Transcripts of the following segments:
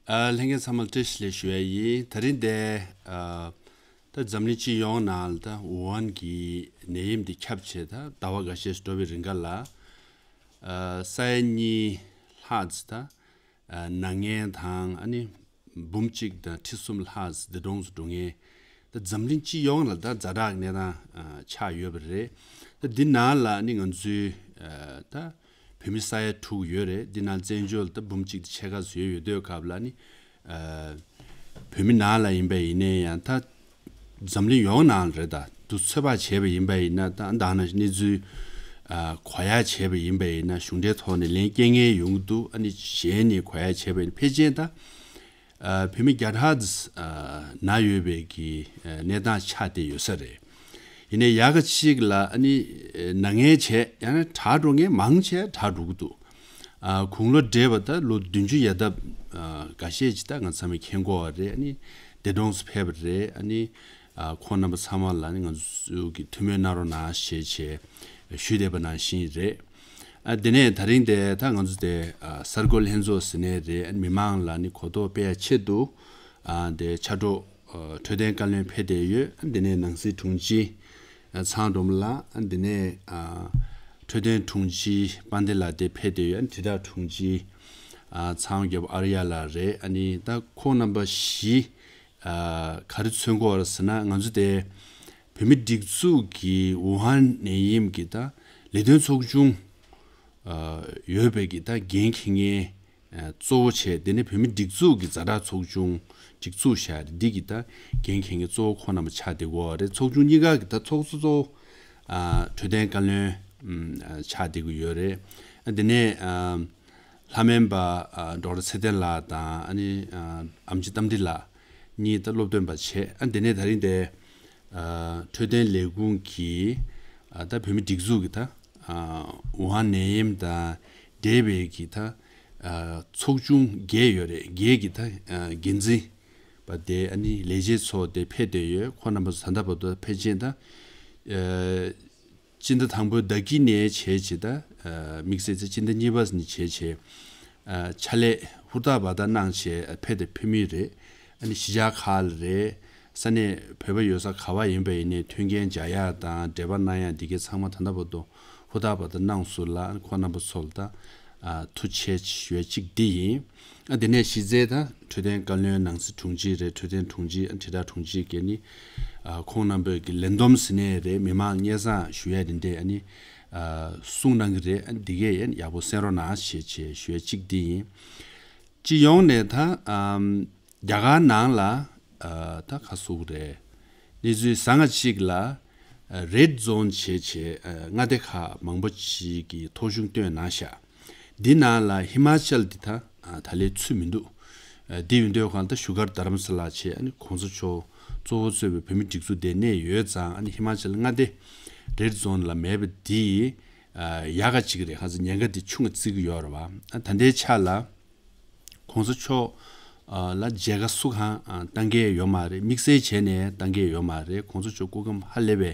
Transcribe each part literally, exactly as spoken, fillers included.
ཨ། ལྷན་རྒྱས་ཚང་མ་ལ་བཀྲ་ཤིས་བདེ་ལེགས་ཞུ་ཡ་ཡིན། དེ་རིང་འདི་ཨ། ད་འཛམ་གླིང་སྤྱི་ཡོངས་ནང་ལ་ད་ཝུ་ཧན་གྱི་ནད་ཡམས་འདི་ཁྱབ་བྱས་ད་ཟླ་བ་འགའ་ཤས་ཤིག་འགྲོ་བའི་རིང་ག་ལ། ཨ། ས་ཡ་གཉིས་ལྷག་ཙམ་ད་ཨ། ན་མཁན་དང་ཨ་ནི་འབུམ་གཅིག་དང་ཁྲི་གསུམ་ལྷག་ཙམ་འདས་གྲོངས་སུ་འགྲོ་མཁན། ད་འཛམ་གླིང་སྤྱི་ཡོངས་ལ་ད་ཛ་དྲག་གི་གནས་སྟངས་ཨ། ཆགས་ཡོད་པ་རེད། ད་འདི་ནང་ལ་ཨ་ནི་ང་ཚོའི་ཨ། ད་བོད་མི་ས་ཡ་དྲུག་ཡོད་རེད། འདི་ནང་བཙན་བྱོལ་ད་འབུམ་གཅིག་དང་ཕྱེད་ཀ་ཙམ་ཡོད་ཡོད་དུས་སྐབས་ལ་ནི་ཨ། བོད་མི་ནང་ལ་ཡིན་པ་ཡིན་ནའི་ཡང་ད་འཛམ་གླིང་ཡོངས་ནང་རེད། ད་དུ་ཚོད་དཔག་བྱས་པ་ཡིན་པ་ཡིན་ན་ད་ད་ནང་གནས་ཚུལ་ཨ། གོ་ཡ་བྱས་པ་ཡིན་པ་ཡིན་ན་གཞུང་འབྲེལ་ཐོག་ནས་ལན་སྐྱེལ་མཁན་ཡོང་གི་འདུག་ཨ་ནི་གཞན་ནས་གོ་ཡ་བྱས་པ་ཡིན་ཕལ་ཆེར་ད་ཨ། བོད་མི་བརྒྱ་ཕྲག་ཙམ་ཨ། ན་ཡོད་པའི་གི་ཨ། གནས་སྟངས་ཆགས་བསྡད་ཡོད་ས་རེད། ཡིན་ནའི་ཡག་ག་ཅིག་ལ་ཨ་ནི་ན་མཁན་བྱས་ཡང་ན་དྲག་འགྲོ་མཁན་མང་ཆེ་དྲག་འགྲོ་གི་འདུག་ཨ། དགུང་ལོ་བགྲེས་པ་ད་ལོ་བདུན་ཅུ་ཡར་ལྡབ་ཨ། འགའ་ཤས་ཅིག་ད་ང་ཚང་མས་མཁྱེན་གྱི་ཡོད་རེད། ཨ་ནི་འདས་གྲོངས་སུ་ཕེབས་པ་རེད། ཨ་ནི་ཨ། ཁོང་རྣམ་པ་ཚང་མ་ལ་ནི་ང་ཚོ་གི་ཐུགས་སྨོན་གནང་རོགས་གནང་ཞེས་བྱས་ཞུས་བསྡད་པ་ནང་བཞིན་རེད། ཨ། དེ་ནས་དེ་རིང་དེ་ད་ང་ཚོ་དེ་ཨ། གསར་འགོད་ལྷན་ཚོགས་ཟེར་ནའི་རེད། ཨ། མི་མང་ལ་ནི་གོ་རྟོགས་སྤེལ་ཡ་ཆེད་དུ་ཨ། དེ་ཕྱག་རོགས་ཨ། འཕྲོད་བསྟེན་བཀའ་བློན་ཕེབས་བསྡད་ཡོད། ཨ། དེ་ནས་ནང་སྲིད་དྲུང་ཆེ་ཨ། ཚང་སྒྲོལ་མ་ལགས། ཨ། དེ་ནས་ཨ། འཕྲོད་བསྟེན་དྲུང་ཆེ་དཔལ་ལྡན་ལགས་དེ་ཕེབས་བསྡད་ཡོད། ཨ། དྲིལ་བསྒྲགས་དྲུང་ཆེ་ཨ། ཚང་རྒྱལ་པོ་ཨར་ཡ་ལགས་རེད། ཨ་ནི་ད་ཁོང་རྣམ་པ་བཞི་ཨ། ག་རེ་མཚོན་གྱི་ཡོད་རེད་ཟེར་ན་ང་ཚོ་དེ་བོད་མི་སྒྲིག་འཛུགས་ཀྱི་ཝུ་ཧན་ནད་ཡམས་ཀྱི་ད་ལས་དོན་ཚོགས་ཆུང་ཨ། ཡོད་པའི་གི་ད་འགན་འཁྱེར་མཁན་ཨ། གཙོ་བོ་བྱས། དེ་ནས་བོད་མི་སྒྲིག་འཛུགས་ཀྱི་ཛ་དྲག་ཚོགས་ཆུང་སྒྲིག་འཛུགས་བྱས་རེད། འདི་གི་ད་འགན་འཁྱེར་མཁན་གཙོ་བོ་ཁོང་རྣམ་པ་ཆགས་བསྡད་ཀྱི་ཡོད་རེད། ཚོགས་ཆུང་གཉིས་ཀ་གི་ད་ཚོགས་གཙོ་གཙོ་བོ་ཨ། འཕྲོད་བསྟེན་བཀའ་བློན་ཨ། ཆགས་བསྡད་ཀྱི་ཡོད་རེད། ཨ། དེ་ནས་ཨ། ལྷ་སྨན་པ་ཨ། ཌོག་ཊར་ཚེ་བརྟན་ལགས་དང་ཨ་ནི་ཨ། ཨེམ་ཆི་རྟ་མགྲིན་ལགས་གཉིས་ད་སློབ་སྟོན་པ་བྱས། ཨ། དེ་ནས་དེ་རིང་དེ་ཨ། འཕྲོད་བསྟེན་ལས་ཁུངས་ཀྱི་ཨ། ད་བོད་མི་སྒྲིག་འཛུགས་ཀྱི་ད་ཨ། ཝུ་ཧན་ནད་ཡམས་དང་འབྲེལ་བའི་གི་ད་ཨ། ཚོགས་ཆུང་བརྒྱད་ཡོད་རེད། བརྒྱད་ཀྱི་ད་ཨ། འགན་འཛིན་པ་དེ་ཨ་ནི་ལས་བྱེད་ཚོ་དེ་ཕེབས་བསྡད་ཡོད། ཁོང་རྣམ་པ་ཚོ་ད་ལྟ་བར་དུ་ཕལ་ཆེར་ད་ཨ། སྤྱི་ཟླ་དང་པོའི་ཟླ་དཀྱིལ་ནས་བྱས་བྱས་ད་ཨ། དམིགས་བསལ་ཚེ་སྤྱི་ཟླ་གཉིས་པ་ནས་བྱས་བྱས་ཨ། ཕྱག་ལས་ཧུར་ཐག་པ་ད་གནང་བྱས་ཕེབས་དང་ཕེབས་མུས་རེད། ཨ་ནི་གཞིས་ཆགས་ཁག་ལ་རེད། ས་གནས་བོད་པ་ཡོད་ས་ག་བ་ཡིན་པ་ཡིན་ནའི་མཐུན་རྐྱེན་སྦྱར་ཡག་དང་འབྲེལ་བ་གནང་ཡག་འདི་གའི་ཚང་མ་ད་ལྟ་བར་དུ་ཧུར་ཐག་པ་ད་གནང་ཟུར་ལ་ཁོང་རྣམ་པ་ཚོ་ལ་ད་ཨ། ཐུགས་རྗེ་ཆེ་ཞུ་ཡ་གཅིག་འདི་ཡིན། ཨ། དེ་ནས་གཞི་རྩའི་ད་འཕྲོད་བསྟེན་བཀའ་བློན་ནང་སྲིད་དྲུང་ཆེ་རེད། འཕྲོད་བསྟེན་དྲུང་ཆེ་ཨ། དྲིལ་བསྒྲགས་དྲུང་ཆེ་གིས་ནི་ཨ། ཁོང་རྣམ་པའི་གི་ལས་བསྡོམས་ཟེར་ནའི་རེད། མི་མང་སྙན་སེང་ཞུ་ཡ་དེ་འདྲས་ཨ་ནི་ཨ། གསུངས་གནང་གི་རེད། ཨ། འདི་གས་ཡང་ཡག་པོ་གསན་རོགས་གནང་ཞེས་བྱས་ཞུ་ཡ་གཅིག་འདི་ཡིན། སྤྱི་ཡོངས་ནས་ད་ཨམ། རྒྱ་གར་ནང་ལ་ཨ། ད་ག་ཟེར་དགོས་རེད། གནས་ཚུལ་བཟང་ང་གཅིག་ལ་ཨ། རེཌ་ཛོན་བྱས་བྱས་ཨ། མངའ་སྡེ་ཁག་མང་པོ་ཅིག་གིས་ཐོ་གཞུང་བཏོན་གནང་ཤག་འདི་ནང་ལ་ཧི་མ་ཅལ་འདི་ད་ཨ། ད་ལན་ཚུད་མི་འདུག་ཨ། འདི་ཡིན་དུས་གང་ལྟར་བཞུགས་སྒར་རྡ་རམ་ས་ལ་བྱས་ཨ་ནི་གོང་ས་མཆོག་གཙོ་བོ་གཙོས་པའི་བོད་མི་སྒྲིག་འཛུགས་དེ་གནས་ཡོད་ཙང་ཨ་ནི་ཧི་མ་ཅལ་མངའ་སྡེ་རེཌ་ཛོན་ལ་མེད་པ་འདི་ཨ། ཡག་ག་གཅིག་རེད། ཁ་ཚ་ཉེན་ཁ་འདི་ཆུང་ང་བརྩི་གི་ཡོད་རེད་བ། ཨ། ད་ལྟའི་ཆ་ལ་གོང་ས་མཆོག་ཨ། ལ་མཇལ་ཁ་སུ་གང་ཨ། བཏང་གི་ཡོད་མ་རེད། དམིགས་བསལ་བྱས་ནས་བཏང་གི་ཡོད་མ་རེད། གོང་ས་མཆོག་སྐུ་ཁམས་ཧ་ལས་པའི་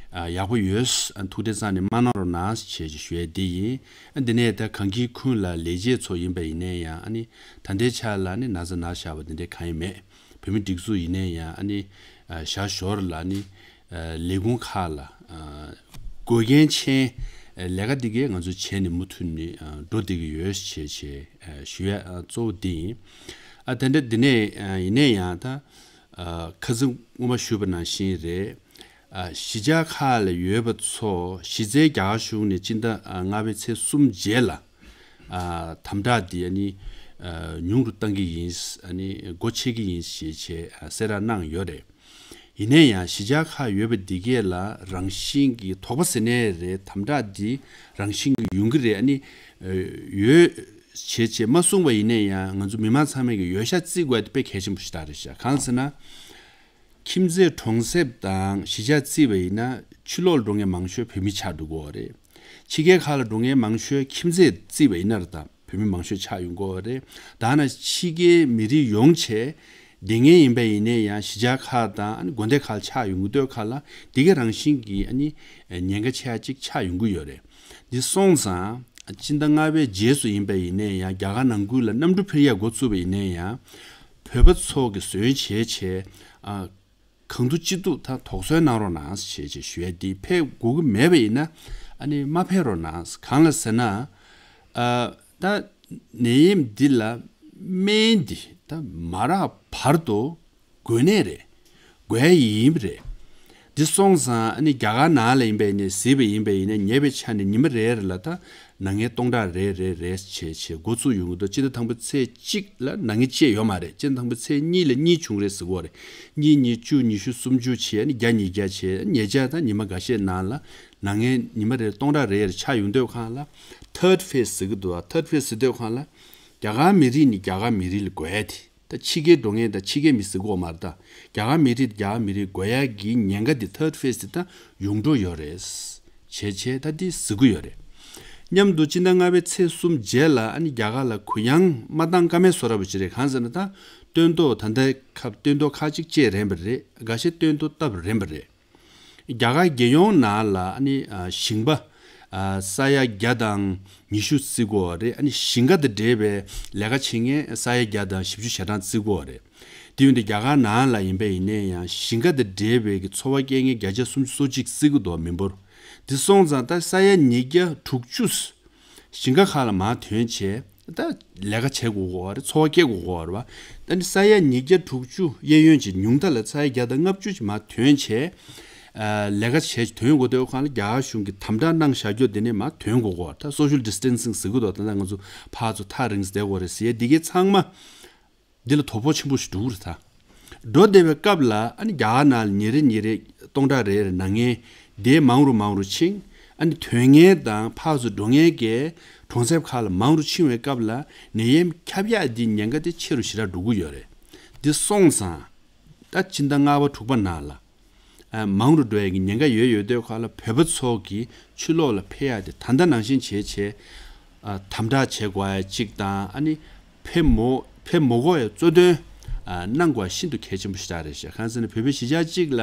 ཨ། ཡག་པོ་ཡོད། ཨ། ཐུགས་བདེ་གཙང་ནས་མ་གནང་རོགས་གནང་ཞེས་ཞུ་ཡ་འདི་ཡིན། ཨ། འདི་ནས་ད་གང་གི་ཁུལ་ལ་ལས་བྱེད་ཚོ་ཡིན་པ་ཡིན་ནའི་ཡང་ཨ་ནི་ད་ལྟའི་ཆ་ལ་ནི་ན་ཚ་ན་བཞག་པ་འདི་འདྲའི་གང་ཡང་མེད། བོད་མི་སྒྲིག་འཛུགས་ཡིན་ནའི་ཡང་ཨ་ནི་ཨ། ཞར་ཞོར་ལ་ནི་ཨ། ལས་ཁུངས་ཁག་ལ་ཨ། དགོས་མཁན་ཆེན་ཨ། ལས་ཀ་འདི་གས་ང་ཚོ་བྱས་ནས་མུ་མཐུད་ནས་ཨ། འགྲོ་བསྡད་ཀྱི་ཡོད་ཞེས་བྱས་ཨ། ཞུ་ཡ་ཨ། གཙོ་བོ་འདི་ཡིན། ཨ། དེ་འདྲ་འདི་ནས་ཨ། ཡིན་ནའི་ཡང་ད་ཨ། ཁ་སང་སྔོན་མ་ཞུས་པ་ནང་བཞིན་རེད། ཨ། གཞིས་ཆགས་ཁག་ལ་ཡོད་པ་ཚོ་གཞི་རྩའི་རྒྱ་གར་གཞུང་ནས་སྤྱི་ཟླ་ཨ། ལྔ་པའི་ཚེས་གསུམ་རྗེས་ལ་ཨ། དམ་དྲག་འདི་ཨ་ནི་ཨ། ཉུང་རུ་གཏང་གི་ཡིན། ཨ་ནི་སྒོ་ཕྱེ་གི་ཡིན་ཞེས་བྱས་ཨ། གསལ་བསྒྲགས་གནང་ཡོད་རེད། ཡིན་ན་ཡང་གཞིས་ཆགས་ཁག་ཡོད་པ་འདི་གས་ལ་རང་བཞིན་གྱི་དོགས་པ་ཟེར་ནའི་རེད། དམ་དྲག་འདི་རང་བཞིན་གྱི་ཡོང་གི་རེད། ཨ་ནི་ཨ། ཡོད་བྱས་བྱས་མ་གསུངས་པ་ཡིན་ན་ཡང་ང་ཚོ་མི་མང་ཚང་མས་ཀྱི་འོས་ཤོག་རྩིས་དགོས་དེ་དཔེ་གལ་ཆེན་པོ་ཞེ་དྲག་རེད་ཤག་གང་ཟེར་ན། ཁྱིམ་མཚེས་གྲོང་གསེབ་དང་གཞིས་ཆགས་བརྩིས་པ་ཡིན་ན་ཕྱི་ལོགས་ལ་འགྲོ་མཁན་མང་ཤོས་བོད་མི་ཆགས་འགྲོ་གི་ཡོད་རེད། ཕྱི་རྒྱལ་ཁག་ལ་འགྲོ་མཁན་མང་ཤོས་ཁྱིམ་མཚེས་བརྩིས་པ་ཡིན་ན་རེད་ད། བོད་མི་མང་ཤོས་ཆགས་ཡོང་གི་ཡོད་རེད། ད་ནི་ཕྱི་རྒྱལ་མི་རིགས་ཡོང་བྱས་བསྡད་མཁན་ཡིན་པ་ཡིན་ནའི་ཡང་གཞིས་ཆགས་ཁག་དང་ཨ་ནི་དགོན་སྡེ་ཁག་ལ་ཆགས་ཡོང་གི་འདུག་ཁག་ལ་དེ་གའི་རང་བཞིན་གྱི་ཨ་ནི་ཉེན་ཁ་ཆེ་ཡ་གཅིག་ཆགས་ཡོང་གི་ཡོད་རེད། འདི་སོང་ཙང་ སྤྱི་ཟླ་ལྔ་པའི་རྗེས་སུ་ཡིན་པ་ཡིན་ནའི་ཡང་རྒྱ་གར་ནང་ཁུལ་ལ་གནམ་གྲུ་འཕུར་ཡག་འགོ་ཚུགས་པ་ཡིན་ནའི་ཡང་བོད་པ་ཚོ་གི་ཟོན་བྱས་བྱས་ཨ། གང་ཐུབ་ཅི་ཐུབ་ད་དོགས་ཟོན་གནང་རོགས་གནང་ཞེས་ཞེས་ཞུ་ཡ་འདི་ཕེབས་དགོས་ཀྱི་མེད་པ་ཡིན་ན་ཨ་ནི་མ་ཕེབས་རོགས་གནང་། གང་ལ་ཟེར་ན་ཨ་ད་ནད་ཡམས་འདི་ལ་སྨན་འདི་ད་མ་རག་བར་དུ་དགོས་ནས་རེད། དགོས་ཡ་ཡིན་པ་རེད། འདི་སོང་ཙང་ཨ་ནི་རྒྱ་གར་ནང་ལ་ཡིན་པ་ཡིན་ནའི་གཟིགས་པ་ཡིན་པ་ཡིན་ནའི་ཉེ་བའི་ཆ་ནས་ཉི་མ་རེ་རེ་ལ་ད་ནང་ངའི་སྟོང་ཕྲག་རེ་རེ་རེ་བྱས་བྱས་འགོ་ཚུགས་ཡོང་གི་འདུག་སྤྱི་ཟླ་དང་པོ་ཚེས་གཅིག་ལ་ནང་ངའི་བཅད་ཡོད་མ་རེད། སྤྱི་ཟླ་དང་པོ་ཚེས་གཉིས་ལ་གཉིས་བྱུང་རེད་ཟེར་གོ་རེད། གཉིས་གཉིས་བཅུ་ཉི་ཤུ་སུམ་ཅུ་བྱས་ཨ་ནི་བརྒྱ་ཉིས་བརྒྱ་བྱས་ཨ་ནི་ཉེ་ཆར་ད་ཉི་མ་འགའ་ཤས་ནང་ལ་ནང་ངའི་ཉི་མ་རེར་སྟོང་ཕྲག་རེ་རེ་ཆགས་ཡོང་དུས་སྒང་ལ་ཐར་ཌི་ཕེ་སི་ཟེར་གི་འདུག་ཨ་ཐར་ཌི་ཕེ་སི་ཟེར་དུས་སྒང་ལ་རྒྱ་གར་མི་རིགས་ནི་རྒྱ་གར་མི་རིགས་ལ་དགོས་ཡ་དེ། ད་ཕྱི་རྒྱལ་འགྲོ་མཁན་དང་ཕྱི་རྒྱལ་མི་ཟེར་གོ་མ་རེད་ད། རྒྱ་གར་མི་རིགས་རྒྱ་གར་མི་རིགས་དགོས་ཡག་གི་ཉེན་ཁ་འདི་ཐར་ཌི་ཕེ་སི་ད་ཡོང་འགྲོ་ཡོད་རེད། བྱས་བྱས་ད་འདི་ཟེར་གི་ཡོད་རེད། མཉམ་དུ་སྤྱི་ཟླ་ལྔ་པའི་ཚེས་གསུམ་རྗེས་ལ་ཨ་ནི་རྒྱ་གར་ལ་གུ་ཡངས་མ་བཏང་ཀ་མེད་བཟོ་འདྲ་པོ་ཅིག་རེད། གང་ཟེར་ན་ད་སྟོན་ཐོག་ད་ལྟའི་སྐབས་སྟོན་ཐོག་ཁག་ཅིག་བཅད་རན་པ་རེད། འགའ་ཤས་སྟོན་ཐོག་བཏབ་རན་པ་རེད། རྒྱ་གར་རྒྱལ་ཡོངས་ནང་ལ་ཨ་ནི་ཨ་ཞིང་པ་ཨ་ས་ཡ་བརྒྱ་དང་ཉི་ཤུ་བརྩི་གི་ཡོད་རེད། ཨ་ནི་ཞིང་ཁ་དང་འབྲེལ་བའི་ལས་ཀ་བྱེད་མཁན་ས་ཡ་བརྒྱ་དང་བཞི་བཅུ་ཞེ་གྲངས་བརྩི་གི་ཡོད་རེད། དེ་ཡིན་དུས་རྒྱ་གར་ནང་ལ་ཡིན་པ་ཡིན་ནའི་ཡང་ཞིང་ཁ་དང་འབྲེལ་བའི་གི་འཚོ་བ་སྐྱེལ་མཁན་བརྒྱ་ཆ་སུམ་ཅུ་སོ་གཅིག་བརྩི་གི་འདུག་མི་འབོར། དེ་སོང་ཙང་ད་ས་ཡ་ཉིས་བརྒྱ་དྲུག་ཅུ། ཞིང་ཁ་ཁག་ལ་མར་ཐོན་བྱས་ད་ལས་ཀ་བྱེད་དགོས་ཀྱི་ཡོད་རེད། འཚོ་བ་སྐྱེལ་དགོས་ཀྱི་ཡོད་རེད་བ། ད་ནི་ས་ཡ་ཉིས་བརྒྱ་དྲུག་ཅུ་གཡས་གཡོན་གྱི་ཉུང་མཐའ་ལ་ས་ཡ་བརྒྱ་དང་ལྔ་བཅུ་ཞིག་མར་ཐོན་བྱས་ཨ་ལས་ཀ་བྱས་ཐོན་དགོས་དུས་སྒང་ལ་རྒྱ་གར་གཞུང་གིས་དམ་དྲག་གནང་བཞག་རྒྱུ་དེ་ནས་མར་ཐོན་དགོས་ཀྱི་ཡོད་རེད། ད་སོ་ཤལ་ཌི་སི་ཊེན་སིང་ཟེར་གྱི་འདུག་ད་ལྟ་ང་ཚོ་ཕར་ཚུར་ཐག་རིང་ཙམ་བསྡད་དགོས་རེད་ཟེར་ཡས་འདི་གའི་ཚང་མ་འདི་ལ་དོ་ཕོག་ཆེན་པོ་ཞིག་འགྲོ་གི་རེད་ད། འགྲོ་བསྡད་པའི་སྐབས་ལ་ཨ་ནི་རྒྱ་གར་ནང་ལ་ཉིན་རེ་ཉིན་རེ་སྟོང་ཕྲག་རེ་རེ་ནང་ངའི་དེ་མང་རུ་མང་རུ་ཕྱིན། ཨ་ནི་ཐོན་མཁན་དང་ཕར་ཚུར་འགྲོ་མཁན་གྱི་གྲོང་གསེབ་ཁག་ལ་མང་རུ་ཕྱིན་པའི་སྐབས་ལ་ནད་ཡམས་ཁྱབ་ཡག་འདི་ཉེན་ཁ་དེ་ཆེ་རུ་ཞེ་དྲག་འགྲོ་གི་ཡོད་རེད། འདི་སོང་ཙང་ད་ཕྱི་ཟླ་ལྔ་པ་དྲུག་པ་ནང་ལ་ཨ་མང་རུ་འགྲོ་ཡག་གི་ཉེན་ཁ་ཡོད་ཡོད་དུས་སྒང་ལ་བོད་པ་ཚོ་གི་ཕྱི་ལོགས་ལ་ཕེབས་ཡག་དེ་ད་ལྟ་ནང་བཞིན་བྱས་བྱས་ཨ་དམ་དྲག་བྱེད་དགོས་ཡག་གཅིག་དང་ཨ་ནི་ཕེབས་མོ་ཕེབས་མ་དགོས་ཡག་གཙོ་འདོན་ཨ་གནང་དགོས་ཤིན་ཏུ་གལ་ཆེན་པོ་ཞེ་དྲག་རེད་ཤག་གང་ཟེར་ན་བོད་པའི་གཞིས་ཆགས་གཅིག་ལ་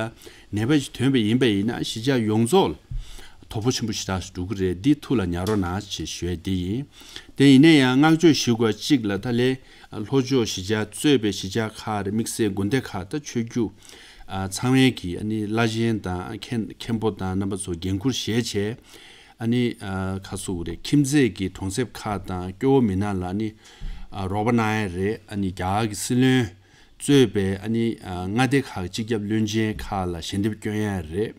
ནད་པ་ཞིག་ཐོན་པ་ཡིན་པ་ཡིན་ན་གཞིས་ཆགས་ཡོངས་རྫོགས་ལ་དོ་ཕོག་ཆེན་པོ་ཞེ་དྲག་ཞིག་འགྲོ་གི་རེད། འདི་ཐུགས་ལ་ཉར་རོགས་གནང་ཞེས་ཞུ་ཡག་འདི་ཡིན། དེ་ཡིན་ན་ཡང་བསྔགས་བརྗོད་ཞུ་དགོས་གཅིག་ལ་ད་ལས་ལྷོ་ཕྱོགས་གཞིས་ཆགས་གཙོས་པའི་གཞིས་ཆགས་ཁག་རེད། དམིགས་བསལ་དགོན་སྡེ་ཁག་ད་ཆོས་བརྒྱུད་ཨ་ཚང་མའི་གི་ཨ་ནི་བླ་ཆེན་དང་མཁན་མཁན་པོ་དང་རྣམ་པ་ཚོ་འགན་འཁུར་བཞེས་བྱས། ཨ་ནི་ཨ་ཁ་སུ་རེད། ཁྱིམ་མཚེས་ཀྱི་གྲོང་གསེབ་ཁག་དང་སྐྱོ་བོ་མི་ནག་ལ་ཨ་ནི་ཨ་རོགས་པ་གནང་ཡ་རེད། ཨ་ནི་རྒྱ་གར་གྱི་སྲིད་བློན་གཙོས་པའི་ཨ་ནི་ཨ་མངའ་སྡེ་ཁག་གི་སྤྱི་ཁྱབ་བློན་ཆེན་ཁག་ལ་ཞལ་འདེབས་སྐྱོན་ཡ་རེད།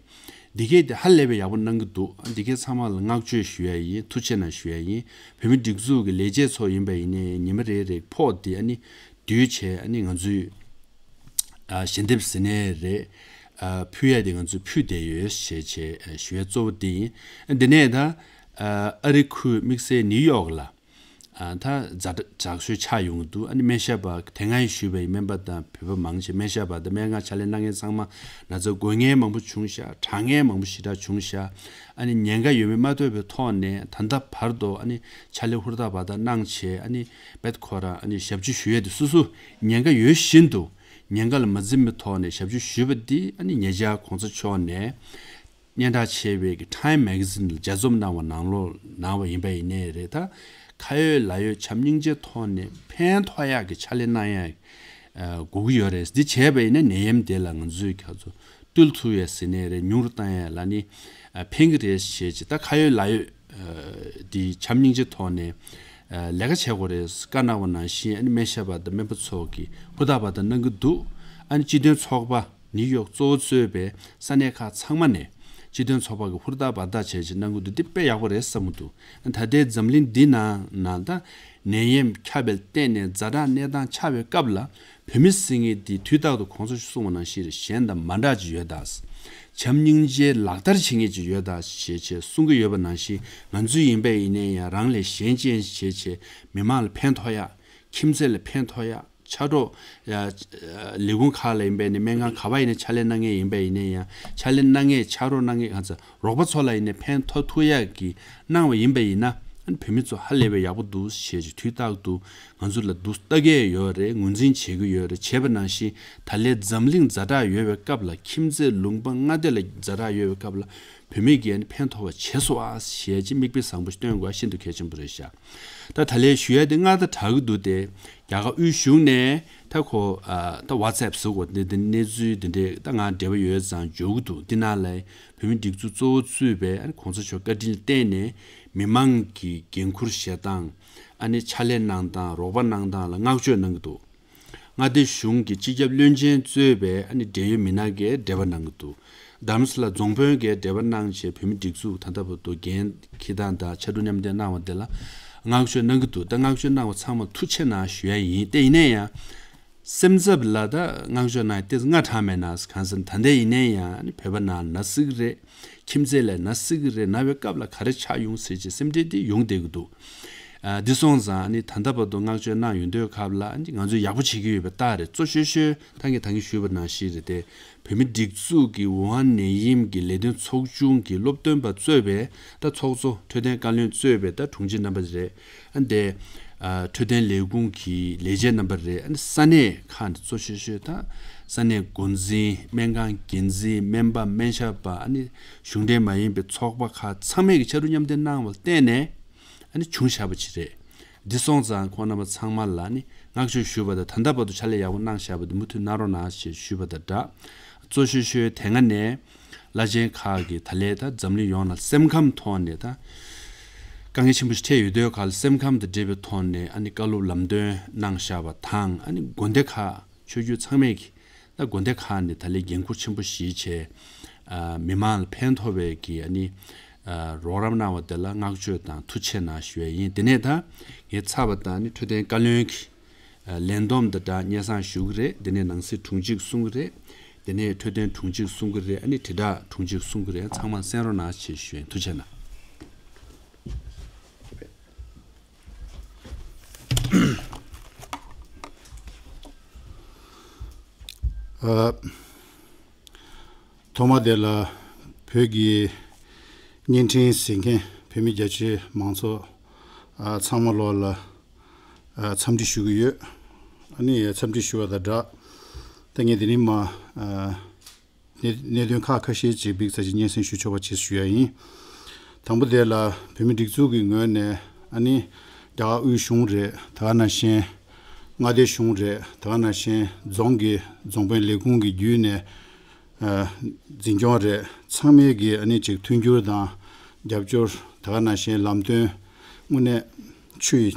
འདི་གས་དེ་ཧ་ལས་པའི་ཡག་པོ་གནང་གི་འདུག་འདི་གས་ཚང་མ་ལ་བསྔགས་བརྗོད་ཞུ་ཡ་ཡིན། ཐུགས་རྗེ་གནང་ཞུ་ཡ་ཡིན། བོད་མི་སྒྲིག་འཛུགས་ཀྱི་ལས་བྱེད་ཚོ་ཡིན་པ་ཡིན་ནའི་ཉི་མ་རེ་རེ་ཕོགས་འདི་ཨ་ནི་བསྡུས་བྱས་ཨ་ནི་ང་ཚོས་ཨ་ཞལ་འདེབས་ཟེར་ནའི་རེད། ཨ་ཕུལ་ཡ་དེ་ང་ཚོས་ཕུལ་བསྡད་ཡོད་ཞེས་བྱས་ཨ་ཞུ་ཡ་གཙོ་བོ་དེ་ཡིན། ཨ་འདི་ནས་ད་ཨ་ཨ་རི་ཁུལ་དམིགས་བསལ་ནིའུ་ཡོག་ལ་ཨ་ད་ཛ་དྲག་ཤོས་ཆགས་ཡོང་གི་འདུག་ཨ་ནི་སྨན་ཞབས་པ་དེ་སྔ་ཡི་ཞུས་པའི་སྨན་པ་དང་བོད་པ་མང་ཆེ་སྨན་ཞབས་པ་དང་སྨན་ཁང་ཕྱག་ལས་གནང་མཁན་ཚང་མ་ན་ཚ་འགོས་མཁན་མང་པོ་བྱུང་ཤག་དྲག་མཁན་མང་པོ་ཞེ་དྲག་བྱུང་ཤག་ཨ་ནི་ཉེན་ཁ་ཡོད་མེད་མ་ཐོས་པའི་ཐོག་ནས་ད་ལྟ་བར་དུ་ཨ་ནི་ཕྱག་ལས་ཧུར་ཐག་འབད་ཐག་གནང་བྱས་ཨ་ནི་བེད་ཁོ་རང་ཨ་ནི་ཞབས་ཕྱི་ཞུ་ཡས་དེ་སོ་སོ་ཉེན་ཁ་ཡོད་བཞིན་དུ་ཉེན་ཁ་ལ་མ་འཛེམས་པའི་ཐོག་ནས་ཞབས་ཕྱི་ཞུས་པ་འདི་ཨ་ནི་ཉེ་ཆར་གོང་ས་མཆོག་ནས་སྙན་གྲགས་ཆེ་བའི་གི་Time Magazine ལ་ལྗགས་རྩོམ་གནང་བ་ནང་ལོགས་གནང་བ་ཡིན་པ་ཡིན་ནའི་རེད། ད་ཁ་ཡོད་ལག་ཡོད་བྱམས་སྙིང་རྗེའི་ཐོག་ནས་ཕན་ཐོགས་ཡག་གི་ཕྱག་ལས་གནང་ཡག་ཨ་དགོས་ཀྱི་ཡོད་རེད། འདི་བྱས་པ་ཡིན་ན་ནད་ཡམས་དེ་ལ་ང་ཚོས་ཁ་ཚོ་བཏུལ་ཐུབ་ཡས་ཟེར་ནའི་རེད། ཉུང་རུ་བཏང་ཡས་ལ་ནི་ཨ་ཕན་གྱི་རེད་ཞེས་ཅིག་ད་ཁ་ཡོད་ལག་ཡོད་ཨ་འདི་བྱམས་སྙིང་རྗེ་ཐོག་ནས་ཨ་ལས་ཀ་བྱེད་དགོས་རེད་བཀའ་གནང་བ་ནང་བཞིན་ཨ་ནི་སྨན་ཞབས་པ་དང་སྨན་པ་ཚོ་གིས་ཧུར་ཐག་འབད་ཐག་གནང་གི་འདུག་ཨ་ནི་སྤྱི་མཐུན་ཚོགས་པ་ནིའུ་ཡོག་གཙོ་བོ་གཙོས་པའི་ས་གནས་ཁག་ཚང་མ་ནས་སྤྱི་མཐུན་ཚོགས་པ་གིས་ཧུར་ཐག་འབད་ཐག་བྱས་བྱས་གནང་གི་འདུག་འདི་དཔེ་ཡག་པོ་རེད་བསམ་གྱི་འདུག་ད་ལྟའི་འཛམ་གླིང་འདི་ནང་ནང་ད་ནད་ཡམས་ཁྱབ་པའི་སྟེང་ནས་ཛ་དྲག་གནས་སྟངས་ཆགས་པའི་སྐབས་ལ་བོད་མི་ཟེར་མཁན་འདི་དུས་རྟག་ཏུ་གོང་ས་མཆོག་གསུངས་པ་ནང་བཞིན་རེད། གཞན་དང་མ་འདྲ་ཅིག་ཡོད་ད། བྱམས་སྙིང་རྗེ་ལག་བསྟར་བྱེད་མཁན་ཅིག་ཡོད་ད་ཞེས་བྱས་གསུང་གི་ཡོད་པ་ནང་བཞིན་ང་ཚོས་ཡིན་པ་ཡིན་ནའི་ཡང་རང་ལས་གཞན་གཅེས་བྱས་བྱས་མི་མང་ལ་ཕན་ཐོགས་ཡག་ཁྱིམ་མཚེས་ལ་ཕན་ཐོགས་ཡག་ཕྱག་རོགས་ཡ་ལས་ཁུངས་ཁག་ལ་ཡིན་པ་ཡིན་ནའི་སྨན་ཁང་ག་པར་ཡིན་ནའི་ཕྱག་ལས་གནང་མཁན་ཡིན་པ་ཡིན་ནའི་ཡང་ཕྱག་ལས་གནང་མཁན་ཕྱག་རོགས་གནང་མཁན་གང་ཚ་རོགས་པ་ཚོ་ལ་ཡིན་ནའི་ཕན་ཐོགས་ཐུབ་ཡག་གི་གནང་བ་ཡིན་པ་ཡིན་ན་ བོད་མི་ཚོ་ཧ་ལས་པའི་ཡག་པོ་འདུག་ཞེས་ཀྱི་དུས་རྟག་ཏུ་ང་ཚོ་ལ་འདུག་ལྟ་གི་ཡོད་རེད། ངོས་འཛིན་བྱེད་ཀྱི་ཡོད་རེད། བྱས་པ་ནང་བཞིན་ད་ལན་འཛམ་གླིང་ཛ་དྲག་ཡོད་པའི་སྐབས་ལ། ཁྱིམ་མཚེས་ལུང་པ་མངའ་སྡེ་ལ་ཛ་དྲག་ཡོད་པའི་སྐབས་ལ་བོད་མི་གིས་ཕན་ཐོགས་པ་བྱས་སོང་ཨ་ཞེས་ཀྱི་མིག་དཔེ་བཟང་པོ་ཞིག་སྟོན་དགོས་པ་ཤིན་ཏུ་གལ་ཆེན་པོ་རེད་ཤག་ད་ད་ལན་ཞུ་ཡ་དེ་སྔར་དང་འདྲ་གི་འདུག་སྟེ། རྒྱ་གར་དབུས་གཞུང་ནས་ད་ཁོ་ཨ་ད་ཝ་ཚེབ་ཟེར་གོ་འདི་འདི་གནས་ཚུལ་འདི་འདྲས་ད་ང་འབྲེལ་བ་ཡོད་ཙང་འབྱོར་གི་འདུག་འདི་ནང་ལ་བོད་མི་སྒྲིག་འཛུགས་གཙོ་བོ་གཙོས་པའི་ཨ་ནི་གོང་ས་མཆོག་བཀའ་དྲིན་བརྟེན་ནས་མི་མང་གི་འགན་འཁུར་བཞེས་སྟངས། ཨ་ནི་ཕྱག་ལས་གནང་སྟངས། རོགས་པ་གནང་སྟངས་ལ་བསྔགས་བརྗོད་གནང་གི་འདུག་མངའ་སྡེ་གཞུང་གི་སྤྱི་ཁྱབ་བློན་ཆེན་གཙོས་པའི་ཨ་ནི་འབྲེལ་ཡོད་མི་སྣ་གིས་འབྲེལ་བ་གནང་གི་འདུག་རྡ་རམ་ས་ལ་རྫོང་དཔོན་གྱིས་འབྲེལ་བ་གནང་བྱས་བོད་མི་སྒྲིག་འཛུགས་ད་ལྟ་བར་དུ་འགན་འཁྱེར་སྟངས་དང་ཕྱར་གྲུ་མཉམ་འདེགས་གནང་བ་དེ་ལ་བསྔགས་བརྗོད་གནང་གི་འདུག་ད་བསྔགས་བརྗོད་གནང་བ་ཚང་མ་ཐུགས་རྗེ་གནང་ཞུ་ཡ་ཡིན། དེ་ཡིན་ན་ཡང་སེམས་འཚབ་ལ་ད་བསྔགས་བརྗོད་གནང་ཡ་ཏོག་ཙམ་སྔ་དྲགས་མེད་ན། གང་ཟེར་ན་ད་ལྟ་ཡིན་ན་ཡང་ཨ་ནི་བོད་པ་ནང་ན་སྲིད་ཀྱི་རེད། ཁྱིམ་མཚེས་ལ་ན་སྲིད་ཀྱི་རེད། ན་བའི་སྐབས་ལ་ག་རེ་ཆགས་ཡོང་ཟེར་བྱས་སེམས་ཁྲལ་དེ་ཡོང་བསྡད་ཀྱི་འདུག་ཨ་འདི་སོང་ཙང་ཨ་ནི་ད་ལྟ་བར་དུ་བསྔགས་བརྗོད་གནང་ཡོང་དུས་སྐབས་ལ་ཨ་ནི་ང་ཚོས་ཡག་པོ་བྱེད་ཀྱི་ཡོད་པ་རྟགས་རེད། གཙོ་ཆེ་ཤོས་ད་ངས་ད་གིན་ཞུས་པ་ནང་བཞིན་རེད་དེ། བོད་མི་སྒྲིག་འཛུགས་ཀྱི་ཝུ་ཧན་ནད་ཡམས་ཀྱི་ལས་དོན་ཚོགས་ཆུང་གི་སློབ་སྟོན་པ་གཙོས་པའི་ད་ཚོགས་གཙོ་འཕྲོད་བསྟེན་བཀའ་བློན་གཙོས་པའི་ད་དྲུང་ཆེ་རྣམ་པ་རེད། ཨ་འདི་ཨ་འཕྲོད་བསྟེན་ལས་ཁུངས་ཀྱི་ལས་བྱེད་རྣམ་པ་རེད། ཨ་ནི་ས་གནས་ཁག་ནས་གཙོ་ཆེ་ཤོས་ད་ས་གནས་འགོ་འཛིན། སྨན་ཁང་འགན་འཛིན། སྨན་པ། སྨན་ཞབས་པ། ཨ་ནི་གཞུང་འབྲེལ་མ་ཡིན་པའི་ཚོགས་པ་ཁག་ཚང་མས་ཀྱི་ཕྱར་གྲུ་མཉམ་འདེགས་གནང་བ་ལ་བརྟེན་ནས་ཨ་ནི་བྱུང་བཞག་པ་ཅིག་རེད། འདི་སོང་ཙང་ཁོང་རྣམ་པ་ཚང་མ་ལ་ནི་བསྔགས་བརྗོད་ཞུ་བ་དང་། ད་ལྟ་བར་དུ་ཕྱག་ལས་ཡག་པོ་གནང་བཞག་པ་འདི་མུ་མཐུད་གནང་རོགས་གནང་ཞེས་ཞུས་པ་དང་སྦྲགས། གཙོ་ཆེ་ཤོས་དེ་སྔ་ནས་བླ་ཆེན་ཁག་གིས་ད་ལན་ད་འཛམ་གླིང་ཡོངས་ལ་སེམས་ཁམས་ཐོག་ནས་ད་དཀའ་ངལ་ཆེན་པོ་ཞིག་འཕྲད་ཡོད་དུས་སྐབས་ལ་སེམས་ཁམས་དང་འབྲེལ་བའི་ཐོག་ནས་ཨ་ནི་བཀའ་སློབ་ལམ་སྟོན་གནང་བཞག་པ་དང་། ཨ་ནི་དགོན་སྡེ་ཁག་ཆོས་བརྒྱུད་ཚང་མས་ཀྱིས་ད་དགོན་སྡེ་ཁག་ནས་ད་ལན་འགན་འཁུར་ཆེན་པོ་བཞེས་བྱས། ཨ་མི་མང་ལ་ཕན་ཐོགས་པའི་གི་ཨ་ནི་ཨ་རོགས་རམ་གནང་བ་དེ་ལ་བསྔགས་བརྗོད་དང་ཐུགས་རྗེ་གནང་ཞུ་ཡ་ཡིན། དེ་ནས་ད་ངས་ཚར་བ་དང་ནི་འཕྲོད་བསྟེན་བཀའ་བློན་གྱི་ཨ་ལན་འདེབས་དང་སྦྲགས་སྙན་སེང་ཞུ་གི་རེད། དེ་ནས་ནང་སྲིད་དྲུང་ཆེ་གིས་གསུང་གི་རེད། དེ་ནས་འཕྲོད་བསྟེན་དྲུང་ཆེ་གིས་གསུང་གི་རེད། ཨ་ནི་དྲིལ་བསྒྲགས་དྲུང་ཆེ་གིས་གསུང་གི་རེད། ཚང་མ་གསན་རོགས་གནང་ཞེས་ཞུ་ཡ་ཡིན། ཐུགས་རྗེ་གནང་། ཨ། ཐོག་མ་དེ་ལ་བོད་ཀྱི་བརྙན་འཕྲིན་གཟིགས་མཁན་བོད་མི་རྒྱ་ཆེའི་མང་ཚོགས་ཨ་ཚང་མ་ལོག་ལ་ཨ་འཚམས་འདྲི་ཞུ་གི་ཡོད། ཨ་ནི་འཚམས་འདྲི་ཞུ་བ་དང་སྦྲགས། ད་ངས་དེ་རིང་མ་ཨ་གནད་གནད་དོན་ཁག་ཁ་ཤས་ཅིག་འབིགས་ཚ་ཅིག་སྙན་སེང་ཞུ་ཆོག་པ་ཅིག་ཞུ་ཡ་ཡིན། དང་པོ་དེ་ལ་བོད་མི་སྒྲིག་འཛུགས་ཀྱི་ངོས་ནས་ཨ་ནི་རྒྱ་གར་དབུས་གཞུང་རེད། ད་ག་ནང་བཞིན་མངའ་སྡེ་གཞུང་རེད། ད་ག་ནང་བཞིན་རྫོང་གི་རྫོང་དཔོན་ལས་ཁུངས་ཀྱི་བརྒྱུད་ནས་ཨ་འཛིན་སྐྱོང་རེད། ཚང་མས་ཀྱི་ཨ་ནི་ཅིག་མཐུན་འགྱུར་དང་རྒྱབ་སྐྱོར། ད་ག་ནང་བཞིན་ལམ་སྟོན་དངོས་གནས་ཆུ་ཡི་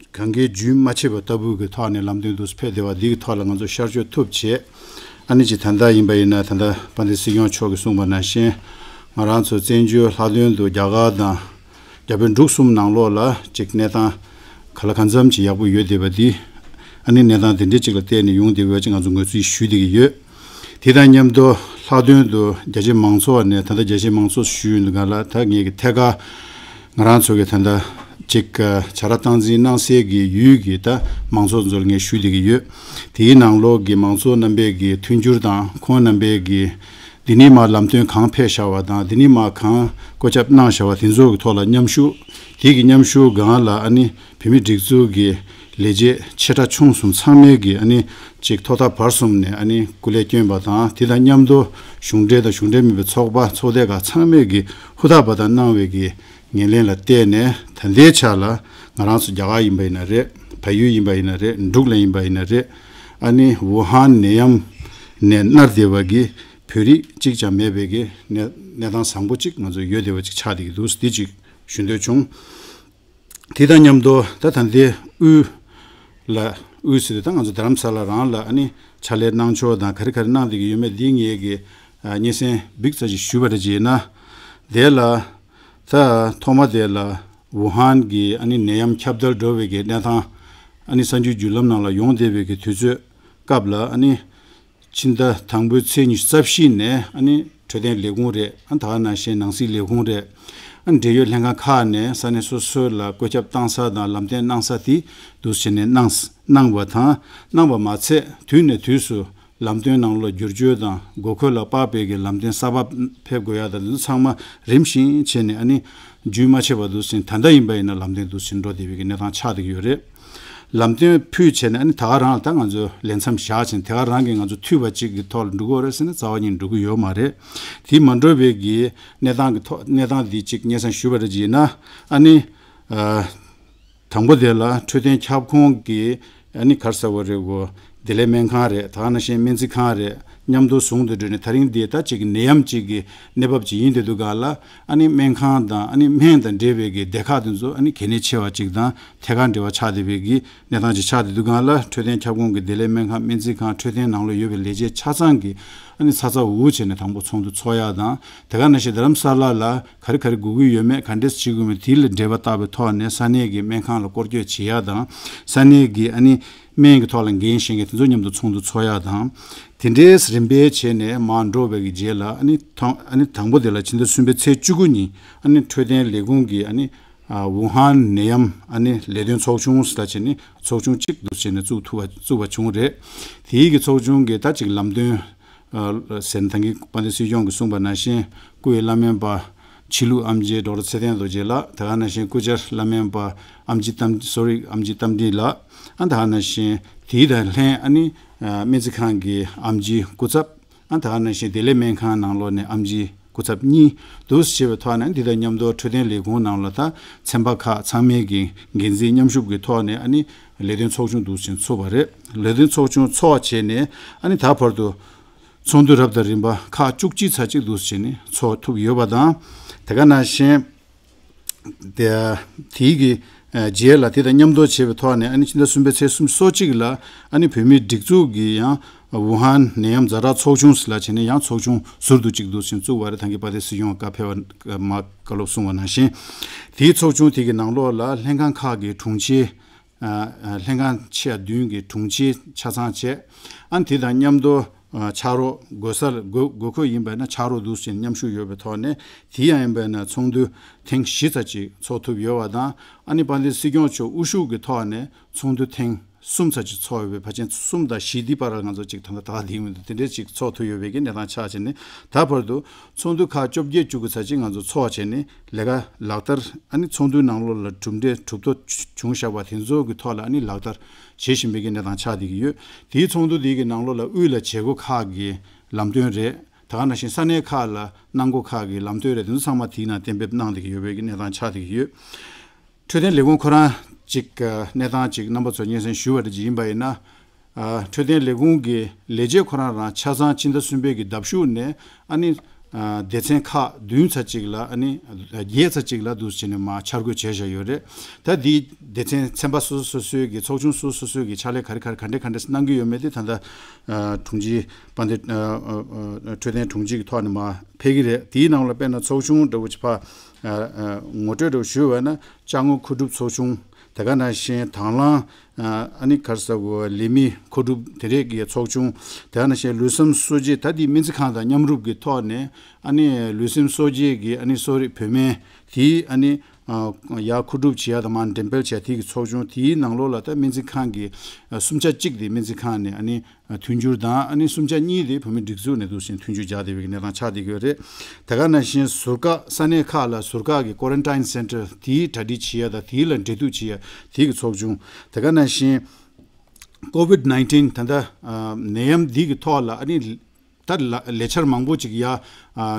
གངྒཱའི་རྒྱུན་མ་ཆད་པ་ལྟ་བུ་གི་ཐོག་ནས་ལམ་སྟོན་དུ་ཕེབས་བསྡད་པ་འདི་གི་ཐོག་ལ་ང་ཚོ་ཤར་བསྐྱོད་ཐུབ་བྱས། ཨ་ནི་ཅིག་ད་ལྟ་ཡིན་པ་ཡིན་ན་ད་ལྟ་དཔལ་ལྡན་སྲིད་སྐྱོང་མཆོག་གིས་གསུངས་པ་ནང་བཞིན་ང་རང་ཚོ་བཙན་བྱོལ་ལྷག་དོན་དུ་རྒྱ་གར་དང་རྒྱ་བལ་འབྲུག་གསུམ་ནང་ལོགས་ལ་ཅིག་གནས་སྟངས་ག་ལ་གང་འཚམ་ཅིག་ཡག་པོ་ཡོད་བསྡད་པ་འདི། ཨ་ནི་གནས་སྟངས་དེ་འདྲའི་ཅིག་ལ་བལྟས་ནས་ཡོང་བསྡད་པ་ཅིག་ང་ཚོ་ངོས་འཛིན་ཞུ་བསྡད་ཀྱི་ཡོད། དེ་དང་མཉམ་དུ་ལྷག་དོན་དུ་རྒྱ་ཆེ་མང་ཚོགས་ནས་ད་ལྟ་རྒྱ་ཆེ་མང་ཚོགས་ཞུས་ཡོང་དུས་སྒང་ལ་ད་ངས་ཀྱི་ཐད་ཀར་ང་རང་ཚོ་གི་ད་ལྟ་ཅིག་བྱ་ར་སྟངས་འཛིན་གནང་སའི་གི་ཡུལ་གྱི་ད་མང་ཚོགས་ཚོ་ལ་ངས་ཞུ་བསྡད་ཀྱི་ཡོད། དེའི་ནང་ལོགས་ཀྱི་མང་ཚོགས་རྣམ་པས་ཀྱི་མཐུན་འགྱུར་དང་ཁོང་རྣམ་པས་ཀྱི་འདི་ནས་མར་ལམ་སྟོན་གང་ཕེབས་བཞག་པ་དང་འདི་ནས་མར་གང་བཀོད་ཁྱབ་གནང་བཞག་པ་དེ་ཚོ་གི་ཐོག་ལ་མཉམ་ཞུགས། དེ་གི་མཉམ་ཞུགས་སྒང་ལ་ཨ་ནི་བོད་མི་སྒྲིག་འཛུགས་ཀྱི་ལས་བྱེད་ཆེ་ཕྲ་ཆུང་གསུམ་ཚང་མས་ཀྱི་ཨ་ནི་ཅིག་ཐོག་མཐའ་བར་གསུམ་ནས་ཨ་ནི་སྐུ་ལས་བསྐྱོན་པ་དང་། དེ་དང་མཉམ་དུ་གཞུང་འབྲེལ་དང་གཞུང་འབྲེལ་མིན་པའི་ཚོགས་པ་ཚོགས་སྡེ་ཁག་ཚང་མས་ཀྱི་ཧུར་ཐག་པ་དང་གནང་བའི་ཀྱི་ངོས་ལེན་ལ་བརྟེན་ནས་ད་ལྟའི་ཆ་ལ་ང་རང་ཚོ་རྒྱ་གར་ཡིན་པ་ཡིན་ན་རེད། བལ་ཡུལ་ཡིན་པ་ཡིན་ན་རེད། འབྲུག་ལ་ཡིན་པ་ཡིན་ན་རེད། ཨ་ནི་ཝུ་ཧན་ནད་ཡམས་ནས་མནར་བསྡད་པ་གི་བོད་རིགས་གཅིག་ཀྱང་མེད་པའི་གི་གནས་གནས་སྟངས་བཟང་པོ་གཅིག་ང་ཚོ་ཡོད་བསྡད་པ་ཅིག་ཆགས་བསྡད་ཀྱི་འདུག་འདི་གཅིག་ཞུ་འདོད་བྱུང་། དེ་དང་མཉམ་དུ་ད་ད་ལྟའི་དབུས་ལ་དབུས་ཟེར་དུས་ད་ང་ཚོ་རྡ་རམ་ས་ལ་རང་ལ་ཨ་ནི་ཕྱག་ལས་གནང་ཕྱོགས་དང་ག་རེ་ག་རེ་གནང་བསྡད་ཀྱི་ཡོད་མེད་འདི་ངས་ཀྱི་ཨ་སྙན་སེང་འབིགས་ཚ་ཅིག་ཞུས་པ་རེད། བྱས་ན་དེ་ལ་ད་ཐོག་མ་དེ་ལ་ཝུ་ཧན་གྱི་ཨ་ནི་ནད་ཡམས་ཁྱབ་གདལ་འགྲོ་བའི་གི་གནས་སྟངས་ཨ་ནི་གསར་འགྱུར་བརྒྱུད་ལམ་ནང་ལ་ཡོང་བསྡད་པའི་གི་དུས་ཚོད་སྐབས་ལ་ཨ་ནི་ཕྱི་ཟླ་དང་པོའི་ཚེས་ཉི་ཤུ་རྩ་བཞི་ནས་ཨ་ནི་འཕྲོད་བསྟེན་ལས་ཁུངས་རེད། ཨ་ད་ག་ནང་བཞིན་ནང་སྲིད་ལས་ཁུངས་རེད། ཨ་འབྲེལ་ཡོད་ལྷན་ཁང་ཁག་ནས་ས་གནས་སོ་སོ་ལ་བཀོད་ཁྱབ་བཏང་ས་དང་ལམ་སྟོན་གནང་ས་དེ་འདུག་བྱས་ནས་གནང་གནང་བ་དང་། གནང་བ་མ་ཚད་དུས་ནས་དུས་སུ་ ལམ་སྟོན་ནང་ལོགས་བསྒྱུར་བཅོས་དང་དགོས་མཁོ་ལ་དཔག་པའི་གི་ལམ་སྟོན་གསར་པ་ཕེབས་དགོས་ཡ་དང་དེ་ཚོ་ཚང་མ་རིམ་བཞིན་བྱས་ནས་ཨ་ནི་རྒྱུན་མ་ཆད་པར་འདུག་ཟིན། ད་ལྟ་ཡིན་པ་ཡིན་ན་ལམ་སྟོན་འདུག་ཟིན་འགྲོ་བསྡད་པའི་གི་གནས་སྟངས་ཆགས་བསྡད་ཀྱི་ཡོད་རེད། ལམ་སྟོན་ཕུལ་བྱས་ནས་ཨ་ནི་ད་ག་རང་ལ་ད་ང་ཚོ་ལས་མཚམས་བཞག་བྱས་ནས་དེ་ག་རང་གི་ང་ཚོ་འཐུས་པ་གཅིག་གི་ཐོག་ལ་འགྲོ་གི་ཡོད་རེད་ཟེར་ན་རྩ་བ་ཉིད་འགྲོ་གི་ཡོད་མ་རེད། དེ་མ་འགྲོ་བའི་གི་གནས་སྟངས་ཀྱི་ཐོག་གནས་སྟངས་འདི་གཅིག་སྙན་སེང་ཞུས་པ་རེད་ཅེ་ན། ཨ་ནི། ཨ། དང་པོ་དེ་ལ་འཕྲོད་བསྟེན་ཁྱབ་ཁོངས་ཀྱི་ཨ་ནི་ག་རེ་ཟེར་དགོས་རེད་གོ། བདེ་ལེགས་སྨན་ཁང་རེད། ད་ག་ནང་བཞིན་སྨན་རྩིས་ཁང་རེད། མཉམ་དུ་ཟུང་དུ་འབྲེལ་ནས་ད་རིང་འདི་ད་ཅིག་གི་ནད་ཡམས་ཅིག་གི་གནས་བབ་ཅིག་ཡིན་དེ་འདུག་ག་ལ། ཨ་ནི་སྨན་ཁང་དང་ཨ་ནི་སྨན་དང་འབྲེལ་བའི་གི་སྡེ་ཁག་དེ་ཚོ་ཨ་ནི་གལ་གནད་ཆེ་བ་ཅིག་དང་ཐད་ཀར་འབྲེལ་བ་ཆགས་བསྡད་པའི་གི་གནས་སྟངས་ཅིག་ཆགས་བསྡད་འདུག་ག་ལ། འཕྲོད་བསྟེན་ཁྱབ་ཁོངས་ཀྱི་བདེ་ལེགས་སྨན་ཁང་སྨན་རྩིས་ཁང་འཕྲོད་བསྟེན་ནང་ལོགས་ཡོད་པའི་ལས་བྱེད་ཆ་ཚང་གིས་ཨ་ནི་ཚ་ཚ་འུར་འུར་བྱས་ནས་དང་པོ་ཚོགས་འདུ་ཚོགས་ཡག་དང་། དེ་ག་ནང་བཞིན་རྡ་རམ་ས་ལ་ལ་ག་རེ་ག་རེ་དགོས་ཀྱི་ཡོད་མེད་ག་འདྲས་བྱེད་དགོས་མེད་དེ་ལ་འབྲེལ་བ་བཏགས་པའི་ཐོག་ནས་ས་གནས་ཀྱི་སྨན་ཁང་ལ་སྐོར་སྐྱོད་བྱེད་ཡག་དང་། ས་གནས་ཀྱི་ཨ་ནི་སྨན་གྱི་ཐོག་ལ་འགན་བཞེས་མཁན་དེ་ཚོ་མཉམ་དུ་ཚོགས་འདུ་ཚོགས་ཡག་དང་། དེ་འདྲའི་རིམ་པས་བྱས་ནས་མར་འགྲོ་བའི་གི་རྗེས་ལ་ཨ་ནི་ཐང་ཨ་ནི་དང་པོ་དེ་ལ་ཕྱི་ཟླ་གསུམ་པའི་ཚེས་བཅུ་དགུ་ཉིན་ཨ་ནི་འཕྲོད་བསྟེན་ལས་ཁུངས་ཀྱི་ཨ་ནི་ཨ་ཝུ་ཧན་ནད་ཡམས་ཨ་ནི་ལས་དོན་ཚོགས་ཆུང་ཟེར་ད་བྱས་ནས་ཚོགས་ཆུང་གཅིག་ཏུ་བྱས་ནས་བཙུགས་ཐུབ་པ་བཙུགས་པ་བྱུང་རེད། དེའི་གི་ཚོགས་ཆུང་གི་ད་ཅིག་ལམ་སྟོན། ཟེར་ན་ད་གིན་དཔལ་ལྡན་སྲིད་སྐྱོང་གིས་གསུངས་པ་ནང་བཞིན་སྐུའི་བླ་སྨན་པ་ཕྱི་ལུགས་ཨེམ་ཆི་ཌོག་ཊར་ཚེ་བརྟན་རྡོ་རྗེ་ལགས། དེ་ག་ནང་བཞིན་སྐུ་བཅར་བླ་སྨན་པ་ཨེམ་ཆི་རྟ་སོ་རི་ཨེམ་ཆི་རྟ་མགྲིན་ལགས། ཨ་དེ་ག་ནང་བཞིན་དེའི་དང་ལྷན་ཨ་ནི་སྨན་རྩིས་ཁང་གི་ཨེམ་ཆི་སྐུ་ཚབ། ཨ་དེ་ག་ནང་བཞིན་བདེ་ལེགས་སྨན་ཁང་ནང་ལོགས་ནས་ཨེམ་ཆི་སྐུ་ཚབ་གཉིས་འདུག་སེ་བྱས་པའི་ཐོག་ནས་འདི་དང་མཉམ་དུ་འཕྲོད་བསྟེན་ལས་ཁུངས་ནང་ལ་ད་ཚན་པ་ཁག་ཚང་མའི་གི་འགན་འཛིན་མཉམ་ཞུགས་ཀྱི་ཐོག་ནས་ཨ་ནི་ལས་དོན་ཚོགས་ཆུང་འདུག་སེ་ཚུགས་པ་རེད། ལས་དོན་ཚོགས་ཆུང་ཚོགས་བྱས་ནས་ཨ་ནི་ད་བར་དུ། ཚོགས་འདུ་རབ་དང་རིམ་པ་ཁག་བཅུ་གཅིག་ཙམ་ཅིག་འདུག་སེ་བྱས་ནས་ཚོགས་ཐུབ་ཡོད་པ་དང་། དེ་ག་ནང་བཞིན་དེ་དེའི་གི་རྗེས་ལ་དེ་དང་མཉམ་དུ་བྱས་པའི་ཐོག་ནས་ཨ་ནི་ཕྱི་ཟླ་གསུམ་པའི་ཚེས་སོ་གཅིག་ལ་ཨ་ནི་བོད་མིའི་སྒྲིག་འཛུགས་ཀྱི་ཡང་ཝུ་ཧན་ནད་ཡམས་ཛ་དྲག་ཚོགས་ཆུང་ཟེར་ལ་བྱས་ནས་ཡང་ཚོགས་ཆུང་ཟུར་དུ་གཅིག་འདུག་སེ་བཙུགས་པ་རེད། ད་གིན་དཔལ་ལྡན་སྲིད་སྐྱོང་བཀའ་ཕེབས་པ་མ་བཀའ་སློབ་གསུངས་པ་ནང་བཞིན་དེའི་ཚོགས་ཆུང་དེ་གི་ནང་ལོགས་ལ་ལྷན་ཁང་ཁག་གི་དྲུང་ཆེ། ལྷན་ཁང་ཆེ་བ་བདུན་གྱི་དྲུང་ཆེ་ཆ་ཚང་བྱས། ཨ་ནི་དེ་དང་མཉམ་དུ་ཕྱག་རོགས་དགོས་ས་དགོས་དགོས་མཁོ་ཡིན་པ་ན་ཕྱག་རོགས་འདུག་ཟེར་མཉམ་ཞུགས་ཡོད་པའི་ཐོག་ནས་དེ་ཡང་ཡིན་པ་ན་ཚོགས་འདུ་ཐེངས་བཞི་ཙམ་ཅིག་ཚོགས་ཐུབ་ཡོད་པ་དང་། ཨ་ནི་དཔལ་ལྡན་སྲིད་སྐྱོང་མཆོག་དབུ་བཞུགས་ཀྱི་ཐོག་ནས་ཚོགས་འདུ་ཐེངས་གསུམ་ཙམ་ཅིག་ཚོགས་ཡོད་པའི་ཕལ་ཆེར་གསུམ་དང་བཞི་འདི་བར་ལ་ང་ཚོ་ཅིག་ད་ལྟ་ད་ལྟ་དེ་མི་འདུག་དེ་འདྲའི་ཅིག་ཚོགས་ཐུབ་ཡོད་པའི་གི་གནས་སྟངས་ཆགས་བྱས་ནས་ད་བར་དུ། ཚོགས་འདུ་ཁག་བཅོ་བརྒྱད་བཅུ་དགུ་ཙམ་ཅིག་ང་ཚོ་ཚོགས་བྱས་ནས་ལས་ཀ་ལག་བསྟར་ཨ་ནི་ཚོགས་འདུའི་ནང་ལོགས་ལ་གྲུབ་འབྲས་གྲུབ་ཐོབ་བྱུང་བཞག་པ་དེ་ཚོ་གི་ཐོག་ལ་ཨ་ནི་ལག་བསྟར་བྱེད་བཞིན་པའི་གི་གནས་སྟངས་ཆགས་བསྡད་ཀྱི་ཡོད། དེའི་ཚོགས་འདུ་དེའི་གི་ནང་ལོགས་ལ་དབུས་ལ་བྱེད་སྒོ་ཁག་གི་ལམ་སྟོན་རེད། ད་ག་ནང་བཞིན་ས་གནས་ཁག་ལ་གནང་སྒོ་ཁག་གི་ལམ་སྟོན་རེད། དེ་ཚོ་ཚང་མ་དེའི་ནང་གཏན་འབེབས་གནང་བསྡད་ཀྱི་ཡོད་པའི་གི་གནས་སྟངས་ཆགས་བསྡད་ཀྱི་ཡོད། འཕྲོད་བསྟེན་ལས་ཁུངས་ཁོ་རང་ཅིག་གནས་སྟངས་ཅིག་རྣམ་པ་ཚོ་སྙན་སེང་ཞུ་བ་རེད་ཅིག་ཡིན་པ་ཡིན་ན། འཕྲོད་བསྟེན་ལས་ཁུངས་ཀྱི་ལས་བྱེད་ཁོ་རང་རང་ཆ་ཚང་ཕྱི་ཟླ་གསུམ་པའི་གི་ཟླ་མཇུག་ནས་ཨ་ནི་སྡེ་ཚན་ཁག་བདུན་ཙམ་ཅིག་ལ་ཨ་ནི་བརྒྱད་ཙམ་ཅིག་ལ་འདུག་སེ་བྱས་ནས་མར་འཆར་འགོད་བྱས་བཞག་ཡོད་རེད། ད་འདི་སྡེ་ཚན་ཚན་པ་སོ་སོ་སོ་སོའི་གི་ཚོགས་ཆུང་སོ་སོ་སོ་སོའི་གི་ཕྱག་ལས་ག་རེ་ག་རེ་ག་འདྲས་ག་འདྲས་གནང་གི་ཡོད་མེད་དེ་ད་ལྟ་དྲུང་ཆེ་དཔལ་ལྡན་འཕྲོད་བསྟེན་དྲུང་ཆེ་གི་ཐོག་ནས་མར་ཕེབས་ཀྱི་རེད། དེའི་ནང་ལ་དཔེར་ན་ཚོགས་ཆུང་འདྲ་བོ་ཅིག་ཕར་ངོ་སྤྲོད་འདྲ་བོ་ཞུས་པ་ན། ཅ་དངོས་མཁོ་སྒྲུབ་ཚོགས་ཆུང་། དེ་ག་ནང་བཞིན་དང་བླངས་ཨ་ནི་ག་རེ་ཟེར་དགོས། ལས་མི་མཁོ་སྒྲུབ་དེ་འདྲས་ཀྱི་ཚོགས་ཆུང་། དེ་ག་ནང་བཞིན་ལུས་སེམས་གསོ་བྱེད་ད་འདི་སྨན་རྩིས་ཁང་དང་མཉམ་རུབ་ཀྱི་ཐོག་ནས་ཨ་ནི་ལུས་སེམས་གསོ་བྱེད་ཀྱི་ཨ་ནི་གསོ་རིག་བོད་སྨན་དེ་ཨ་ནི་ཡར་མཁོ་སྒྲུབ་བྱེད་ཡ་དང་མར་འགྲེམས་སྤེལ་བྱེད་ཡ་དེ་གི་ཚོགས་ཆུང་། དེའི་ནང་ལོགས་ལ་ད་སྨན་རྩིས་ཁང་གི་གསུམ་ཆ་གཅིག་དེ་སྨན་རྩིས་ཁང་ནས་ཨ་ནི་མཐུན་འགྱུར་དང་ཨ་ནི་གསུམ་ཆ་གཉིས་དེ་བོད་མིའི་སྒྲིག་འཛུགས་ནས་འདུག་སེ་མཐུན་འགྱུར་རྒྱག་བསྡད་པའི་གནས་སྟངས་ཆགས་བསྡད་ཀྱི་ཡོད་རེད། དེ་ག་ནང་བཞིན་ཟུར་བཀག་ས་གནས་ཁག་ལ་ཟུར་བཀག་གི་quarantine center་དེའི་གྲ་སྒྲིག་བྱེད་ཡ་དང་དེའི་ལ་འབྲེལ་གཏུག་བྱེད་ཡ་དེའི་གི་ཚོགས་ཆུང་། དེ་ག་ནང་བཞིན་COVID nineteen་ད་ལྟ་ནད་ཡམས་འདི་གི་ཐོག་ལ་ཨ་ནི་ད་ལ་ལས་འཆར་མང་པོ་ཅིག་ཡ་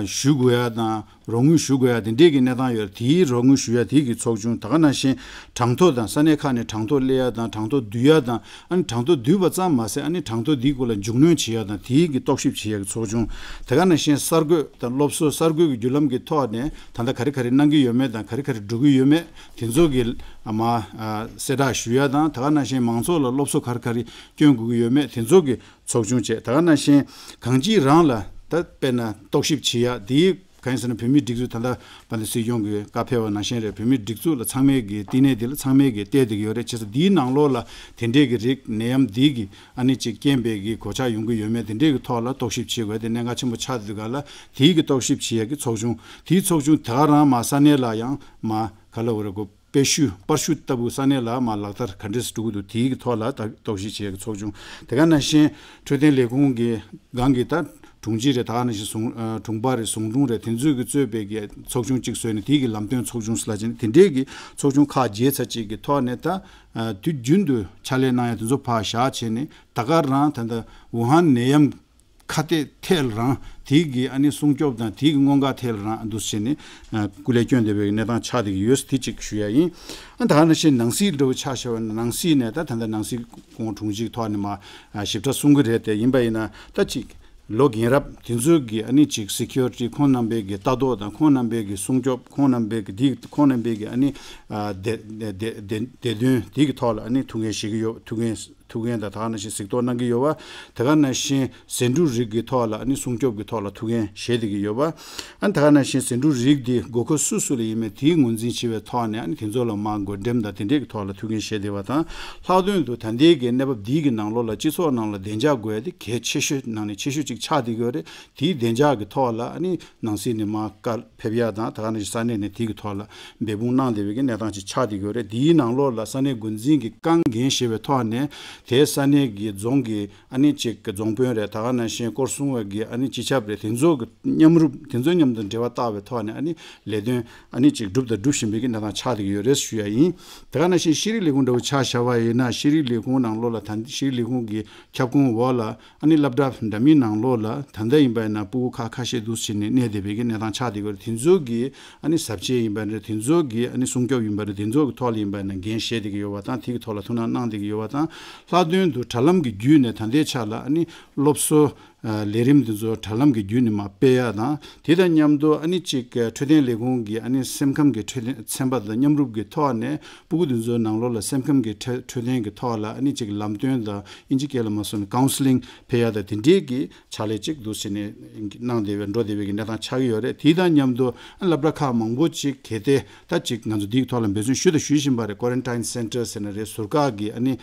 ཞུ་དགོས་ཡ་དང་རོགས་དངུལ་ཞུ་དགོས་ཡ་དེ་འདྲས་ཀྱི་གནས་སྟངས་ཡོད་རེད། དེའི་རོགས་དངུལ་ཞུ་ཡ་དེའི་གི་ཚོགས་ཆུང་། ད་ག་ནང་བཞིན་གྲངས་ཐོ་དང་ས་གནས་ཁག་ནས་གྲངས་ཐོ་སླེབས་ཡ་དང་གྲངས་ཐོ་བསྡུ་ཡ་དང་། ཨ་ནི་གྲངས་ཐོ་བསྡུས་པ་ཙམ་མ་ཟད་ཨ་ནི་གྲངས་ཐོ་འདིའི་སྐོར་ལ་མཇུག་གནོན་བྱེད་ཡ་དང་དེའི་གི་རྟོག་ཞིབ་བྱེད་ཡ་གི་ཚོགས་ཆུང་། དེ་ག་ནང་བཞིན་གསར་འགོད་དང་སློབ་གསོ་གསར་འགོད་ཀྱི་བརྒྱུད་ལམ་གྱི་ཐོག་ནས་ད་ལྟ་ག་རེ་ག་རེ་གནང་གི་ཡོད་མེད་དང་ག་རེ་ག་རེ་འགྲོ་གི་ཡོད་མེད་དེ་ཚོ་གི་མ་གསལ་བསྒྲགས་ཞུ་ཡ་དང་། དེ་ག་ནང་བཞིན་མང་ཚོགས་ལ་སློབ་གསོ་ག་རེ་ག་རེ་སྐྱོན་དགོས་ཀྱི་ཡོད་མེད་དེ་ཚོ་གི་ཚོགས་ཆུང་བྱས། དེ་ག་ནང་བཞིན་གང་ཅིའི་རང་ལ་ད་དཔེར་ན་རྟོག་ཞིབ་བྱེད་ཡ་དེའི་གང་ཡིན་ཟེར་ན་བོད་མིའི་སྒྲིག་འཛུགས་ད་ལྟ་དཔལ་ལྡན་སྲིད་སྐྱོང་གིས་བཀའ་ཕེབས་པ་ནང་བཞིན་རེད། བོད་མིའི་སྒྲིག་འཛུགས་ལ་ཚང་མས་ཀྱི་བསྟི་གནས་འདི་ལ་ཚང་མས་ཀྱི་བལྟས་བསྡད་ཀྱི་ཡོད་རེད། བྱས་ཙང་འདིའི་ནང་ལོགས་ལ་དེ་འདྲས་ཀྱི་རིགས་ནད་ཡམས་འདི་གི་ཨ་ནི་ཅིག་རྐྱེན་པས་ཀྱི་གོད་ཆག་ཡོང་གི་ཡོད་མེད་དེ་འདྲས་ཀྱི་ཐོག་ལ་རྟོག་ཞིབ་བྱེད་དགོས་དེ་གནད་འགག་ཆེན་པོ་ཆགས་འདུག་ག་ལ། དེའི་གི་རྟོག་ཞིབ་བྱེད་ཡ་གི་ཚོགས་ཆུང་། དེའི་ཚོགས་ཆུང་དེ་ག་རང་མ་ས་གནས་ལ་ཡང་མ་ག་ལ་འོ་རེ་དགོས། པད་ཤུ་པར་ཤུ་ལྟ་བུ་ས་གནས་ལ་མར་ལག་བསྟར་ག་འདྲས་འགྲོ་གི་འདུག་དེའི་གི་ཐོག་ལ་ད་རྟོག་ཞིབ་བྱེད་ཡག་གི་ཚོགས་ཆུང་། དེ་ག་ནང་བཞིན་འཕྲོད་བསྟེན་ལས་ཁུངས་ཀྱི་སྒང་གི་ད་དྲུང་ཆེ་རེད། ད་ག་ནང་བཞིན་སྲུང་ཨ་དྲུང་པ་རེད། ཟུང་དྲུང་རེད། དེ་ཚོས་ཀྱི་གཙོས་པའི་གི་ཚོགས་ཆུང་གཅིག་བཟོས་ནས་དེའི་གི་ལམ་སྟོན་ཚོགས་ཆུང་ཟེར་ལབ་བྱས་ནས་དེ་འདྲའི་གི་ཚོགས་ཆུང་ཁག་བརྒྱད་ཙམ་ཅིག་གི་ཐོག་ནས་ད་ཨ་དུས་རྒྱུན་དུ་ཕྱག་ལས་གནང་ཡག་དེ་ཚོ་ཕར་བཞག་བྱས་ནས་ད་ག་རང་ད་ལྟ་ཝུ་ཧན་ནད་ཡམས་ཁ་གཏད་ཐད་ལ་རང་དེའི་གི་ཨ་ནི་སྲུང་སྐྱོབ་དང་དེའི་གི་སྔོན་འགོག་ཐད་ལ་རང་འདུག་བྱས་ནས་ཨ་སྐུ་ལས་བསྐྱོན་བསྡད་པའི་གནས་སྟངས་ཆགས་བསྡད་ཀྱི་ཡོད་དེ་གཅིག་ཞུ་ཡ་ཡིན། ཨ་ད་ག་ནང་བཞིན་ནང་སྲིད་འདྲ་བོ་ཆ་བཞག་པ་ན་ནང་སྲིད་ནས་ད་ད་ལྟ་ནང་སྲིད་ཁོང་དྲུང་ཆེའི་ཐོག་ནས་མར་ཨ་ཞིབ་ཕྲ་གསུང་གི་རེད། དེ་ཡིན་པ་ཡིན་ན་ད་ཅིག་ལོ་རྒན་རབས་དེ་ཚོའི་གི་ཨ་ནི་ཅིག་སི་ཁིའུ་རི་ཊི་ཁོང་རྣམ་པའི་གི་ལྟ་རྟོག་དང་ཁོང་རྣམ་པའི་གི་སྲུང་སྐྱོབ་ཁོང་རྣམ་པའི་གི་དེ་ཁོང་རྣམ་པའི་གི་ཨ་ནི་ཨ་བདེ་བདེ་བདེ་བདེ་བདེ་དོན་དེའི་གི་ཐོག་ལ་ཨ་ནི་ཐུགས་འགན་བཞེས་ཀྱི་ཡོད། ཐུགས་འགན་ཐུགས་འགན་དང་ད་ག་ནང་བཞིན་གཟིགས་རྟོག་གནང་གི་ཡོད་པ། ད་ག་ནང་བཞིན་ཟེ་འབྲུ་རིགས་ཀྱི་ཐོག་ལ་ཨ་ནི་སྲུང་སྐྱོབ་ཀྱི་ཐོག་ལ་ཐུགས་འགན་བཞེས་བསྡད་ཀྱི་ཡོད་པ། ཨ་ནི་ད་ག་ནང་བཞིན་ཟེ་འབྲུ་རིགས་འདི་དགོས་མཁོ་སུ་སུ་ལ་ཡིན་མིན་དེའི་ངོས་འཛིན་བྱེད་པའི་ཐོག་ནས་ཨ་ནི་དེ་ཚོ་ལ་མར་བགོ་འགྲེམས་དང་དེ་འདྲས་ཀྱི་ཐོག་ལ་ཐུགས་འགན་བཞེས་བསྡད་པ་དང་། ལྷག་དོན་དུ་ད་ལྟའི་གི་གནས་བབ་འདིའི་གི་ནང་ལོགས་ལ་སྤྱི་ཚོགས་ནང་ལ་བདེ་འཇགས་དགོས་ཡ་དེ་གལ་ཆེ་ཤོས་ནང་ནས་ཆེ་ཤོས་ཅིག་ཆགས་བསྡད་ཀྱི་ཡོད་རེད། དེའི་བདེ་འཇགས་ཀྱི་ཐོག་ལ་ཨ་ནི་ནང་སྲིད་ནས་མར་བཀའ་ཕེབས་ཡ་དང་ད་ག་ནང་བཞིན་ས་གནས་ནས་དེའི་གི་ཐོག་ལ་འབད་འབུངས་གནང་བསྡད་པའི་གི་གནས་སྟངས་ཅིག་ཆགས་བསྡད་ཀྱི་ཡོད་རེད། དེའི་ནང་ལོགས་ལ་ས་གནས་འགོ་འཛིན་གྱིས་རྐང་འགན་བཞེས་པའི་ཐོག་ནས་དེའི་ས་གནས་ཀྱི་རྫོང་གི་ཨ་ནི་ཅིག་གི་རྫོང་དཔོན་རེད། ད་ག་ནང་བཞིན་སྐོར་སྲུང་བའི་གི་ཨ་ནི་སྤྱི་ཁྱབ་རེད། དེ་ཚོ་གི་མཉམ་རུབ་དེ་ཚོ་མཉམ་དུ་འབྲེལ་བ་བཏགས་པའི་ཐོག་ནས་ཨ་ནི་ལས་དོན་ཨ་ནི་ཅིག་སྒྲུབ་དང་སྒྲུབ་བཞིན་པའི་གི་གནས་སྟངས་ཆགས་བསྡད་ཀྱི་ཡོད་རེད་ཞུ་ཡ་ཡིན། དེ་ག་ནང་བཞིན་ཤེས་རིག་ལས་ཁུངས་འདྲ་བོ་ཆ་བཞག་པ་ཡིན་ན་ཤེས་རིག་ལས་ཁུངས་ནང་ལོགས་ལ་ད་ཤེས་རིག་ལས་ཁུངས་ཀྱི་ཁྱབ་ཁོངས་འོག་ལ་ཨ་ནི་སློབ་གྲྭ་འདྲ་མིན་ནང་ལོགས་ལ་ད་ལྟ་ཡིན་པ་ཡིན་ན་སྤུ་གུ་ཁག་ཁ་ཤས་འདུག་སེ་བྱས་ནས་གནས་བསྡད་པའི་གི་གནས་སྟངས་ཆགས་བསྡད་ཀྱི་ཡོད་རེད། དེ་ཚོ་གི་ཨ་ནི་ཟབ་ཆས་ཡིན་པ་རེད། དེ་ཚོ་གི་ཨ་ནི་སྲུང་སྐྱོབ་ཡིན་པ་རེད། དེ་ཚོ་གི་ཐོག་ལ་ཡིན་པ་ཡིན་ན་འགན་བཞེས་བསྡད་ཀྱི་ཡོད་པ་དང་དེ་གི་ཐོག་ལ་ཐུགས་སྣང་གནང་བསྡད་ཀྱི་ཡོད་པ་དང་། ལྷག་དོན་དུ་དྲ་ལམ་གྱི་བརྒྱུད་ནས་ད་ལྟའི་ཆ་ལ་ཨ་ནི་སློབ་གསོ་ལས་རིམ་དེ་ཚོ་དྲ་ལམ་གྱི་བརྒྱུད་ནས་མར་སྤེལ་ཡ་དང་དེ་དང་མཉམ་དུ་ཨ་ནི་ཅིག་འཕྲོད་བསྟེན་ལས་ཁུངས་ཀྱི་ཨ་ནི་སེམས་ཁམས་ཀྱི་འཕྲོད་བསྟེན་ཚན་པ་དང་མཉམ་རུབ་ཀྱི་ཐོག་ནས་སྤུ་གུ་དེ་ཚོའི་ནང་ལོགས་ལ་སེམས་ཁམས་ཀྱི་འཕྲོད་འཕྲོད་བསྟེན་གྱི་ཐོག་ལ་ཨ་ནི་ཅིག་ལམ་སྟོན་དང་ཨིན་ཇི་སྐད་ལ་མ་སོང་ན་ཀའུན་སི་ལིང་སྤེལ་ཡ་དང་དེ་འདྲའི་གི་ཕྱག་ལས་ཅིག་འདུག་སེ་བྱས་ནས་གནང་བསྡད་པའི་འགྲོ་བསྡད་པའི་གི་གནས་སྟངས་ཆགས་ཀྱི་ཡོད་རེད། དེ་དང་མཉམ་དུ་སློབ་གྲྭ་ཁག་མང་པོ་ཅིག་གལ་ཏེ་ད་ཅིག་ང་ཚོ་འདིའི་ཐོག་ལ་འབད་བརྩོན་ཞུ་དང་ཞུ་བཞིན་པ་རེད། ཀོ་རན་ཊིན་སེན་ཊར་ཟེར་ན་རེད། ཟུར་བཀག་གི་ཨ་ནི་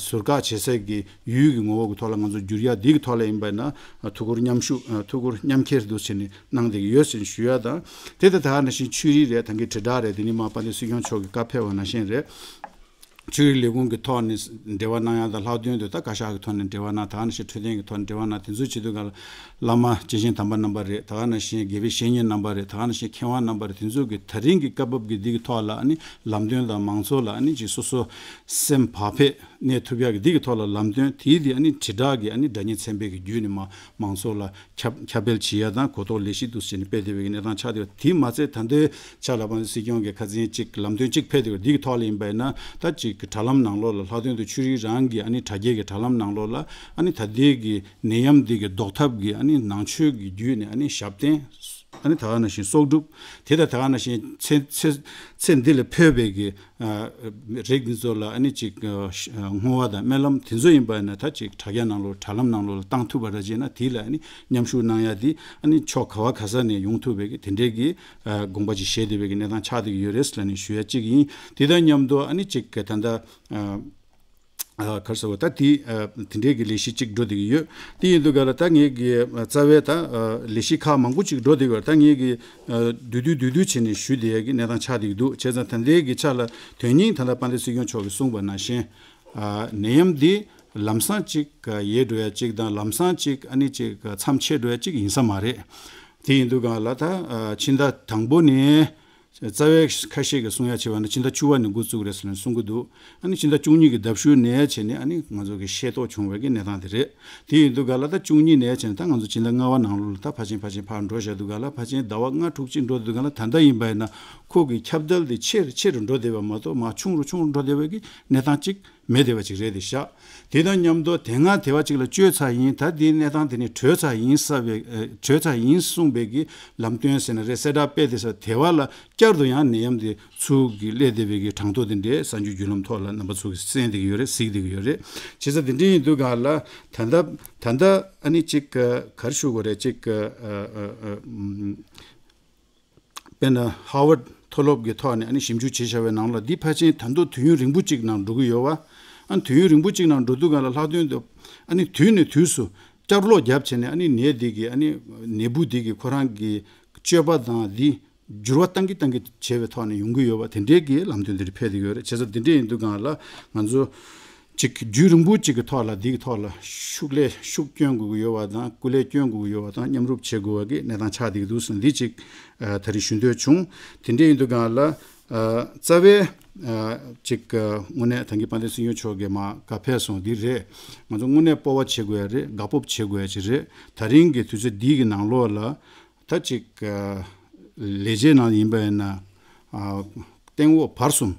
ཟུར་བཀག་བྱེད་སའི་གི་ཡུལ་གྱི་ངོ་བོ་གི་ཐོག་ལ་ང་ཚོ་བསྒྱུར་ཡ་འདི་གི་ཐོག་ལ་ཡིན་པ་ན་ཐུགས་ཁུར་མཉམ་ཞུགས་ཐུགས་ཁུར་མཉམ་འཁྱེར་འདུག་བྱས་ནས་གནང་བསྡད་ཀྱི་ཡོད་ཟེར་ནས་ཞུ་ཡ་དང་། དེ་ལྟ་ད་ག་ནང་བཞིན་ཆོས་རིག་རེད། ད་གིན་དྲིལ་བསྒྲགས་རེད། དེ་ནི་མ་དཔལ་ལྡན་སྲིད་སྐྱོང་མཆོག་གི་བཀའ་ཕེབས་པ་ནང་བཞིན་རེད། ཆོས་རིག་ལས་ཁུངས་ཀྱི་ཐོག་ནས་འབྲེལ་བ་གནང་ཡ་དང་ལྷག་དོན་དུ་ད་བཀའ་ཤག་གི་ཐོག་ནས་འབྲེལ་བ་གནང་། ད་ག་ནང་བཞིན་འཕྲོད་བསྟེན་གྱི་ཐོག་ནས་འབྲེལ་བ་གནང་། དེ་ཚོ་བྱེད་དུས་ག་ལ་བླ་མ་སྐྱེས་ཆེན་དམ་པ་རྣམ་པ་རེད། ད་ག་ནང་བཞིན་དགེ་བའི་བཤེས་གཉེན་རྣམ་པ་རེད། ད་ག་ནང་བཞིན་མཁས་དབང་རྣམ་པ་རེད། དེ་ཚོ་གི་ད་རིང་གི་སྐབས་བབ་ཀྱི་འདི་གི་ཐོག་ལ་ཨ་ནི་ལམ་སྟོན་དང་མང་ཚོགས་ལ་ཨ་ནི་ཅིག་སོ་སོ་སེམས་བག་ཕེབས་གནས་ཐུབ་ཡག་གི་འདི་གི་ཐོག་ལ་ལམ་སྟོན་དེའི་དེ་ཨ་ནི་དྲིལ་བསྒྲགས་ཀྱི་ཨ་ནི་སྒྲ་སྙན་ཚན་པའི་གི་བརྒྱུད་ནས་མ་མང་ཚོགས་ལ་ཁྱབ་ཁྱབ་སྤེལ་བྱེད་ཡ་དང་གོ་རྟོགས་ལེགས་ཤིག་འདུག་ཟེར་ནས་སྤེལ་བསྡད་པའི་གི་གནས་སྟངས་ཆགས་བསྡད་པ། དེ་མ་ཚད་ད་ལྟའི་ཆ་ལ་དཔལ་ལྡན་སྲིད་སྐྱོང་གི་ཁ་སང་ཅིག་ལམ་སྟོན་ཅིག་ཕེབས་བསྡད་པ་འདི་གི་ཐོག་ལ་ཡིན་པ་ཡིན་ན་ད་ཅིག་གི་དྲ་ལམ་ནང་ལོགས་ལ་ལྷག་དོན་དུ་ཆོས་རིག་རང་གི་ཨ་ནི་དྲ་རྒྱའི་གི་དྲ་ལམ་ནང་ལོགས་ལ་ཨ་ནི་ད་ལྟའི་གི་ནད་ཡམས་འདི་གི་ཟློག་ཐབས་ཀྱི་ཨ་ནི་ནང་ཆོས་ཀྱི་བརྒྱུད་ནས་ཨ་ནི་ཞབས་བརྟན་ཨ་ནི་ད་ག་ནང་བཞིན་གསོག་སྒྲུབ་དེ་དང་ད་ག་ནང་བཞིན་ཚེ་ཚེ་ཚེ་འདི་ལ་ཕོད་པའི་གི་ཨ་རིགས་འདི་ཚོ་ལ་ཨ་ནི་ཅིག་ཨ་བསྔོ་བ་དང་སྨོན་ལམ་དེ་ཚོ་ཡིན་པ་ན་ད་ཅིག་དྲ་རྒྱ་ནང་ལོགས་དྲ་ལམ་ནང་ལོགས་ལ་བཏང་ཐུབ་པ་ར་བྱས་ན་དེ་ལ་ཨ་ནི་མཉམ་ཞུགས་གནང་ཡ་དེ་ཨ་ནི་ཕྱོགས་ག་བ་ག་ས་ནས་ཡོང་ཐུབ་པའི་གི་དེ་འདྲའི་གི་ཨ་དགོངས་པ་ཅིག་བཞེས་བསྡད་པའི་གི་གནས་སྟངས་ཆགས་བསྡད་ཀྱི་ཡོད་རེད་ལབ་ནས་ཞུ་ཡ་གཅིག་ཡིན། དེ་དང་མཉམ་དུ་ཨ་ནི་ཅིག་གི་ད་ལྟ་ཨ་ཨ་ག་རེ་ཟེར་བ་ད་དེ་ཨ་དེ་འདྲའི་གི་ལས་གཞི་གཅིག་འགྲོ་བསྡད་ཀྱི་ཡོད། དེ་ཡིན་དུས་ག་ལ་ད་ངས་གི་ཨ་རྩ་བའི་ད་ཨ་ལས་གཞི་ཁག་མང་པོ་ཅིག་འགྲོ་བསྡད་ཀྱི་ཡོད། ད་ངས་གི་ཨ་བསྡུས་བསྡུས་བསྡུས་བསྡུས་བྱས་ནས་ཞུ་བསྡད་ཡ་གི་གནས་སྟངས་ཆགས་བསྡད་ཀྱི་འདུག་བྱས་ཙང་ད་ལྟའི་གི་ཆ་ལ་དོན་སྙིང་ད་ལྟ་དཔལ་ལྡན་སྲིད་སྐྱོང་མཆོག་གིས་གསུངས་པ་ནང་བཞིན་ཨ་ནད་ཡམས་འདི་ལམ་སང་ཅིག་ཡལ་འགྲོ་ཡ་ཅིག་དང་ལམ་སང་ཅིག་ཨ་ནི་ཅིག་མཚམས་ཆད་འགྲོ་ཡ་ཅིག་ཡིན་ས་མ་རེད། དེ་ཡིན་དུས་ག་ལ་ད་ཨ་ཕྱི་ཟླ་དང་པོ་ནས་རྩ་བའི་ཁ་ཤས་ཀྱིས་གསུང་ཡ་བྱས་པ་ན་ཕྱི་ཟླ་བཅུ་པ་ནས་འགོ་བཙུགས་རེད་ཟེར་ནས་གསུང་གི་འདུག་ཨ་ནི་ཕྱི་ཟླ་བཅུ་གཉིས་ཀྱི་ཟླ་ཤུལ་ནས་བྱས་ནས་ཨ་ནི་ང་ཚོ་གི་ཤེས་རྟོགས་བྱུང་བའི་གི་གནས་སྟངས་དེ་རེད། དེ་ཡིན་དུས་ག་ལ་ད་བཅུ་གཉིས་ནས་བྱས་ནས་ད་ང་ཚོ་ཕྱི་ཟླ་ལྔ་པ་ནང་ལོགས་ལ་ད་ཕར་ཕྱིན་ཕར་ཕྱིན་ཕར་འགྲོ་བཞག་དུས་ག་ལ་ཕར་ཕྱིན་ཟླ་བ་ལྔ་དྲུག་ཅིག་འགྲོ་དུས་ག་ལ་ད་ལྟ་ཡིན་པ་ཡིན་ན་ཁོ་གི་ཁྱབ་གདལ་དེ་ཆེ་རུ་ཆེ་རུ་འགྲོ་བསྡད་པ་མ་གཏོགས་མར་ཆུང་རུ་ཆུང་རུ་འགྲོ་བསྡད་པའི་གི་གནས་སྟངས་གཅིག་མེད་བསྡད་པ་ཅིག་རེད་དེ་ཤག་དེ་དང་མཉམ་དུ་དེ་སྔ་དེ་བ་ཅིག་ལ་བཅོས་ཚར་ཡིན། ད་དེའི་གནས་སྟངས་དེ་ནི་གྲོལ་ཚར་ཡིན་ཟེར་བའི་ཨ་གྲོལ་ཚར་ཡིན་གསུངས་པའི་གི་ལམ་སྟོན་ཟེར་ན་རེད། གསལ་བསྒྲགས་སྤེལ་དེ་ས་དེ་བ་ལ་བསྐྱར་དུ་ཡང་ནད་ཡམས་དེ་ཚུར་གི་སླེབས་བསྡད་པའི་གི་གྲངས་ཐོ་དེ་འདྲའི་གསར་འགྱུར་བརྒྱུད་ལམ་ཐོག་ལ་རྣམ་པ་ཚོ་གིས་གསན་བསྡད་ཀྱི་ཡོད་རེད། གཟིགས་བསྡད་ཀྱི་ཡོད་རེད། བྱས་ཙང་དེ་འདྲ་ཡིན་དུས་ག་ལ་ད་ལྟ་ད་ལྟ་ཨ་ནི་ཅིག་ག་ག་རེ་ཞུ་དགོས་རེད། ཅིག་ཨ་ཨ་ཨ་ཨ་དཔེར་ན་ཧར་ཝརཌ་མཐོ་སློབ་ཀྱི་ཐོག་ནས་ཨ་ནི་ཞིབ་འཇུག་བྱས་བཞག་པའི་ནང་ལ་འདི་ཕལ་ཆེར་ད་དུང་དུས་ཡུན་རིང་པོ་ཅིག་ནང་འགྲོ་གི་ཡོད་པ། ཨ་ནི་དུས་ཡུན་རིང་པོ་ཅིག་ནང་འགྲོ་དུས་ག་ལ་ལྷག་དོན་དུ་ཨ་ནི་དུས་ནས་དུས་སུ་བསྐྱར་ལོག་བརྒྱབ་བྱས་ནས་ཨ་ནི་ནད་འདི་གི་ཨ་ནི་ནད་འབུ་འདི་གི་ཁོ་རང་གི་སྤྱོད་པ་དང་འདི་ འགྱུར་བ་གཏང་གི་གཏང་གི་བྱས་པའི་ཐོག་ནས་ཡོང་གི་ཡོད་པ་དེ་འདྲའི་གི་ལམ་སྟོན་དེ་འདྲ་ཕེབས་བསྡད་ཡོད་རེད། བྱས་ཙང་དེ་འདྲ་ཡིན་དུས་སྒང་ལ་ང་ཚོ་ཅིག་རྒྱུན་རིང་པོ་ཅིག་གི་ཐོག་ལ་འདི་གི་ཐོག་ལ་ཤུགས་ལས་ཤུགས་སྐྱོན་དགོས་ཀྱི་ཡོད་པ་དང་སྐུ་ལས་སྐྱོན་དགོས་ཀྱི་ཡོད་པ་དང་མཉམ་རུབ་བྱེད་དགོས་པ་གི་གནས་སྟངས་ཆགས་བསྡད་ཀྱི་འདུག་ཟེར་ནས་འདི་ཅིག་ཨ་ད་རེས་ཞུ་འདོད་བྱུང་། དེ་འདྲ་ཡིན་དུས་སྒང་ལ་ཨ་རྩ་བའི་ཨ་ཅིག་ཨ་དངོས་གནས་ད་གིན་དཔལ་ལྡན་སྲིད་སྐྱོང་མཆོག་གིས་མར་བཀའ་ཕེབས་སོང་འདི་རེད། ང་ཚོ་དངོས་གནས་སྤོབས་པ་བྱེད་དགོས་ཡ་རེད། དགའ་སྤོབས་བྱེད་དགོས་ཡ་ཅིག་རེད། ད་རིང་གི་དུས་ཚོད་འདི་གི་ནང་ལོགས་ལ། ད་ཅིག་ཨ་ལས་བྱེད་ནང་ཡིན་པ་ཡིན་ན་ཨ་སྟེང་འོག་བར་གསུམ་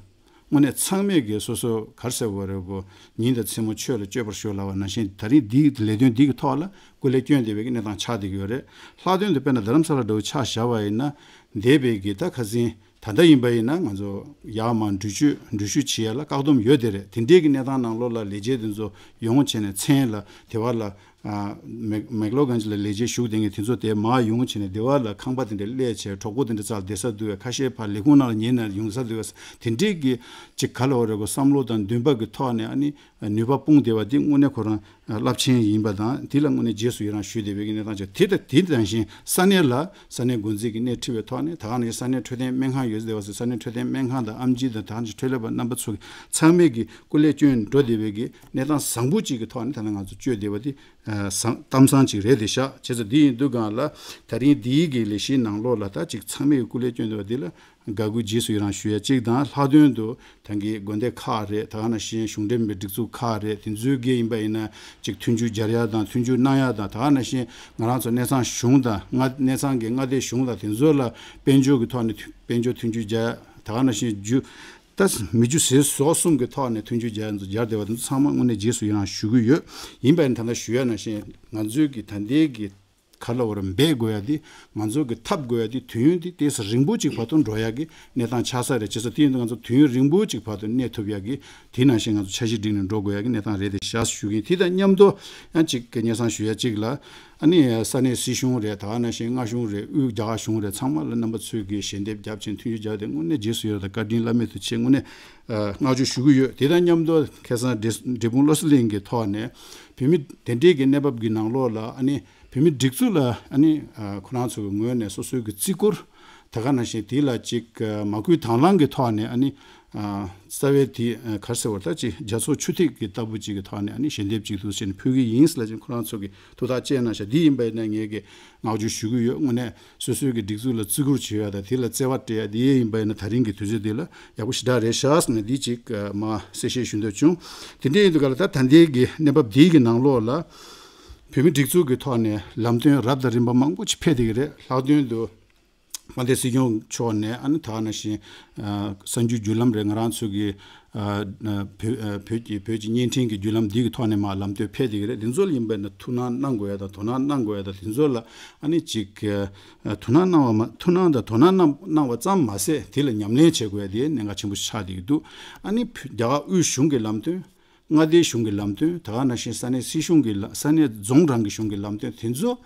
དངོས་གནས་ཚང་མས་ཀྱི་སོ་སོ་ག་རེ་ཟེར་དགོས་རེད་གོ། ཉིན་དང་མཚན་མོ་ཆོས་ལ་སྤྱོད་པར་ཤོག་ལབ་པ་ནང་བཞིན་ད་རིང་འདིའི་ལས་དོན་འདི་གི་ཐོག་ལ་སྐུ་ལས་བསྐྱོན་བསྡད་པའི་གི་གནས་སྟངས་ཆགས་བསྡད་ཀྱི་ཡོད་རེད། ལྷག་དོན་དུ་དཔེར་ན་རྡ་རམ་ས་ལ་འདྲ་བོ་ཆ་བཞག་པ་ཡིན་ན་འདས་པའི་གི་ད་ཁ་སང་ད་ལྟ་ཡིན་པ་ཡིན་ན་ང་ཚོ་ཡར་མར་འགྲུལ་བཞུད་འགྲུལ་བཞུད་བྱེད་ཡ་ལ་བཀག་སྡོམ་ཡོད་དེ་རེད། དེ་འདྲའི་གི་གནས་སྟངས་ནང་ལོགས་ལ་ལས་བྱེད་དེ་ཚོ་ཡོང་བྱས་ནས་མཚན་ལ་དེ་བ་ལ། ཨ་མེག་མེག་ལོ་གྷན་ཇི་ལ་ལས་བྱེད་ཞུགས་བསྡད་མཁན་དེ་ཚོ་དེ་མར་ཡོང་བྱས་ནས་སྡེ་བ་ལ་ཁང་པ་དེ་འདྲ་གླས་བྱས་གྲོགས་པོ་དེ་འདྲ་རྩར་བསྡད་ས་འདུག་བས། ཁ་ཤས་ཕར་ལས་ཁུངས་ནང་ལ་ཉལ་ནས་ཡོང་ས་འདུག་བས། དེ་འདྲས་ཀྱི་ཅིག་ག་ལ་འོ་རེད་གོ། བསམ་བློ་དང་འདུན་པ་གི་ཐོག་ནས་ཨ་ནི་ནུས་པ་སྤུངས་བསྡད་པ་འདི་དངོས་གནས་ཁོ་རང་རླབས་ཆེན་ཡིན་པ་དང་དེ་ལ་དངོས་གནས་རྗེས་སུ་ཡི་རང་ཞུ་བསྡད་པའི་གི་གནས་སྟངས་ཅིག་དེ་དང་དེ་ནང་བཞིན་ས་གནས་ལ་ས་གནས་འགོ་འཛིན་གྱི་སྣེ་ཁྲིད་པའི་ཐོག་ནས་ད་ག་ནང་བཞིན་ས་གནས་འཕྲོད་བསྟེན་སྨན་ཁང་ཡོད་བསྡད་པ་སོགས་ས་གནས་འཕྲོད་བསྟེན་སྨན་ཁང་དང་ཨེམ་ཆི་དང་ད་ག་ནང་བཞིན་འཕྲོད་ལས་པ་རྣམ་པ་ཚོ་གི་ཚང་མས་ཀྱི་སྐུ་ལས་བསྐྱོན་འགྲོ་བསྡད་པའི་གི་གནས་སྟངས་བཟང་པོ་ཅིག་གི་ཐོག་ནས་ད་ནང་ང་ཚོ་བསྐྱོད་བསྡད་པ་དེ། ཨ་བཟང་གཏམ་བཟང་ཅིག་རེད་དེ་ཤག་བྱས་ཙང་འདི་ཡིན་དུས་སྒང་ལ་ད་རིང་འདིའི་གི་ལས་གཞིའི་ནང་ལོགས་ལ་ད་ཅིག་ཚང་མས་སྐུ་ལས་བསྐྱོན་འདུག་པ་འདི་ལ་དགའ་གུས་རྗེས་སུ་ཡི་རང་ཞུ་ཡ་གཅིག་དང་། ལྷག་དོན་དུ་ད་གིན་དགོན་སྡེ་ཁག་རེད། ད་ག་ནང་བཞིན་གཞུང་འབྲེལ་མིན་པའི་སྒྲིག་འཛུགས་ཁག་རེད། དེ་ཚོའི་གི་ཡིན་པ་ཡིན་ན་ཅིག་མཐུན་འགྱུར་སྦྱར་ཡ་དང་མཐུན་འགྱུར་གནང་ཡ་དང་། ད་ག་ནང་བཞིན་ང་རང་ཚོ་གནས་ཚང་གཞུང་དང་མངའ་གནས་ཚང་གི་མངའ་སྡེ་གཞུང་དང་དེ་ཚོ་ལ་དཔལ་འབྱོར་གི་ཐོག་ནས་མཐུན་དཔལ་འབྱོར་མཐུན་འགྱུར་སྦྱར་ཡ། ད་ག་ནང་བཞིན་རྒྱུ། ད་མི་རྒྱུ་ཟས་ཟོག་གསུམ་གྱི་ཐོག་ནས་མཐུན་འགྱུར་སྦྱར་ཚོ་སྦྱར་བསྡད་པ་དེ་ཚོ་ཚང་མ་དངོས་གནས་རྗེས་སུ་ཡི་རང་ཞུ་གི་ཡོད། ཡིན་པ་ཡིན་ད་ལྟ་ཞུ་ཡ་ནང་བཞིན་ང་ཚོའི་གི་ད་ལྟའི་གི་ག་ལ་བར་འབད་དགོས་ཡ་དེ་ང་ཚོ་གི་འཐབ་དགོས་ཡ་དེ་དུས་ཡུན་དེ་ཏོག་ཙམ་རིང་པོ་ཅིག་བར་དུ་འགྲོ་ཡ་གི་གནས་སྟངས་ཆགས་ས་རེད། བྱས་ཙང་དེ་ཡིན་དུས་ང་ཚོ་དུས་ཡུན་རིང་པོ་ཅིག་བར་དུ་གནས་ཐུབ་ཡ་གི་དེ་ནང་བཞིན་ང་ཚོ་འཆར་གཞི་བསྒྲིགས་ནས་འགྲོ་དགོས་ཡ་གི་གནས་སྟངས་རེད་དེ་ཤག་ཞུ་གི་ཡིན། དེ་དང་མཉམ་དུ་ཡང་ཅིག་གི་སྙན་སེང་ཞུ་ཡ་གཅིག་ལ། ཨ་ནི་ས་གནས་སྲིད་གཞུང་རེད། ད་ག་ནང་བཞིན་མངའ་གཞུང་རེད། དབུས་རྒྱ་གར་གཞུང་རེད། ཚང་མ་ལ་རྣམ་པ་ཚོས་ཀྱིས་ཞལ་འདེབས་བརྒྱབ་ཅིང་མཐུན་འགྱུར་བརྒྱབ་སྟེ་དངོས་གནས་རྗེས་སུ་ཡི་རང་དང་བཀའ་དྲིན་བླ་མེད་དུ་ཆེ། དངོས་གནས་ཨ་བསྔགས་བརྗོད་ཞུ་གི་ཡོད། དེ་དང་མཉམ་དུ་ཁ་སང་འབྲས་འབྲས་སྤུངས་བློ་གསལ་གླིང་གི་ཐོག་ནས་བོད་མི་དེ་འདྲའི་གི་གནས་བབ་ཀྱི་ནང་ལོགས་ལ་ཨ་ནི་བོད་མི་སྒྲིག་འཛུགས་ལ་ཨ་ནི་ཨ་ཁོ་རང་ཚོ་གི་ངོས་ནས་སོ་སོའི་གི་བརྩི་བཀུར་ད་ག་ནང་བཞིན་དེ་ལ་ཅིག་ཨ་མ་བསྐུལ་དང་བླངས་ཀྱི་ཐོག་ནས་ཨ་ནི། ཨ་རྩ་བའི་དེ་ཨ་ག་རེ་ཟེར་བ་ད་ཅིག་རྒྱ་མཚོ་ཆུ་ཐིགས་ཀྱི་ལྟ་བུ་ཅིག་གི་ཐོག་ནས་ཨ་ནི་ཞལ་འདེབས་ཅིག་འདུག་ཟེར་ནས་ཕུལ་གྱི་ཡིན་ཟེར་ལབ་ཅིང་ཁོ་རང་ཚོ་གི་ཐུགས་ཐག་བཅད་གནང་ཤག་འདི་ཡིན་པ་ཡིན་ན་ངས་ཀྱི་བསྔགས་བརྗོད་ཞུ་གི་ཡོད། དངོས་གནས་སོ་སོའི་གི་སྒྲིག་འཛུགས་ལ་བརྩི་བཀུར་བྱེད་ཡ་དང་དེ་ལ་བརྩེ་བ་སྤྲད་ཡ་དེ་ཡིན་པ་ཡིན་ན་ད་རིང་གི་དུས་ཚོད་འདི་ལ་ཡག་པོ་ཞེ་དྲག་རེད་ཤག་ཟེར་ནས་འདི་ཅིག་ཨ་མར་གསལ་བཤད་ཞུ་འདོད་བྱུང་། དེ་འདྲ་ཡིན་དུས་ག་ལ་ད་ད་ལྟའི་གི་གནས་བབ་འདིའི་གི་ནང་ལོགས་ལ་བོད་མི་སྒྲིག་འཛུགས་ཀྱི་ཐོག་ནས་ལམ་སྟོན་རབ་དང་རིམ་པ་མང་པོ་ཅིག་ཕེབས་བསྡད་ཀྱི་རེད། ལྷག་དོན་དུ། དཔལ་ལྡན་སྲིད་སྐྱོང་མཆོག་ནས་ཨ་ནི་ད་ག་ནང་བཞིན་ཨ་གསར་འགྱུར་བརྒྱུད་ལམ་རེད། ང་རང་ཚོ་གི་ཨ་ཨ་བོད་ཨ་བོད་ཀྱི་བོད་ཀྱི་བརྙན་འཕྲིན་གྱི་བརྒྱུད་ལམ་འདི་གི་ཐོག་ནས་མར་ལམ་སྟོན་ཕེབས་བསྡད་ཀྱི་རེད། འདི་ཚོ་ལ་ཡིན་པ་ན་ཐུགས་སྣང་གནང་དགོས་ཡ་དང་དོ་སྣང་གནང་དགོས་ཡ་དང་དེ་ཚོ་ལ་ཨ་ནི་ཅིག་ཨ་ཐུགས་སྣང་གནང་བ་མ་ཐུགས་སྣང་དང་དོ་སྣང་གནང་གནང་བ་ཙམ་མ་ཟད་དེ་ལ་ཉམས་ལེན་བྱེད་དགོས་ཡ་དེ་གནད་འགག་ཆེན་པོ་ཆགས་བསྡད་ཀྱི་འདུག་ཨ་ནི་བོད་རྒྱ་གར་དབུས་གཞུང་གི་ལམ་སྟོན། མངའ་སྡེའི་གཞུང་གི་ལམ་སྟོན། ད་ག་ནང་བཞིན་ས་གནས་སྲིད་གཞུང་གི་ལ་ས་གནས་རྫོང་རང་གི་གཞུང་གི་ལམ་སྟོན་དེ་ཚོ་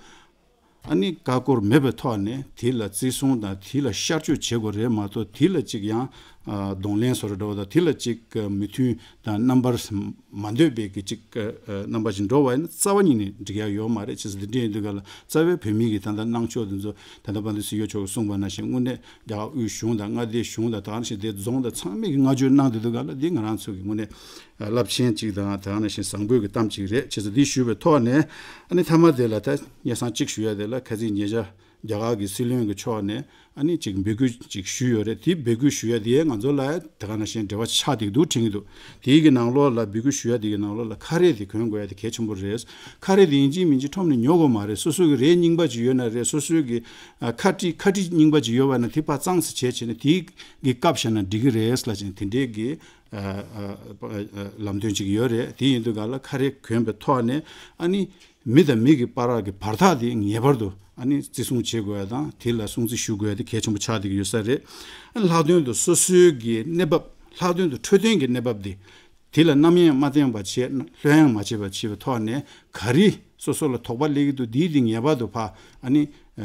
ཨ་ནི་ཀ་ཀོར་མེད་པའི་ཐོག་ནས་དེ་ལ་བརྩི་སྲུང་དང་དེ་ལ་ཤར་བསྐྱོད་བྱེད་དགོས་རེད་མ་གཏོགས་དེ་ལ་ཅིག་ཡང་ཨ་གདོང་ལེན་བཟོ་འདྲ་འདྲ་བོ་དང་དེ་ལ་ཅིག་མོས་མཐུན་དང་རྣམ་པར་མ་འདོད་པའི་གི་ཅིག་རྣམ་པ་ཞིག་འགྲོ་བ་ཡིན་ན་རྩ་བ་ཉིད་ནས་འགྲིག་ཡ་ཡོད་མ་རེད། བྱས་ཙང་འདི་འདྲ་ཡིན་དུས་ག་ལ་རྩ་བའི་བོད་མི་གི་ད་ལྟ་གནང་ཕྱོགས་དེ་ཚོ་ད་ལྟ་དཔལ་ལྡན་སྲིད་སྐྱོང་མཆོག་གིས་གསུངས་པ་ནང་བཞིན་དངོས་གནས་རྒྱ་གར་དབུས་གཞུང་དང་མངའ་སྡེའི་གཞུང་དང་ད་ག་ནང་བཞིན་དེ་རྫོང་དང་ཚང་མས་ཀྱི་བསྔགས་བརྗོད་གནང་བསྡད་འདུག་ག་ལ་འདི་ང་རང་ཚོ་གི་དངོས་གནས་རླབས་ཆེན་གཅིག་དང་ད་ག་ནང་བཞིན་བཟང་པོའི་གི་གཏམ་གཅིག་རེད། བྱས་ཙང་འདི་ཞུས་པའི་ཐོག་ནས་ཨ་ནི་མཐའ་མ་དེ་ལ་ད་སྙན་སེང་གཅིག་ཞུ་ཡ་དེ་ལ་ཁ་སང་ཉེ་ཆར་རྒྱ་གར་གྱི་སྲིད་བློན་གྱི་ཕྱོགས་ནས་ཨ་ནི་ཅིག་འབོད་སྐུལ་ཅིག་ཞུས་ཡོད་རེད། དེ་འབོད་སྐུལ་ཞུ་ཡ་དེ་ང་ཚོ་ལ་ད་ག་ནང་བཞིན་འབྲེལ་བ་ཆགས་བསྡད་འདུག་དྲན་གྱི་འདུག་དེའི་གི་ནང་ལོགས་ལ་འབོད་སྐུལ་ཞུ་ཡ་དེ་གི་ནང་ལོགས་ལ་ཁ་རས་དེ་གོན་དགོས་ཡ་དེ་གལ་ཆེན་པོ་རེད། ཁ་རས་དེ་ཡིན་གཅིག་མིན་གཅིག་ཁྲོམ་ནས་ཉོ་དགོས་མ་རེད། སོ་སོ་གི་རས་རྙིང་པ་ཅིག་ཡོད་ན་རེད། སོ་སོའི་གི་ཨ་ཁ་དཀྲིས་ཁ་དཀྲིས་རྙིང་པ་ཅིག་ཡོད་པ་ན་དེ་ཕར་གཙང་སེལ་བྱས་བྱས་ནས་དེའི་གི་བཀབ་བཞག་ན་འགྲིག་གི་རེད་ལབ་ཅིང་དེ་འདྲའི་གི་ཨ་ཨ་ཨ་ལམ་སྟོན་ཅིག་ཡོད་རེད། དེ་ཡིན་དུས་ག་ལ་ཁ་རས་གོན་པའི་ཐོག་ནས་ཨ་ནི་མི་དང་མི་གི་བར་གྱི་བར་ཐག་དེ་ངེས་པར་དུ་ཨ་ནི་བརྩི་སྲུང་བྱེད་དགོས་ཡ་དང་དེ་ལ་སྲུང་བརྩི་ཞུ་དགོས་ཡ་དེ་གལ་ཆེན་པོ་ཆགས་བསྡད་ཀྱི་ཡོད་ས་རེད། ཨ་ནི་ལྷག་དོན་དུ་སོ་སོའི་གི་གནས་བབ་ལྷག་དོན་དུ་འཕྲོད་བསྟེན་གྱི་གནས་བབ་དེ་དེ་ལ་རྣམ་གཡེང་མ་བསྟེན་པ་བྱས་ལྷོད་གཡེང་མ་བྱས་པ་བྱས་པའི་ཐོག་ནས་ག་རེ་སོ་སོ་ལ་དོགས་པ་སླེབས་ཀྱི་འདུག་དེའི་དེ་ངེས་པར་དུ་ཕར་ཨ་ནི་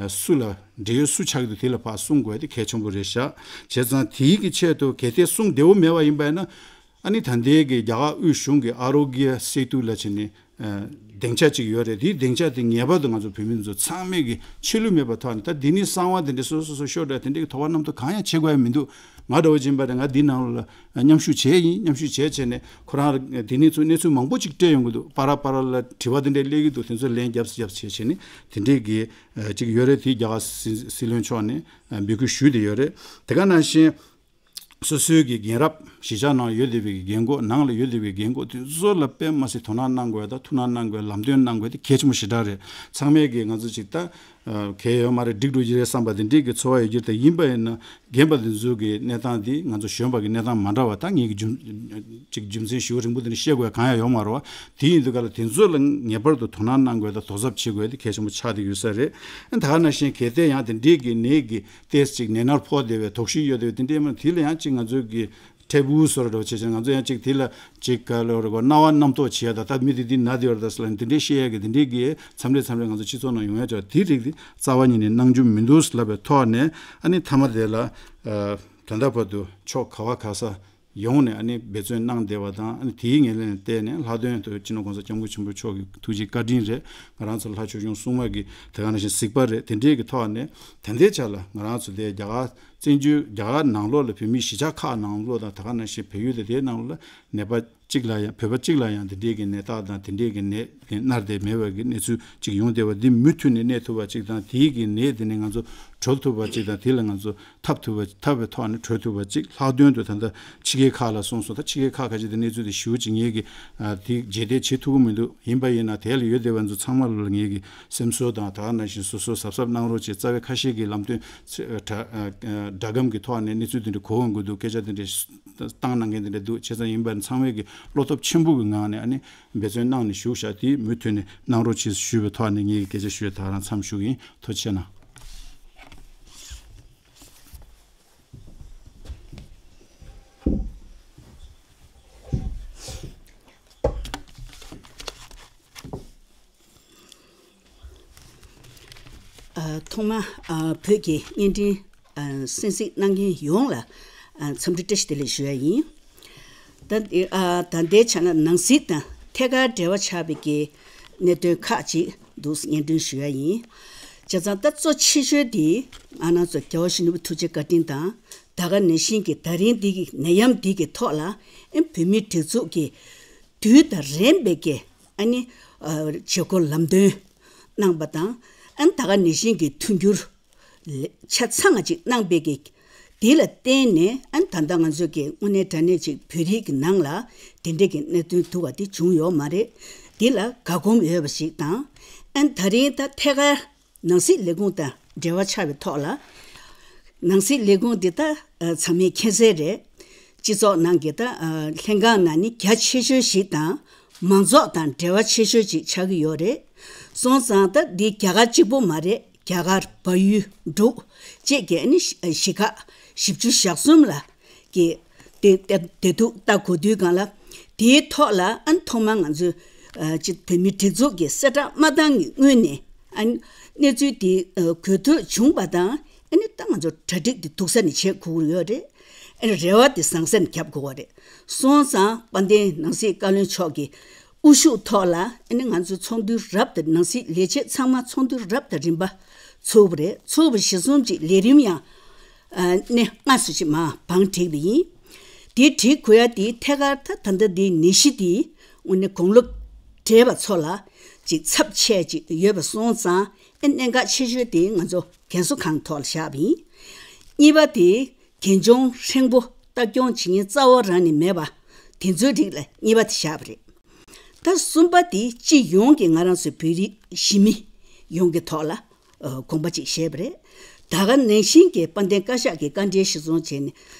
སུ་ལ་འབྲེལ་ཡོད་སུ་ཆགས་ཀྱི་འདུག་དེ་ལ་ཕར་གསུང་དགོས་ཡ་དེ་གལ་ཆེན་པོ་རེད་ཤག་བྱས་ཙང་དེའི་གི་ཆེད་དུ་གལ་ཏེ་གསུང་བདེ་བོ་མེད་པ་ཡིན་པ་ཡིན་ན། ཨ་ནི་ད་ལྟའི་གི་རྒྱ་གར་དབུས་གཞུང་གི་ཨ་རོ་གྱ་སེ་ཏུ་ལབ་བྱས་ནས་ཨ་སྡིངས་ཆ་གཅིག་ཡོད་རེད། དེའི་སྡིངས་ཆ་དེ་ངེས་པར་དུ་ང་ཚོ་བོད་མི་ཚོ་ཚང་མས་གི་ཆད་ལུས་མེད་པ་ཐོག་ནས། ད་འདི་ནི་གསང་བ་དེ་འདྲ་སོ་སོ་སོ་ཤོར་འདྲ་དེ་འདྲའི་གི་དོགས་པ་རྣམ་རྟོག་གང་ཡང་བྱེད་དགོས་ཡ་མི་འདུག་ང་འདྲ་བོ་ཅིག་ཡིན་པ་རེད། ང་འདི་ནང་ལ་མཉམ་ཞུགས་བྱས་ཡིན། མཉམ་ཞུགས་བྱས་བྱས་ནས་ཁོ་རང་དེ་ནས་ཚུར་གནས་ཚུལ་མང་པོ་ཅིག་སྤྲད་ཡོང་གི་འདུག་པ་ར་པ་ར་ལ་དྲི་བ་དེ་འདྲ་སླེབས་ཀྱི་འདུག་དེ་ཚོ་ལན་རྒྱབ་རྒྱབ་བྱས་བྱས་ནས་དེ་འདྲའི་གི་ཅིག་ཡོད་རེད། དེ་རྒྱ་གར་སྲིད་སྲིད་བློན་མཆོག་ནས་འབོད་སྐུལ་ཞུས་བསྡད་ཡོད་རེད། དེ་ག་ནང་བཞིན། སོ་སོའི་གི་རྒན་རབས་གཞིས་ཆགས་ནང་ཡོད་བསྡད་པའི་གི་རྒན་གོག་ནང་ལ་ཡོད་བསྡད་པའི་གི་རྒན་གོག་དེ་ཚོ་ལ་དཔེ་མ་སྲིད་དོ་སྣང་གནང་དགོས་དང་ཐུགས་སྣང་གནང་དགོས། ལམ་སྟོན་གནང་དགོས་དེ་གལ་ཆེན་པོ་ཞེ་དྲག་རེད། ཚང་མས་གི་ང་ཚོ་ཅིག་ད་གལ་ཡོད་མ་རེད། འགྲིག་འགྲོ་གི་རེད་བསམ་པ་དེ་འདྲའི་གི་ཚོར་བ་ཡོད་རྒྱུ་དེ་ཡིན་པ་ཡིན་ན། རྒན་པ་དེ་ཚོའི་གི་གནས་སྟངས་དེ་ང་ཚོ་གཞོན་པ་གི་གནས་སྟངས་མ་འདྲ་བ། ད་ངེད་ཀྱི་རྒྱུ་ཅིག་རྒྱུ་མཚན་ཞུ་རིང་པོ་དེ་འདྲ་བཤད་དགོས་གང་ཡང་ཡོད་མ་རེད་བ། དེ་ཡིན་དུས་ག་ལ་དེ་ཚོ་ལ་ངེས་པར་དུ་དོ་སྣང་གནང་དགོས་དང་དོ་འཚབ་བྱེད་དགོས་དེ་གལ་ཆེན་པོ་ཆགས་བསྡད་ཡོད་ས་རེད། ད་ག་ནང་བཞིན་གལ་ཏེ་ཡང་དེ་འདྲའི་གི་ནད་ཀྱི་ཏེས་ཅིག་ནད་མནར་ཕོག་བསྡད་པའི་དོགས་གཞི་ཡོད་བསྡད་པའི་དེ་འདྲའི་མ་དེ་ལ་ཡང་ཅིག་ང་ཚོའི་གི་ཐད་འབུ་བཟོ་འདྲ་བོ་བྱས་བྱས་ང་ཚོ་ཡང་ཅིག་དེ་ལ་ཅིག་ག་ལོ་རེ་གོ་རྣ་བ་རྣམ་རྟོག་བྱེད་ཡ་ད་ད་མི་དེ་འདི་ན་དེ་ཡོད་རེད་ད་ཟེར་ལ་དེ་འདྲའི་བཤད་ཡ་གི་དེ་འདྲའི་གི་མཚམས་རེ་མཚམས་རེ་ང་ཚོ་སྤྱི་ཚོགས་ནང་ཡོང་ཡ་ཅིག་དེ་རིགས་དེ་རྩ་བ་ཉིད་ནས་གནང་རྒྱུ་མི་འདུག་ལབ་པའི་ཐོག་ནས། ཨ་ནི་མཐའ་མ་དེ་ལ་ད་ལྟ་བར་དུ་ཕྱོགས་ག་བ་ག་ས་ཡོང་ནས་ཨ་ནི་འབད་བརྩོན་གནང་བསྡད་པ་དང་། ཨ་ནི་དེའི་ངོས་ལེན་བལྟས་ནས་ལྷག་དོན་དུ་སྤྱི་ནོར་༸གོང་ས་༸སྐྱབས་མགོན་ཆེན་པོ་མཆོག་གི་ཐུགས་རྗེ་བཀའ་དྲིན་རེད། ང་རང་ཚོ་ལྷ་ཆོས་སྐྱོང་སྲུང་མ་གི་དེ་ག་ནང་བཞིན་གཟིགས་པ་རེད། དེ་འདྲའི་གི་ཐོག་ནས་ད་ལྟའི་ཆ་ལ་ང་རང་ཚོ་དེ་རྒྱ་གར་བཙན་བྱོལ་རྒྱ་གར་ནང་ལོགས་ལ་བོད་མིའི་གཞིས་ཆགས་ཁག་ནང་ལོགས་དང་དེ་ག་ནང་བཞིན་བལ་ཡུལ་དེ་དེའི་ནང་ལ་ནད་པ་གཅིག་ལ་ཡང་བོད་པ་གཅིག་ལ་ཡང་དེ་འདྲའི་གི་ནད་རྟགས་དང་དེ་འདྲའི་གི་ནད་དེ་མནར་བསྡད་མེད་པ་གི་གནས་ཚུལ་ཅིག་ཡོང་བསྡད་པ་འདི་མུ་མཐུད་ནས་གནས་ཐུབ་པ་ཅིག་དང་། དེའི་གི་ནད་དེ་ནས་ང་ཚོ་གྲོལ་ཐུབ་པ་ཅིག་དང་། དེ་ལ་ང་ཚོ་ཐབས་ཐུབ་པ་ཐབས་པའི་ཐོག་ནས་གྲོལ་ཐུབ་པ་ཅིག་ལྷག་དོན་དུ་ད་ལྟ་ཕྱི་རྒྱལ་ཁག་ལ་སོང་སོང་། ད་ཕྱི་རྒྱལ་ཁག་ཁ་ཅིག་དེ་གནས་ཚུལ་དེ་ཞེ་པོ་ཅིག་ངེད་ཀྱིས་དེ་རྒྱས་བསྡད་བྱེད་ཐུབ་ཀྱི་མི་འདུག་ཡིན་པ་ཡིན་ན་དེ་ལ་ཡོད་བསྡད་པ་ཚོ་ཚང་མ་ལ་ངེད་ཀྱིས་སེམས་གསོ་དང་དེ་ག་ནང་བཞིན་སོ་སོ་གཟབ་གཟབ་གནང་རོགས་བྱེད། རྩ་བའི་ཁ་ཤས་ཀྱི་ལམ་སྟོན་སྒྲ་སྒམ་གྱི་ཐོག་ནས་གནས་ཚུལ་དེ་འདྲ་གོ་འོང་གི་འདུག་སྐད་ཆ་དེ་འདྲ་བཏང་གནང་མཁན་དེ་འདྲ་འདུག་བྱས་ཙང་ཡིན་པ་ཚང་མས་ཀྱི་བློ་སྟོབས་ཆེན་པོ་གི་ངང་ནས་ཨ་ནི་འབད་བརྩོན་གནང་ནས་བཞུགས་ཤག་དེ་མུ་མཐུད་ནས་གནང་རོགས་བྱེད་ཞུས་པའི་ཐོག་ནས་ངེད་ཀྱི་སྐད་ཆ་ཞུས་ད་རང་མཚམས་ཞུ་གི་ཡིན། ཐུགས་རྗེ་གནང་། ཐོག་མ་བོད་ཀྱི་བརྙན་འཕྲིན་གསན་གཟིགས་གནང་མཁན་ཡོངས་ལ་འཚམས་འདྲི་བཀྲ་ཤིས་བདེ་ལེགས་ཞུ་ཡ་ཡིན། ད་ད་ལྟའི་ཆ་ན་ནང་སྲིད་དང་ཐད་ཀར་འབྲེལ་བ་ཆགས་པའི་གི་གནད་དོན་ཁག་ཅིག་འདུག་སྙན་སྒྲོན་ཞུ་ཡ་ཡིན། བྱས་ཙང་ད་གཙོ་ཆེ་ཤོས་དེ་ང་རང་ཚོ་རྒྱལ་བ་ཡིད་བཞིན་ནོར་བུ་ཐུགས་རྗེ་བཀའ་དྲིན་དང་། ད་ག་ནང་བཞིན་གྱི་ད་རིང་འདི་གི་ནད་ཡམས་འདི་གི་ཐོག་ལ་ཨེ་བོད་མིའི་སྒྲིག་འཛུགས་ཀྱི་དུས་དང་རན་པའི་གི་ཨ་ནི་བྱེད་སྒོ་ལམ་སྟོན་གནང་པ་དང་། ཨ་ནི་ད་ག་ནང་བཞིན་གྱི་མཐུན་འགྱུར་ཆ་ཚང་བ་ཅིག་གནང་པའི་གི་དེ་ལ་བརྟེན་ནས་ཨ་ནི་ད་ལྟ་ང་ཚོ་གི་དངོས་གནས་དྲང་གནས་ཅིག་བོད་རིགས་ཀྱི་ནང་ལ་དེ་འདྲས་ཀྱི་གནད་དོན་སྡུག་པ་དེ་བྱུང་ཡོད་མ་རེད། དེ་ལ་དགའ་སྒོམ་ཡོད་པ་ཞིག་དང་། ཨ་ནི་ད་རིང་ད་ཐད་ཀར་ནང་སྲིད་ལས་ཁུངས་དང་འབྲེལ་བ་ཆགས་པའི་ཐོག་ལ། ནང་སྲིད་ལས་ཁུངས་འདི་ད་ཚང་མས་མཁྱེན་གསལ་རེད། སྤྱི་ཚོགས་ནང་གི་ད་ལྷན་ཁང་ནང་ནི་རྒྱ་ཆེ་ཤོས་ཤིག་དང་མང་ཚོགས་དང་འབྲེལ་བ་ཆེ་ཤོས་ཅིག་ཆགས་ཀྱི་ཡོད་རེད། སོང་ཙང་ད་འདི་རྒྱ་གར་གཅིག་པོ་མ་རེད། རྒྱ་གར་བལ་ཡུལ་འབྲུག་བཅས་ཀྱི་ནི་གཞིས་ཁག་བཞི་བཅུ་ཞེ་གསུམ་ལ་གི་དེ་དེ་དེ་ཐུག་ལྟ་གོ་དུས་སྒང་ལ་དེའི་ཐོག་ལ་ཨ་ནི་ཐོག་མར་ང་ཚོས་ཨ་ཅིག་བོད་མིའི་སྒྲིག་འཛུགས་ཀྱི་གསལ་བསྒྲགས་མ་བཏང་གི་སྔོན་ནས་ཨ་ནི་གནས་ཚུལ་དེ་ཨ་གོ་ཐོས་བྱུང་བ་དང་། ཨ་ནི་ད་ང་ཚོ་གྲ་སྒྲིག་དེ་སྡུག་ས་ནས་བྱེད་དགོས་ཀྱི་ཡོད་རེད། ཨ་ནི་རེ་བ་དེ་བཟང་ས་ནས་རྒྱབ་དགོས་པ་རེད། སོང་ཙང་དཔལ་ལྡན་ནང་སྲིད་བཀའ་བློན་མཆོག་གི་དབུ་བཞུགས་ཐོག་ལ་ཨ་ནི་ང་ཚོ་ཚོགས་འདུ་རབ་དང་། ནང་སྲིད་ལས་བྱེད་ཚང་མ་ཚོགས་འདུ་རབ་དང་རིམ་པ་ཚོགས་པ་རེད། ཚོགས་པ་གཞིར་བཟུང་གཅིག་ལས་རིམ་ཡང་ཨ་ནི་སྔ་སུ་ཅིག་མ་བང་བསྒྲིགས་པ་ཡིན། དེ་བསྒྲིགས་དགོས་ཡ་དེ་ཐད་ཀར་ད་ད་ལྟ་འདིའི་ནད་གཞི་དེ་དངོས་གནས་དགུང་ལོ་བགྲེས་པ་ཚོ་ལ་ཅིག་ཚབས་ཆེ་ཅིག་ཡོད་པ་སོང་ཙང་ཨ་གནད་འགག་ཆེ་ཤོས་དེ་ང་ཚོ་རྒན་གསོ་ཁང་ཐོག་ལ་བཞག་པ་ཡིན། གཉིས་པ་དེ་རྒན་གཞོན་ཧྲིལ་པོ་ལྟ་སྐྱོང་བྱེད་མཁན་རྩ་བ་རང་ནས་མེད་པ་དེ་ཚོའི་རིགས་ལ་གཉིས་པ་དེ་བཞག་པ་རེད། ད་གསུམ་པ་དེ་སྤྱི་ཡོངས་ཀྱི་ང་རང་ཚོའི་བོད་རིགས་གཞིས་མི་ཡོངས་ཀྱི་ཐོག་ལ་ཨ་དགོངས་པ་ཅིག་བཞེས་པ་རེད། ད་ག་ནང་བཞིན་གྱི་དཔལ་ལྡན་བཀའ་ཤག་གི་བཀའ་འཁྲོལ་གཞིར་བཟུང་བྱས་ནས་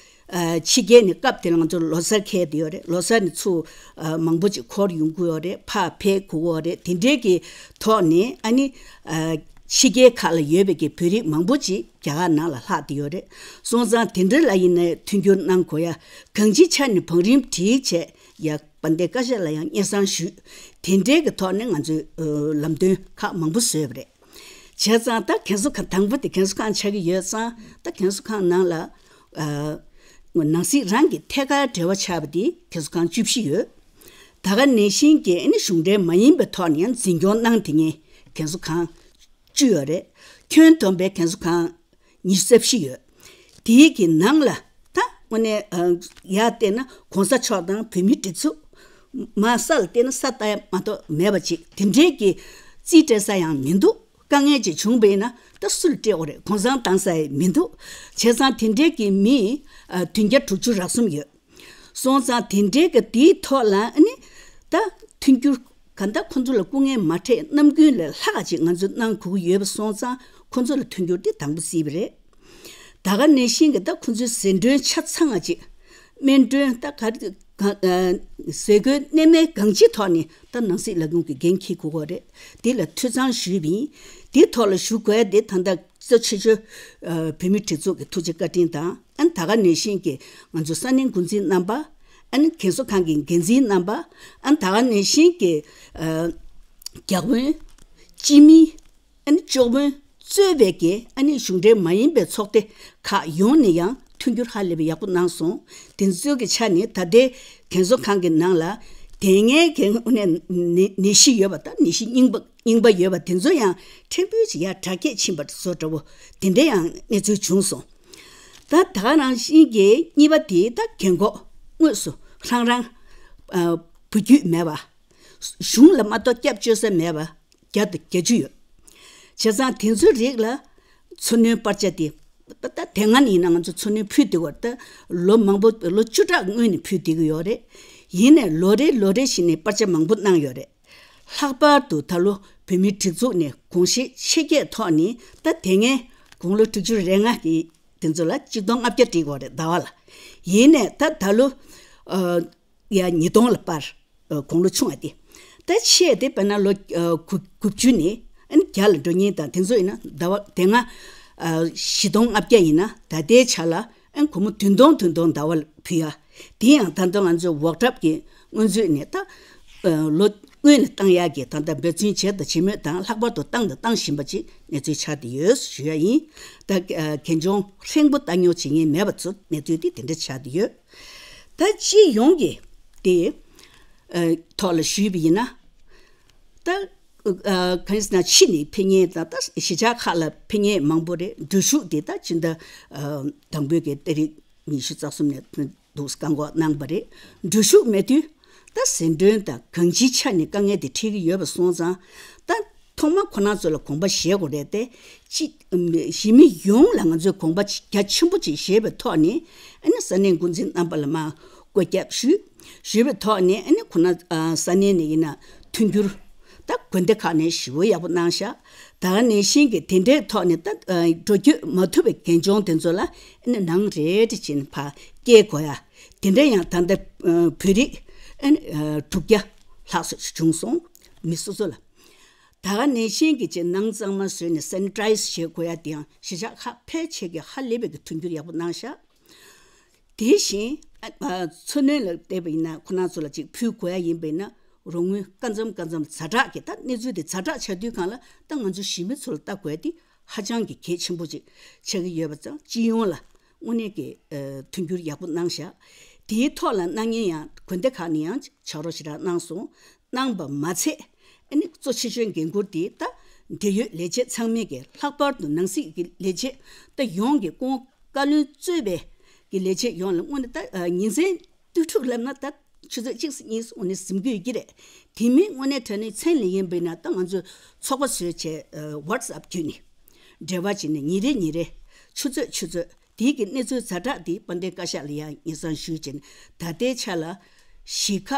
ཨ་ཕྱི་རྒྱལ་ནས་སྐབས་དེར་ང་ཚོ་ལོ་གསར་འཁེལ་བསྡད་ཡོད་རེད། ལོ་གསར་ནས་ཚུར་ཨ་མང་པོ་ཅིག་འཁོར་ཡོང་གི་ཡོད་རེད། ཕར་ཕེབས་དགོས་ཀྱི་ཡོད་རེད། དེ་འདྲའི་གི་ཐོག་ནས་ཨ་ནི་ཨ་ཕྱི་རྒྱལ་ཁག་ལ་ཡོད་པའི་གི་བོད་རིགས་མང་པོ་ཅིག་རྒྱ་གར་ནང་ལ་ལྷག་བསྡད་ཡོད་རེད། སོང་ཙང་དེ་འདྲ་ལ་ཡིན་ནའི་མཐུན་འགྱུར་གནང་དགོས་ཡ། གང་ཅིའི་ཆ་ནས་བང་རིམ་བསྒྲིགས་བྱས་ཡ། དཔལ་ལྡན་བཀའ་ཤག་ལ་ཡང་སྙན་སེང་ཞུས། དེ་འདྲའི་གི་ཐོག་ནས་ང་ཚོས་ཨ་ལམ་སྟོན་ཁག་མང་པོ་བཟོས་པ་རེད། བྱས་ཙང་ད་རྒན་གསོ་ཁང་དང་པོ་དེ་རྒན་གསོ་ཁང་ཆགས་ཀྱི་ཡོད་ཙང་། ད་རྒན་གསོ་ཁང་ནང་ལ་ཨ་ ནང་སྲིད་རང་གི་ཐད་ཀར་འབྲེལ་བ་ཆགས་པ་དེ་རྒན་གསོ་ཁང་བཅུ་བཞི་ཡོད། ད་ག་ནང་བཞིན་གྱི་ཨ་ནི་གཞུང་འབྲེལ་མ་ཡིན་པའི་ཐོག་ནས་ཡང་འཛིན་སྐྱོང་གནང་དེ་ངས་རྒན་གསོ་ཁང་བཅུ་ཡོད་རེད། ཁྱོན་བསྡོམས་པའི་རྒན་གསོ་ཁང་ཉི་ཤུ་རྩ་བཞི་ཡོད། དེའི་གི་ནང་ལ་ད་དངོས་གནས་ཡར་བལྟས་ན་གོང་ས་མཆོག་དང་བོད་མིའི་སྒྲིག་འཛུགས་མར་ས་ལ་བལྟས་ན་ས་ལྟ་ཡ་མ་གཏོགས་མེད་པ་ཅིག་དེ་འདྲའི་གི་རྩིས་སྤྲད་ས་ཡང་མི་འདུག་དཀའ་ངལ་ཅིག་བྱུང་བ་ཡིན་ན་ད་སུ་ལ་སྤྲད་དགོས་རེད། གུང་སེང་བཏང་ས་ཡང་མི་འདུག་བྱས་ཙང་དེ་འདྲའི་གི་མི་ཨ་བདུན་བརྒྱ་དྲུག་ཅུ་རེ་གསུམ་ཡོད། སོང་ཙང་དེ་འདྲའི་གི་དེའི་ཐོག་ལ་ཨ་ནི་ད་མཐུན་འགྱུར་ག་འདྲ་ཁོང་ཚོ་ལ་སྐུ་ངལ་མ་འཕྲད་ནམ་རྒྱུན་ལས་ལྷག་ཅིག་ང་ཚོས་གནང་དགོས་ཀྱི་ཡོད་པ་སོང་ཙང་ཁོང་ཚོ་ལ་མཐུན་འགྱུར་དེ་དང་པོ་སྲིད་པ་རེད། ད་ག་ནང་བཞིན་གྱི་ད་ཁོང་ཚོའི་ཟད་གྲོན་ཆ་ཚང་བ་ཅིག་སྨན་གྲོན་ད་ག་ག་ཨ་ཟས་གོས་གནས་མལ་གང་ཅིའི་ཐོག་ནས་ད་ནང་སྲིད་ལས་ཁུངས་ཀྱི་འགན་འཁྱེར་དགོས་ཀྱི་རེད། དེ་ལ་ཐུགས་བསམ་ཞུས་པ་ཡིན། དེའི་ཐོག་ལ་ཞུ་དགོས་དེ་ད་ལྟ་གཙོ་ཆེ་ཤོས་ཨ་བོད་མིའི་སྒྲིག་འཛུགས་ཀྱི་ཐུགས་རྗེ་བཀའ་དྲིན་དང་ཨ་ནི་ད་ག་ནང་བཞིན་གྱི་ང་ཚོ་ས་གནས་འགོ་འཛིན་རྣམ་པ། ཨ་ནི་རྒན་གསོ་ཁང་གི་འགན་འཛིན་རྣམ་པ། ཨ་ནི་ད་ག་ནང་བཞིན་གྱི་ཨ་བརྒྱ་དཔོན། སྤྱི་མི། ཨ་ནི་བཅུ་དཔོན་གཙོས་པའི་གི་ཨ་ནི་གཞུང་འབྲེལ་མ་ཡིན་པའི་ཚོགས་སྡེ་ཁག་ཡོངས་ནས་ཡང་མཐུན་འགྱུར་ཧ་ལས་པའི་ཡག་པོ་གནང་སོང་། དེ་ཚོའི་གི་ཆ་ནས་ད་ལྟའི་རྒན་གསོ་ཁང་གི་ནང་ལ་དེ་སྔའི་གི་ཨ་ནི་ནད་ནད་གཞི་ཡོད་པ་དང་ནད་གཞི་རྙིང་པ་རྙིང་པ་ཡོད་པ་དེ་ཚོ་ཡང་ཕྲན་བུ་ཅིག་ཡར་དྲག་སྐྱེད་ཕྱིན་པ་བཟོ་འདྲ་བོ་དེ་འདྲ་ཡང་གནས་ཚུལ་བྱུང་སོང་། ད་ད་ག་ནང་བཞིན་གྱི་གཉིས་པ་དེ་ད་རྒན་འཁོགས་དངོས་སུ་རང་རང་ཨ་བུ་རྒྱུད་མེད་པ། གཞུང་ལ་མ་གཏོགས་སྐྱབས་བཅོལ་ས་མེད་པ་བརྒྱ་དང་བརྒྱད་ཅུ་ཡོད། བྱས་ཙང་དེ་ཚོའི་རིགས་ལ་འཚོ་སྣོན་པར་ཆ་དེ་ད་དེ་སྔ་ནས་ཡིན་ན་ང་ཚོ་འཚོ་སྣོན་ཕུལ་བསྡད་ཡོད་རེད། ད་ལོ་མང་པོ་ལོ་བཅུ་ཕྲག་སྔོན་ནས་ཕུལ་བསྡད་ཀྱི་ཡོད་རེད། ཡིན་ནའི་ལོ་རེ་ལོ་རེ་བཞིན་ནས་པར་ཆ་མང་པོ་གནང་ཡོད་རེད། ལྷག་པར་དུ་ད་ལོ་བོད་མིའི་སྒྲིག་འཛུགས་ནས་དགོངས་བཞེས་ཆེ་བསྐྱེད་ཐོག་ནས་ད་དེ་སྔའི་དགུང་ལོ་དྲུག་ཅུ་རེ་ལྔ་གི་དེ་ཚོ་ལ་གཅིག་སྟོང་ལྔ་བརྒྱ་སྤྲད་ཀྱི་ཡོད་རེད་ཟླ་བ་ལ། ཡིན་ནའི་ད་ད་ལོ་ཨ་ཡ་ཉིས་སྟོང་ལ་སྤར། ཨ་དགུང་ལོ་ཆུང་བ་དེ། ད་ཆེ་དེ་དཔེར་ན་ལོ་ཨ་དགུ་དགུ་བཅུ་ནས་ཨ་ནི་བརྒྱ་ལ་འགྲོ་མཁན་དང་དེ་ཚོ་ཡིན་ན་ཟླ་བ་དེ་སྔ་ཨ་བཞི་སྟོང་ལྔ་བརྒྱ་ཡིན་ན་ད་ལྟའི་ཆ་ལ་ཨ་ནི་སྒོར་མོ་བདུན་སྟོང་བདུན་སྟོང་ཟླ་བ་ལ་ཕུལ་ཡ། དེ་ཡང་ད་ལྟ་ང་ཚོའི་འོག་གྲབས་ཀྱི་སྔོན་ཚུད་ནས་ད་ཨ་ལོ་སྔོན་ལ་བཏང་ཡག་གི་ད་ལྟ་འབད་བརྩོན་བྱས་དང་བྱེད་མུས་དང་ལྷག་པར་དུ་བཏང་དང་བཏང་བཞིན་པ་ཅིག་གནས་ཚུལ་ཆགས་བསྡད་ཡོད་ཞུ་ཡ་ཡིན། ད་ཨ་གལ་འགྱུར་ཧྲེང་པོ་ལྟ་རྙོག་བྱེད་མཁན་མེད་པ་ཚོ་གནས་ཚུལ་དེ་དེ་འདྲ་ཆགས་བསྡད་ཡོད། ད་སྤྱི་ཡོངས་ཀྱི་དེ་ཨ་ཐོག་ལ་ཞུས་པ་ཡིན་ན། ད་ཨ་གང་ཡིན་ཟེར་ན་ཕྱི་ནས་ཕེབས་མཁན་དང་ད་གཞིས་ཆགས་ཁག་ལ་ཕེབས་མཁན་མང་པོ་རེད། འགྲུལ་བཞུད་དེ་ད་སྤྱི་ཟླ་ཨ་དང་པོའི་གི་ཏ་རིག་ཉི་ཤུ་རྩ་གསུམ་ནས་འདུག་བཀག་འགོག་གནང་བ་རེད། འགྲུལ་བཞུད་མེད་དུས་ད་ཟད་གྲོན་དང་གང་ཅིའི་ཆ་ནས་དཀའ་ངལ་དེ་འཕྲད་ཀྱི་ཡོད་པ་སོང་ཙང་ད་ཐོག་མ་ཁོ་རང་ཚོ་ལ་དགོངས་པ་བཞེས་དགོས་རེད་དེ། གཅིག་གཞིས་མི་ཡོངས་ལ་ང་ཚོས་དགོངས་པ་རྒྱ་ཆེན་པོ་ཅིག་བཞེས་པའི་ཐོག་ནས་ཨ་ནི་ས་གནས་འགོ་འཛིན་རྣམ་པ་ལ་མར་བཀོད་ཁྱབ་ཞུས། ཞུས་པའི་ཐོག་ནས་ཨ་ནི་ཁོ་ན་ཨ་ས་གནས་ནས་ཡིན་ན་མཐུན་འགྱུར་ད་དགོན་སྡེ་ཁག་ནས་ཞེ་པོ་ཡག་པོ་གནང་ཤག་ད་ག་ནང་བཞིན་གྱི་དེ་འདྲའི་ཐོག་ནས་ད་ཨ་འགྲོ་སྐྱོད་མ་ཐུབ་པའི་རྒན་གཞོན་དེ་ཚོ་ལ་ཨ་ནི་ནང་རེ་རེ་བྱས་ནས་ཕར་སྐྱེལ་དགོས་ཡ། དེ་འདྲ་ཡང་ད་ལྟ་ཨ་བོད་རིགས་ཨ་ནི་ཨ་དྲུག་བརྒྱ་ལྷག་ཙམ་བྱུང་སོང་། མི་སོ་སོ་ལ། ད་ག་ནང་བཞིན་གྱི་ཅིག་ནང་གཙང་མ་བཟོས་ནས་སེ་ནི་ཊའི་ཛི་བྱེད་དགོས་ཡ་དེ་ཡང་གཞིས་ཆགས་ཁག་ཕལ་ཆེར་གྱིས་ཧ་ལས་པའི་གི་མཐུན་འགྱུར་ཡག་པོ་གནང་ཤག་དེ་བཞིན་ཨ་ཨ་འཚོ་སྣོན་ལ་བལྟས་པ་ཡིན་ན་ཁོ་རང་ཚོ་ལ་ཅིག་ཕུལ་དགོས་ཡ་ཡིན་པ་ཡིན་ན་རོགས་དངུལ་སྐར་མཚམས་སྐར་མཚམས་ཛ་དྲག་གི་ད་གནས་ཚུལ་དེ་ཛ་དྲག་ཆགས་དུས་སྒང་ལ་ད་ང་ཚོ་གཞིས་མི་ཚོ་ལ་ལྟ་དགོས་ཡ་དེ་ཧ་ཅང་གི་གལ་ཆེན་པོ་ཅིག་ཆགས་ཀྱི་ཡོད་པ་ཙང་སྤྱི་ཡོངས་ལ་དངོས་གནས་ཀྱི་ཨ་མཐུན་འགྱུར་ཡག་པོ་གནང་ཤག་དེའི་ཐོག་ལ་གནང་མཁན་ཡང་དགོན་སྡེ་ཁག་ནས་ཡང་ཕྱག་རོགས་ཞེ་དྲག་གནང་སོང་། གནང་བ་མ་ཚད་ཨ་ནི་གཙོ་ཆེ་ཤོས་འགན་འཁུར་དེ་ད་འབྲེལ་ཡོད་ལས་བྱེད་ཚང་མས་ཀྱི་ལྷག་པར་དུ་ནང་སྲིད་ཀྱི་ལས་བྱེད་ད་ཡོངས་ཀྱི་སྐུ་ངོ་བཀའ་བློན་གཙོས་པའི་ཀྱི་ལས་བྱེད་ཡོངས་ལ་དངོས་གནས་ད་ཨ་ཉིན་མཚན་དུས་དྲུག་ལབ་ན་ད་ཆུ་ཚོད་གཅིག་གཉིས་དངོས་གནས་ཟིན་གྱི་ཡོད་ཀྱི་རེད། དེ་མིན་དངོས་གནས་དྲང་གནས་མཚན་ལས་ཡིན་པས་ན་ད་ང་ཚོས་ཚོགས་པ་བཟོས་བྱས་ཨ་ཝ་ཊི་སི་ཨེབ་བརྒྱུད་ནས་འབྲེལ་བ་བྱས་ནས་ཉིན་རེ་ཉིན་རེ་ཆུ་ཚོད་ཆུ་ཚོད་དེའི་གི་གནས་ཚུལ་ཛ་དྲག་དེ་དཔལ་ལྡན་བཀའ་ཤག་ལ་ཡང་སྙན་སེང་ཞུས་བྱས་ནས་ད་ལྟའི་ཆ་ལ་གཞིས་ཁག་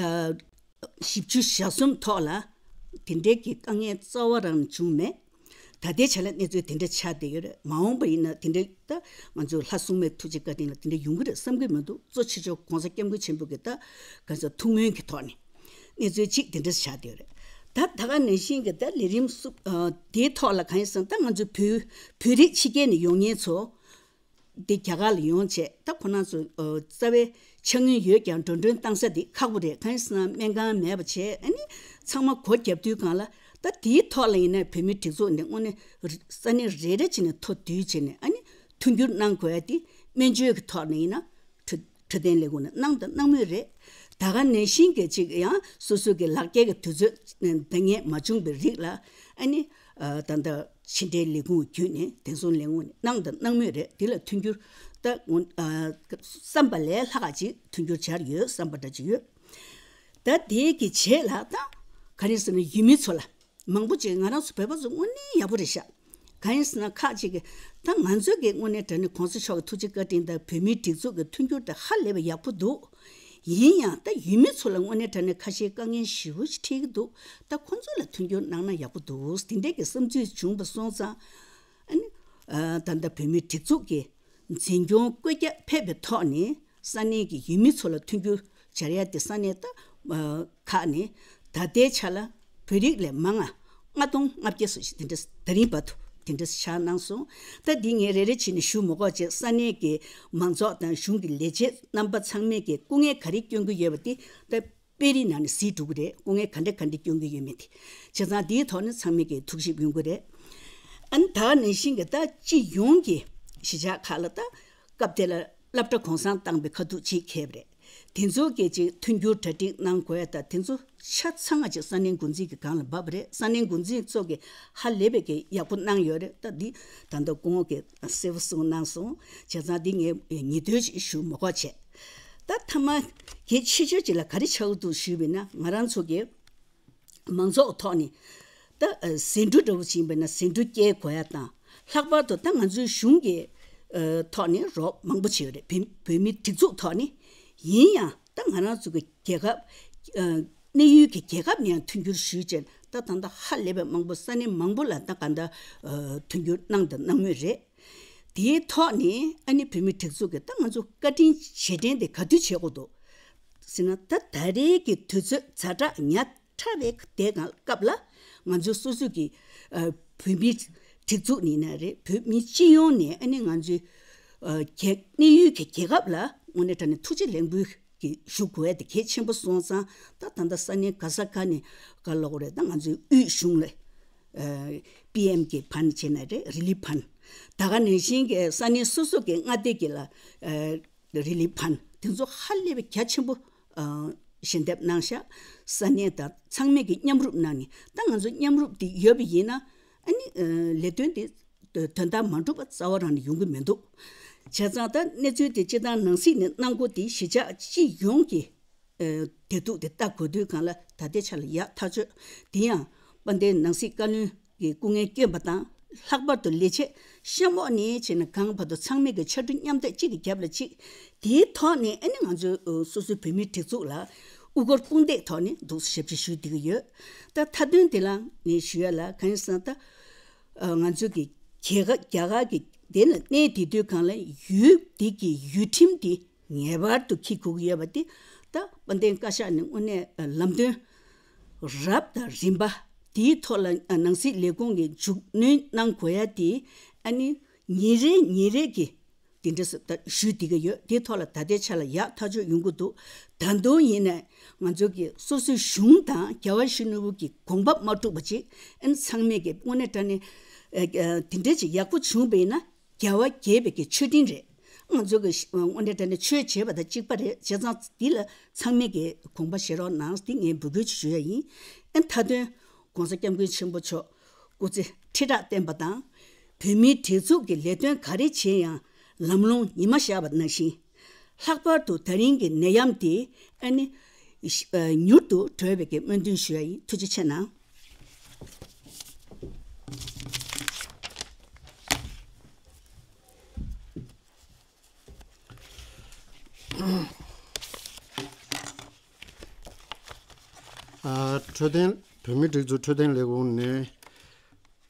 ཨ་བཞི་བཅུ་ཞེ་གསུམ་ཐོག་ལ་དེ་འདྲའི་གི་དཀའ་ངལ་རྩ་བ་རང་བྱུང་མེད། ད་ལྟའི་ཆ་ལ་གནས་ཚུལ་དེ་འདྲ་ཆགས་བསྡད་ཡོད་རེད། མ་འོངས་པ་ཡིན་ན་དེ་འདྲའི་ད་ང་ཚོ་ལྷ་སྲུང་མའི་ཐུགས་རྗེ་བཀའ་དྲིན་ལ་དེ་འདྲ་ཡོང་གི་རེད་བསམ་གི་མི་འདུག་གཙོ་ཆེ་ཤོས་༸གོང་ས་༸སྐྱབས་མགོན་ཆེན་པོ་གི་ད་ག་ཚོད་ཐུགས་སྨོན་གྱི་ཐོག་ནས་གནས་ཚུལ་གཅིག་དེ་འདྲ་ཆགས་བསྡད་ཡོད་རེད། ད་ད་ག་ནང་བཞིན་གྱི་ད་ལས་རིམ་སུ་ཨ་དེའི་ཐོག་ལ་གང་ཡིན་ཟེར་ན་ད་ང་ཚོ་བོད་བོད་རིགས་ཕྱི་རྒྱལ་ནས་ཡོང་མཁན་ཚོ་འདི་རྒྱ་གར་ལ་ཡོང་བྱས་ད་ཁོ་རང་ཚོ་ཨ་རྩ་བའི་ཕྱག་དངུལ་ཡོད་ཀྱང་འགྲོ་གྲོན་བཏང་ས་འདི་ཁག་པོ་རེད། གང་ཡིན་ཟེར་ན་སྨན་ཁང་མེད་པ་བྱས་ཨ་ནི་ཚང་མ་སྒོ་བརྒྱབ་དུས་སྒང་ལ་ད་དེའི་ཐོག་ལ་ཡིན་ན་བོད་མིའི་སྒྲིག་འཛུགས་ནས་དངོས་གནས་ས་གནས་རེ་རེ་བྱས་ནས་ཐོ་བསྡུས་བྱས་ནས་ཨ་ནི་མཐུན་འགྱུར་གནང་དགོས་ཡ་དེ་ སྨན་བཅོས་ཀྱི་ཐོག་ནས་ཡིན་ན་འཕྲོད་འཕྲོད་བསྟེན་ལས་ཁུངས་ནས་གནང་དང་གནང་མུས་རེད། ད་ག་ནང་བཞིན་གྱི་ཅིག་ཡང་སོ་སོ་གི་ལག་འཁྱེར་གྱི་དུས་ཚོད་འདང་ངེས་མ་བྱུང་བའི་རིགས་ལ་ཨ་ནི་ད་ལྟ་ཕྱི་འབྲེལ་ལས་ཁུངས་བརྒྱུད་ནས་བདེ་སྲུང་ལས་ཁུངས་ནས་གནང་དང་གནང་མུས་རེད། དེ་ལ་མཐུན་འགྱུར་ད་བསམ་པ་ལས་ལྷག་ཅིག་མཐུན་འགྱུར་བྱར་ཡོད་བསམ་པ་འདྲ་ཅིག་ཡོད། ད་དེའི་གི་རྗེས་ལ་ད་ག་རེ་ཟེར་ན་ཡུལ་མི་ཚོ་ལ། མང་པོ་ཅིག་ང་རང་ཚོ་བོད་པ་ཚོ་དངོས་གནས་ཡག་པོ་རེད་ཤག་གང་ཡིན་ཟེར་ན་ཁག་ཅིག་གིས་ད་ང་ཚོའི་གི་དངོས་གནས་དྲང་གནས་གོང་ས་མཆོག་གི་ཐུགས་རྗེ་བཀའ་དྲིན་དང་བོད་མིའི་སྒྲིག་འཛུགས་ཀྱི་མཐུན་འགྱུར་དེ་ཧ་ལས་པའི་ཡག་པོ་འདུག་ཡིན་ཡང་ད་ཡུལ་མི་ཚོ་ལ་དངོས་གནས་དྲང་གནས་ཁ་ཞེ་དཀའ་ངལ་ཞེ་པོ་ཅིག་འཕྲད་ཀྱི་འདུག་ད་ཁོང་ཚོ་ལ་མཐུན་འགྱུར་གནང་ན་ཡག་པོ་འདུག་དེ་འདྲའི་གི་བསམ་ཚུལ་བྱུང་བ་སོང་ཙང་ཨ་ནི་ད་ལྟ་བོད་མིའི་སྒྲིག་འཛུགས་ཀྱི་འཛིན་སྐྱོང་བཀོད་རྒྱ་ཕེབས་པའི་ཐོག་ནས་ས་གནས་ཀྱི་ཡུལ་མི་ཚོ་ལ་མཐུན་འགྱུར་སྦྱར་ཡ་དེ་ས་གནས་ད་ཁག་ནས་ད་ལྟའི་ཆ་ལ་བོད་རིགས་ལས་མང་ང་ལྔ་སྟོང་ལྔ་བརྒྱ་སུ་ཞིག་དེ་འདྲ་ད་རིང་བར་དུ་དེ་འདྲ་བཞག་གནང་སོང་། ད་འདི་ངས་རེ་རེ་བྱས་ནས་ཞུ་མི་དགོས་བྱས། ས་གནས་ཀྱི་མང་ཚོགས་དང་གཞུང་གི་ལས་བྱེད་རྣམ་པ་ཚང་མས་ཀྱི་སྐུ་ངལ་ག་རེ་སྐྱོན་གྱི་ཡོད་པ་དེ་ད་དཔེ་རིས་ནང་ནས་གཟིགས་འགྲོ་གི་རེད། སྐུ་ངལ་ག་འདྲ་ག་འདྲ་སྐྱོན་གྱི་ཡོད་མེད་དེ། བྱས་ཙང་འདིའི་ཐོག་ནས་ཚང་མས་ཀྱི་ཐུགས་ཞིབ་ཡོང་གི་རེད། ཨ་ནི་ད་ནང་བཞིན་གྱི་ད་སྤྱི་ཡོངས་ཀྱི་གཞིས་ཆགས་ཁག་ལ་ད་སྐབས་དེ་ལ་སློབ་གྲྭ་གུང་སེང་བཏང་པའི་ཁ་ཐུག་ཅིག་འཁེལ་བ་རེད། དེ་ཚོ་གི་ཅིག་མཐུན་འགྱུར་གྲ་སྒྲིག་གནང་དགོས་ཡ་ད་དེ་ཚོ་ཆ་ཚང་ང་ཅིག་ས་གནས་འགོ་འཛིན་གྱི་སྒང་ལ་བབས་པ་རེད། ས་གནས་འགོ་འཛིན་ཚོ་གི་ཧ་ལས་པའི་གི་ཡག་པོ་གནང་ཡོད་རེད། ད་འདི་ད་ལྟ་སྐུ་ངོ་གི་གསལ་པོ་གསུངས་གནང་སོང་། བྱས་ཙང་འདི་ངས་ཉེས་དོན་ཅིག་ཞུ་མི་དགོས་བྱས། ད་ཐ་མ་གལ་ཆེ་ཤོས་ཅིག་ལ་ག་རེ་ཆགས་འདུག་ཞུས་པ་ཡིན་ན། ང་རང་ཚོ་གི་མང་ཚོགས་ཐོག་ནས་ད་ཟིང་འཁྲུག་འདྲ་བོ་ཅིག་ཡིན་པ་ཡིན་ན་ཟིང་འཁྲུག་སྐྱེལ་དགོས་ཡ་དང་། ལྷག་པར་དུ་ད་ང་ཚོའི་གཞུང་གི་ཐོག་ནས་རོགས་མང་པོ་བྱས་ཡོད་རེད། བོད་བོད་མིའི་སྒྲིག་འཛུགས་ཐོག་ནས། ཡིན་ཡང་ད་ང་རང་ཚོ་གི་རྒྱལ་ཁབ་གནས་ཡུལ་གྱི་རྒྱལ་ཁབ་ནས་ཡང་མཐུན་འགྱུར་ཞུས་བྱས། ད་ད་ལྟ་ཧ་ལས་པའི་མང་པོ་ས་གནས་མང་པོ་ལ་ད་ག་འདྲ་མཐུན་འགྱུར་གནང་དང་གནང་མུས་རེད། དེའི་ཐོག་ནས་ཨ་ནི་བོད་མིའི་སྒྲིག་འཛུགས་ཀྱི་ད་ང་ཚོ་བཀའ་དྲིན་རྗེས་དྲན་དེ་ག་དུས་བྱེད་དགོས་འདུག་ཟེར་ན། ད་ད་རེས་ཀྱི་དུས་ཚོད་ཛ་དྲག་ཉག་ཕྲ་བའི་དེ་གང་སྐབས་ལ་ང་ཚོ་སོ་སོ་གི་ཨ་བོད་མིའི་སྒྲིག་འཛུགས་ནས་ན་རེད། བོད་མི་སྤྱི་ཡོངས་ནས་ཨ་ནི་ང་ཚོའི་ཨ་རྒྱལ་གནས་ཡུལ་གྱི་རྒྱལ་ཁབ་ལ་དངོས་གནས་དྲང་གནས་ཐུགས་རྗེ་ལེགས་འབུལ་གྱི་ཞུ་དགོས་ཡ་དེ་གལ་ཆེན་པོ་སོང་ཙང་། ད་ད་ལྟ་ས་གནས་ག་ས་ག་ནས་ག་ལོག་རེད། ད་ང་ཚོའི་དབུས་གཞུང་ལ་ཨ་པི་ཨེམ་གྱི་ཕན་བྱས་ན་རེད། རི་ལི་ཕན། ད་ག་ནང་བཞིན་གྱི་ས་གནས་སོ་སོ་གི་མངའ་སྡེ་གི་ལ་ཨ་རི་ལི་ཕན་དེ་ཚོ་ཧ་ལས་པའི་རྒྱ་ཆེན་པོ་ཨ་ཞལ་འདེབས་གནང་ཤག་ས་གནས་དང་ཚང་མས་ཀྱི་མཉམ་རུབ་གནང་ནས། ད་ང་ཚོ་མཉམ་རུབ་དེ་ཡོད་པ་ཡིན་ན། ཨ་ནི་ཨ་ལས་དོན་དེ་དོན་དག་མ་འགྲུབ་པ་རྩ་བ་རང་ནས་ཡོང་གི་མི་འདུག་བྱས་ཙང་ད་གནས་ཚུལ་དེ་སྤྱི་བཏང་ནང་སྲིད་ནས་གནང་སྒོ་དེ་གཞིས་ཆགས་སྤྱི་ཡོངས་ཀྱི་ཨ་བདེ་སྡུག་དེ་ལྟ་དགོས་དུས་སྒང་ལ་ད་ལྟའི་ཆ་ལ་ཡག་ཐག་ཆོད། དེ་ཡང་དཔལ་ལྡན་ནང་སྲིད་བཀའ་བློན་གྱི་སྐུ་ངལ་བསྐྱོན་པ་དང་། ལྷག་པར་དུ་ལས་བྱེད་གཤམ་འོག་ནས་བྱས་ནས་གང་བར་དུ་ཚང་མས་ཀྱི་ཕྱར་གྲུ་མཉམ་འདེགས་གཅིག་གི་རྒྱབ་ལ་གཅིག་དེའི་ཐོག་ནས་ཨ་ནི་ང་ཚོའི་ཨ་སོ་སོའི་བོད་མིའི་སྒྲིག་འཛུགས་ལ་དབུ་སྐོར་དཔུང་འདེགས་ཐོག་ནས་འདུག་ཞབས་ཕྱི་ཞུ་བསྡད་ཀྱི་ཡོད། ད་མཐའ་དོན་དེ་ལ་ངས་ཞུ་ཡ་ལ་གང་ཡིན་ཟེར་ན། ད་ཨ་ང་ཚོ་གི་རྒྱ་གར་རྒྱ་གར་གྱི་དེ་ལ་གནས་བསྡད་དུས་སྒང་ལ་ཡུལ་འདི་གི་ཡུལ་ཁྲིམས་དེ་ངེས་པར་དུ་འཁྱེར་དགོས་ཀྱི་ཡོད་པ་དེ། ད་དཔལ་ལྡན་བཀའ་ཤག་ནས་དངོས་གནས་ལམ་སྟོན་རབ་དང་རིམ་པ་དེའི་ཐོག་ལ་ནང་སྲིད་ལས་ཁུངས་ཀྱིས་མཇུག་སྣོན་གནང་དགོས་ཡ་དེ་ཨ་ནི་ཉིན་རེ་ཉིན་རེ་གི་དེ་འདྲ་ཞུས་བསྡད་ཀྱི་ཡོད། དེའི་ཐོག་ལ་ད་ལྟའི་ཆ་ལ་ཡག་ཐག་ཆོད་ཡོང་གི་འདུག་ད་དུང་ཡིན་ནའི་ང་ཚོ་གི་སོ་སོའི་གཞུང་དང་རྒྱལ་བ་ཡིད་བཞིན་ནོར་བུ་གི་དགོངས་པ་མ་འཁྲུགས་པ་ཅིག་ཨ་ནི་ཚང་མས་ཀྱི་དངོས་གནས་དྲང་གནས་ཨ་ཨ་དེ་འདྲ་ཅིག་ཡག་པོ་བྱུང་བ་ཡིན་ན། རྒྱལ་བ་དགྱེས་པའི་གི་མཆོད་སྤྲིན་རེད། ང་ཚོ་གི་དངོས་གནས་དྲང་གནས་ཆོས་བྱེད་པ་དང་གཅིག་པ་རེད། བྱས་ཙང་འདི་ལ་ཚང་མས་ཀྱི་དགོངས་པ་བཞེས་རོགས་གནང་། འདི་ངས་འབོད་སྐུལ་ཞུ་ཡ་ཡིན། ཨ་མཐའ་དོན་༸གོང་ས་༸སྐྱབས་མགོན་ཆེན་པོ་མཆོག་སྐུ་ཚེ་ཁྲི་ཕྲག་བརྟན་པ་དང་། བོད་མིའི་སྒྲིག་འཛུགས་ཀྱི་ལས་དོན་ག་རེ་བྱེད་ཡང་ལམ་ལྷོང་ཉི་མ་ཤར་བ་ནང་བཞིན། ལྷག་པར་དུ་ད་རིང་གི་ནད་ཡམས་འདི་ཨ་ནི་མྱུར་དུ་གྲོལ་བའི་གི་སྨོན་འདུན་ཞུ་ཡ་ཡིན། ཐུགས་རྗེ་ཆེ་གནང་། ཨ། འཕྲོད་བསྟེན། བོད་མིའི་སྒྲིག་འཛུགས་འཕྲོད་བསྟེན་ལས་ཁུངས་ནས་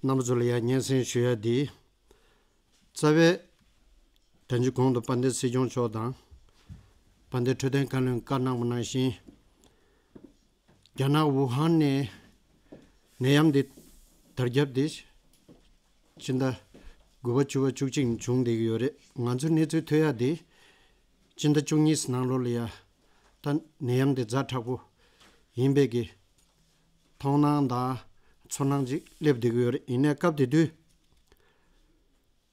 རྣམ་པ་ཚོ་ལ་ཡང་སྙན་སེང་ཞུ་ཡ་འདི། རྩ་བའི་ད་ཅི་གོང་དུ་དཔལ་ལྡན་སྲིད་སྐྱོང་མཆོག་དང་། དཔལ་ལྡན་འཕྲོད་བསྟེན་བཀའ་བློན་བཀའ་གནང་བ་ནང་བཞིན། རྒྱ་ནག་ཝུ་ཧན་ནས་ནད་ཡམས་འདི་དར་ཁྱབ་འདི་སྤྱི་ཟླ་དགུ་པ་བཅུ་པ་བཅུ་གཅིག་ནས་བྱུང་བསྡད་ཀྱི་ཡོད་རེད། ང་ཚོའི་གནས་ཚུལ་ཐོན་ཡག་འདི་སྤྱི་ཟླ་བཅུ་གཉིས་ནང་ལོགས་ལ་ཡ་ད་ནད་ཡམས་འདི་ཛ་དྲག་པོ་ཡིན་པའི་གི་མཐོང་སྣང་དང་ཚོར་སྣང་ཅིག་སླེབས་བསྡད་ཀྱི་ཡོད་རེད། ཡིན་ནའི་སྐབས་དེ་དུས།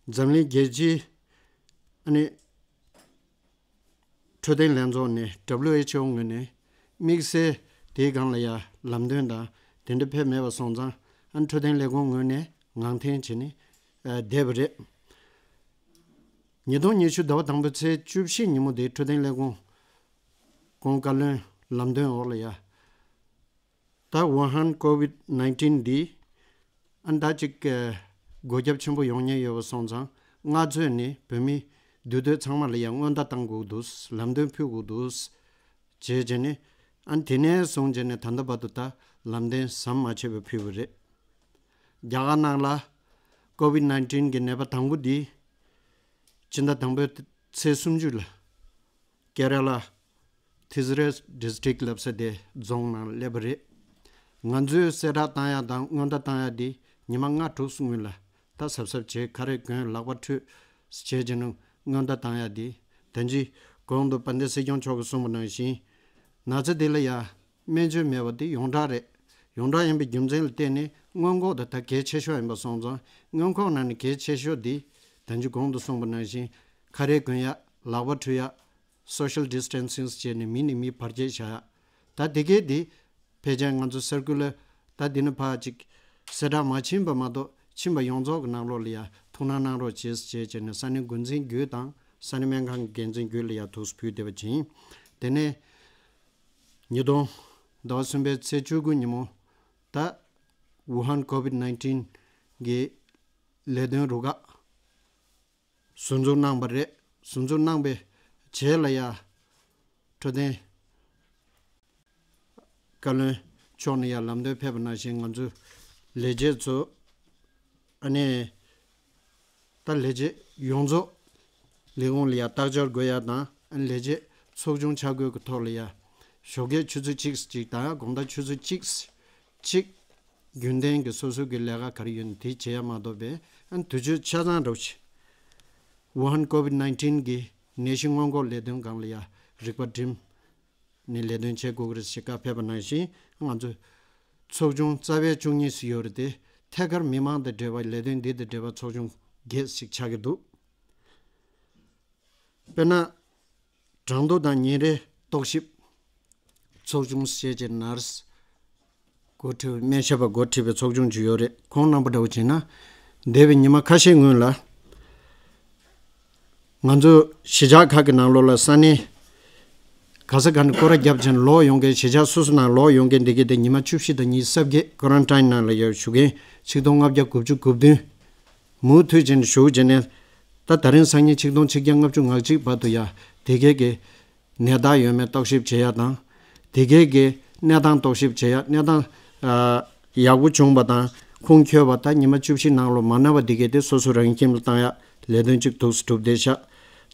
འཛམ་གླིང་རྒྱལ་སྤྱིའི་ཨ་ནི་ འཕྲོད་བསྟེན་ལྷན་ཚོགས་ནས་W H O ངོས་ནས་དམིགས་བསལ་དེའི་སྒང་ལ་ཡ་ལམ་སྟོན་དང་དེ་འདྲ་ཕེབས་མེད་པ་སོང་ཙང་ཨ་ནི་འཕྲོད་བསྟེན་ལས་ཁུངས་ངོས་ནས་ངང་འཐེན་བྱས་ནས་ཨ་བསྡད་པ་རེད། ཉིས་སྟོང་ཉི་ཤུ་ཟླ་བ་དང་པོའི་ཚེས་བཅུ་བཞི་ཉིན་མོ་དེ་འཕྲོད་བསྟེན་ལས་ཁུངས་གོང་བཀའ་བློན་ལམ་སྟོན་འོག་ལ་ཡ། ད་ཝུ་ཧན་ཀོ་ཝིད་ནའིན་ཊིན་འདི་ཨ་ནི་ད་ཅིག་སྒོ་རྒྱབ་ཆེན་པོ་ཡོང་ཉེན་ཡོད་པ་སོང་ཙང་སྔ་ཚོད་ནས་བོད་མི་འདུས་སྡོད་ཚང་མ་ལ་ཡང་སྔོན་བརྡ་བཏང་དགོས་འདུག་ལམ་སྟོན་ཕུལ་དགོས་འདུག་བྱས་བྱས་ནས་ཨ་ནི་དེ་ནས་བཟུང་བྱས་ནས་ད་ལྟ་བར་དུ་ད་ལམ་སྟོན་ཟམ་མ་ཆད་པར་ཕུལ་བ་རེད། རྒྱ་གར་ནང་ལ་ཀོ་ཝིད་ནའིན་ཊིན་གྱི་ནད་པ་དང་པོ་འདི་སྤྱི་ཟླ་དང་པོའི་ཚེས་སུམ་ཅུ་ལ་ཀེ་ར་ལ་ཐི་ཛི་རེ་ཌིས་ཊིག་ལབ་ས་དེ་རྫོང་ནང་སླེབས་པ་རེད། ང་ཚོས་གསལ་བསྒྲགས་བཏང་ཡ་དང་སྔོན་བརྡ་བཏང་ཡ་དེ་ཉི་མ་ལྔ་དྲུག་སྔོན་ལ་ད་གཟབ་གཟབ་བྱེད། ཁ་རས་གོན། ལག་པ་འཁྲུད་བྱས་བྱས་ནས་སྔོན་བརྡ་བཏང་ཡ་དེ་ད་ཅི་གོང་དུ་དཔལ་ལྡན་སྲིད་སྐྱོང་མཆོག་གིས་གསུངས་པ་ནང་བཞིན་ན་ཚ་དེ་ལ་ཡ་སྨན་བཅོས་མེད་པ་དེ་ཡོངས་གྲགས་རེད། ཡོངས་གྲགས་ཡིན་པའི་རྒྱུ་མཚན་ལ་བརྟེན་ནས་སྔོན་འགོག་དེ་ད་གལ་ཆེ་ཤོས་ཡིན་པ་སོང་ཙང་སྔོན་འགོག་ནང་ནས་གལ་ཆེ་ཤོས་དེ་ད་ཅི་གོང་དུ་གསུངས་པ་ནང་བཞིན་ཁ་རས་གོན་ཡ། ལག་པ་འཁྲུད་ཡ། སོ་ཤལ་ཌིས་ཊེན་སིང་བྱས་ནས་མི་ནས་མི་བར་ཆད་བྱ་ཡ། ད་དེ་གས་དེ་ཕལ་ཆེར་ང་ཚོ་སར་ཀུ་ལར་ད་འདི་ནས་ཕར་ཅིག་གསལ་བསྒྲགས་མ་ཕྱིན་པ་མ་གཏོགས་ཕྱིན་པ་ཡོངས་རྫོགས་ཀྱི་ནང་ལོགས་ལ་ཡ་ཐུགས་སྣང་གནང་རོགས་བྱེད་ཅེས་བྱས་ནས་ས་གནས་འགོ་འཛིན་བརྒྱུད་དང་ས་གནས་སྨན་ཁང་གི་འགན་འཛིན་བརྒྱུད་ལ་ཡ་ཐུགས་སུ་ཕུལ་བསྡད་པ་ཅིང་། དེ་ནས་ཉིས་སྟོང་ཟླ་བ་གསུམ་པའི་ཚེས་བཅུ་དགུ་ཉིན་མོ་ད་ཝུ་ཧན་ཀོ་ཝིད་ནའིན་ཊིན་གྱི་ལས་དོན་རུ་ཁག་ཟུར་འཛུགས་གནང་བ་རེད། ཟུར་འཛུགས་གནང་བའི་རྗེས་ལ་ཡ་འཕྲོད་བསྟེན་བཀའ་བློན་མཆོག་ནས་ཡ་ལམ་སྟོན་ཕེབས་པ་ནང་བཞིན་ང་ཚོའི་ལས་བྱེད་ཚོ་ཨ་ནི་ད་ལས་བྱེད་ཡོངས་རྫོགས་ལས་ཁུངས་ལ་ཡ་རྟགས་འཆར་དགོས་ཡ་དང་ཨ་ནི་ལས་བྱེད་ཚོགས་ཆུང་ཆ་བགོས་ཀྱི་ཐོག་ལ་ཡ་ཞོགས་ཀས་ཆུ་ཚོད་གཅིག་ཅིག་དང་དགོང་དག་ཆུ་ཚོད་གཅིག་གཅིག་རྒྱུན་ལྡན་གྱི་སོ་སོ་གི་ལས་ཀ་ག་རེ་ཡོད་ན་དེ་བྱེད་ཡ་མ་གཏོགས་པའི་ཨ་ནི་དུས་ཚོད་ཆ་ཚང་འདྲ་བོ་ཞིག་ཝུ་ཧན་ཀོ་ཝིད་ནའིན་ཊིན་གྱི་ནད་གཞི་སྔོན་འགོག་ལས་དོན་སྒང་ལ་ཡ་རིག་པ་སྒྲིམ་ནས་ལས་དོན་བྱེད་དགོས་ཀྱི་རེད་ཞེས་བཀའ་ཕེབས་པ་ནང་བཞིན་ང་ཚོ་ཚོགས་ཆུང་རྩ་བའི་བཅུ་གཉིས་སུ་ཡོད་རེད་དེ་ཐད་ཀར་མི་མང་དང་འབྲེལ་བ་ལས་དོན་འདི་དང་འབྲེལ་བ་ཚོགས་ཆུང་བརྒྱད་ཞིག་ཆགས་ཀྱི་འདུག་དཔེར་ན། སྦྲང་རྡོ་དང་ཉིན་རེའི་རྟོག་ཞིབ་ཚོགས་ཆུང་ཞེས་བྱས་ནར་སི་འགོ་ཁྲིད་སྨན་ཞབས་པ་འགོ་ཁྲིད་པའི་ཚོགས་ཆུང་ཅིག་ཡོད་རེད། ཁོང་རྣམ་པ་འདྲ་བོ་བྱས་ན་འདས་པའི་ཉི་མ་ཁ་ཤས་སྔོན་ལ་ང་ཚོ་གཞིས་ཆགས་ཁག་གི་ནང་ལོགས་ལ་ས་གནས་ག་ས་ག་ནས་སྐོར་ར་བརྒྱབ་བྱས་ནས་ལོག་ཡོང་མཁན་གཞིས་ཆགས་སོ་སོ་ནང་ལོག་ཡོང་མཁན་འདི་གའི་དེ་ཉི་མ་བཅུ་བཞི་དང་ཉི་ཤུ་རྩ་བརྒྱད་ཀོ་རན་ཊིན་ནང་ལ་ཡོད་བཞུགས་མཁན་ཆིག་སྟོང་ལྔ་བརྒྱ་དགུ་བཅུ་གོ་བདུན། མུ་མཐུད་བྱས་ནས་ཞུགས་བྱས་ནས་ད་ད་རིང་སང་ཉིན་ཆིག་སྟོང་ཆིག་བརྒྱ་ལྔ་བཅུ་ང་གཅིག་བར་དུ་ཡ་དེ་གའི་གི་ནད་རྟགས་ཡོད་མེད་རྟོག་ཞིབ་བྱེད་ཡ་དང་། དེ་གའི་གི་གནས་སྟངས་རྟོག་ཞིབ་བྱེད་ཡ། གནས་སྟངས་ཨ་ཡག་པོ་བྱུང་བ་དང་ཁུངས་འཁྱོལ་བ་ད་ཉི་མ་བཅུ་བཞི་ནང་ལོགས་མ་ན་བ་དེ་གའི་དེ་སོ་སོ་རང་ཁྱིམ་ལ་བཏང་ཡ་ལས་དོན་གཅིག་ཐུགས་སུ་གྲུབ་བསྡད་ཤག་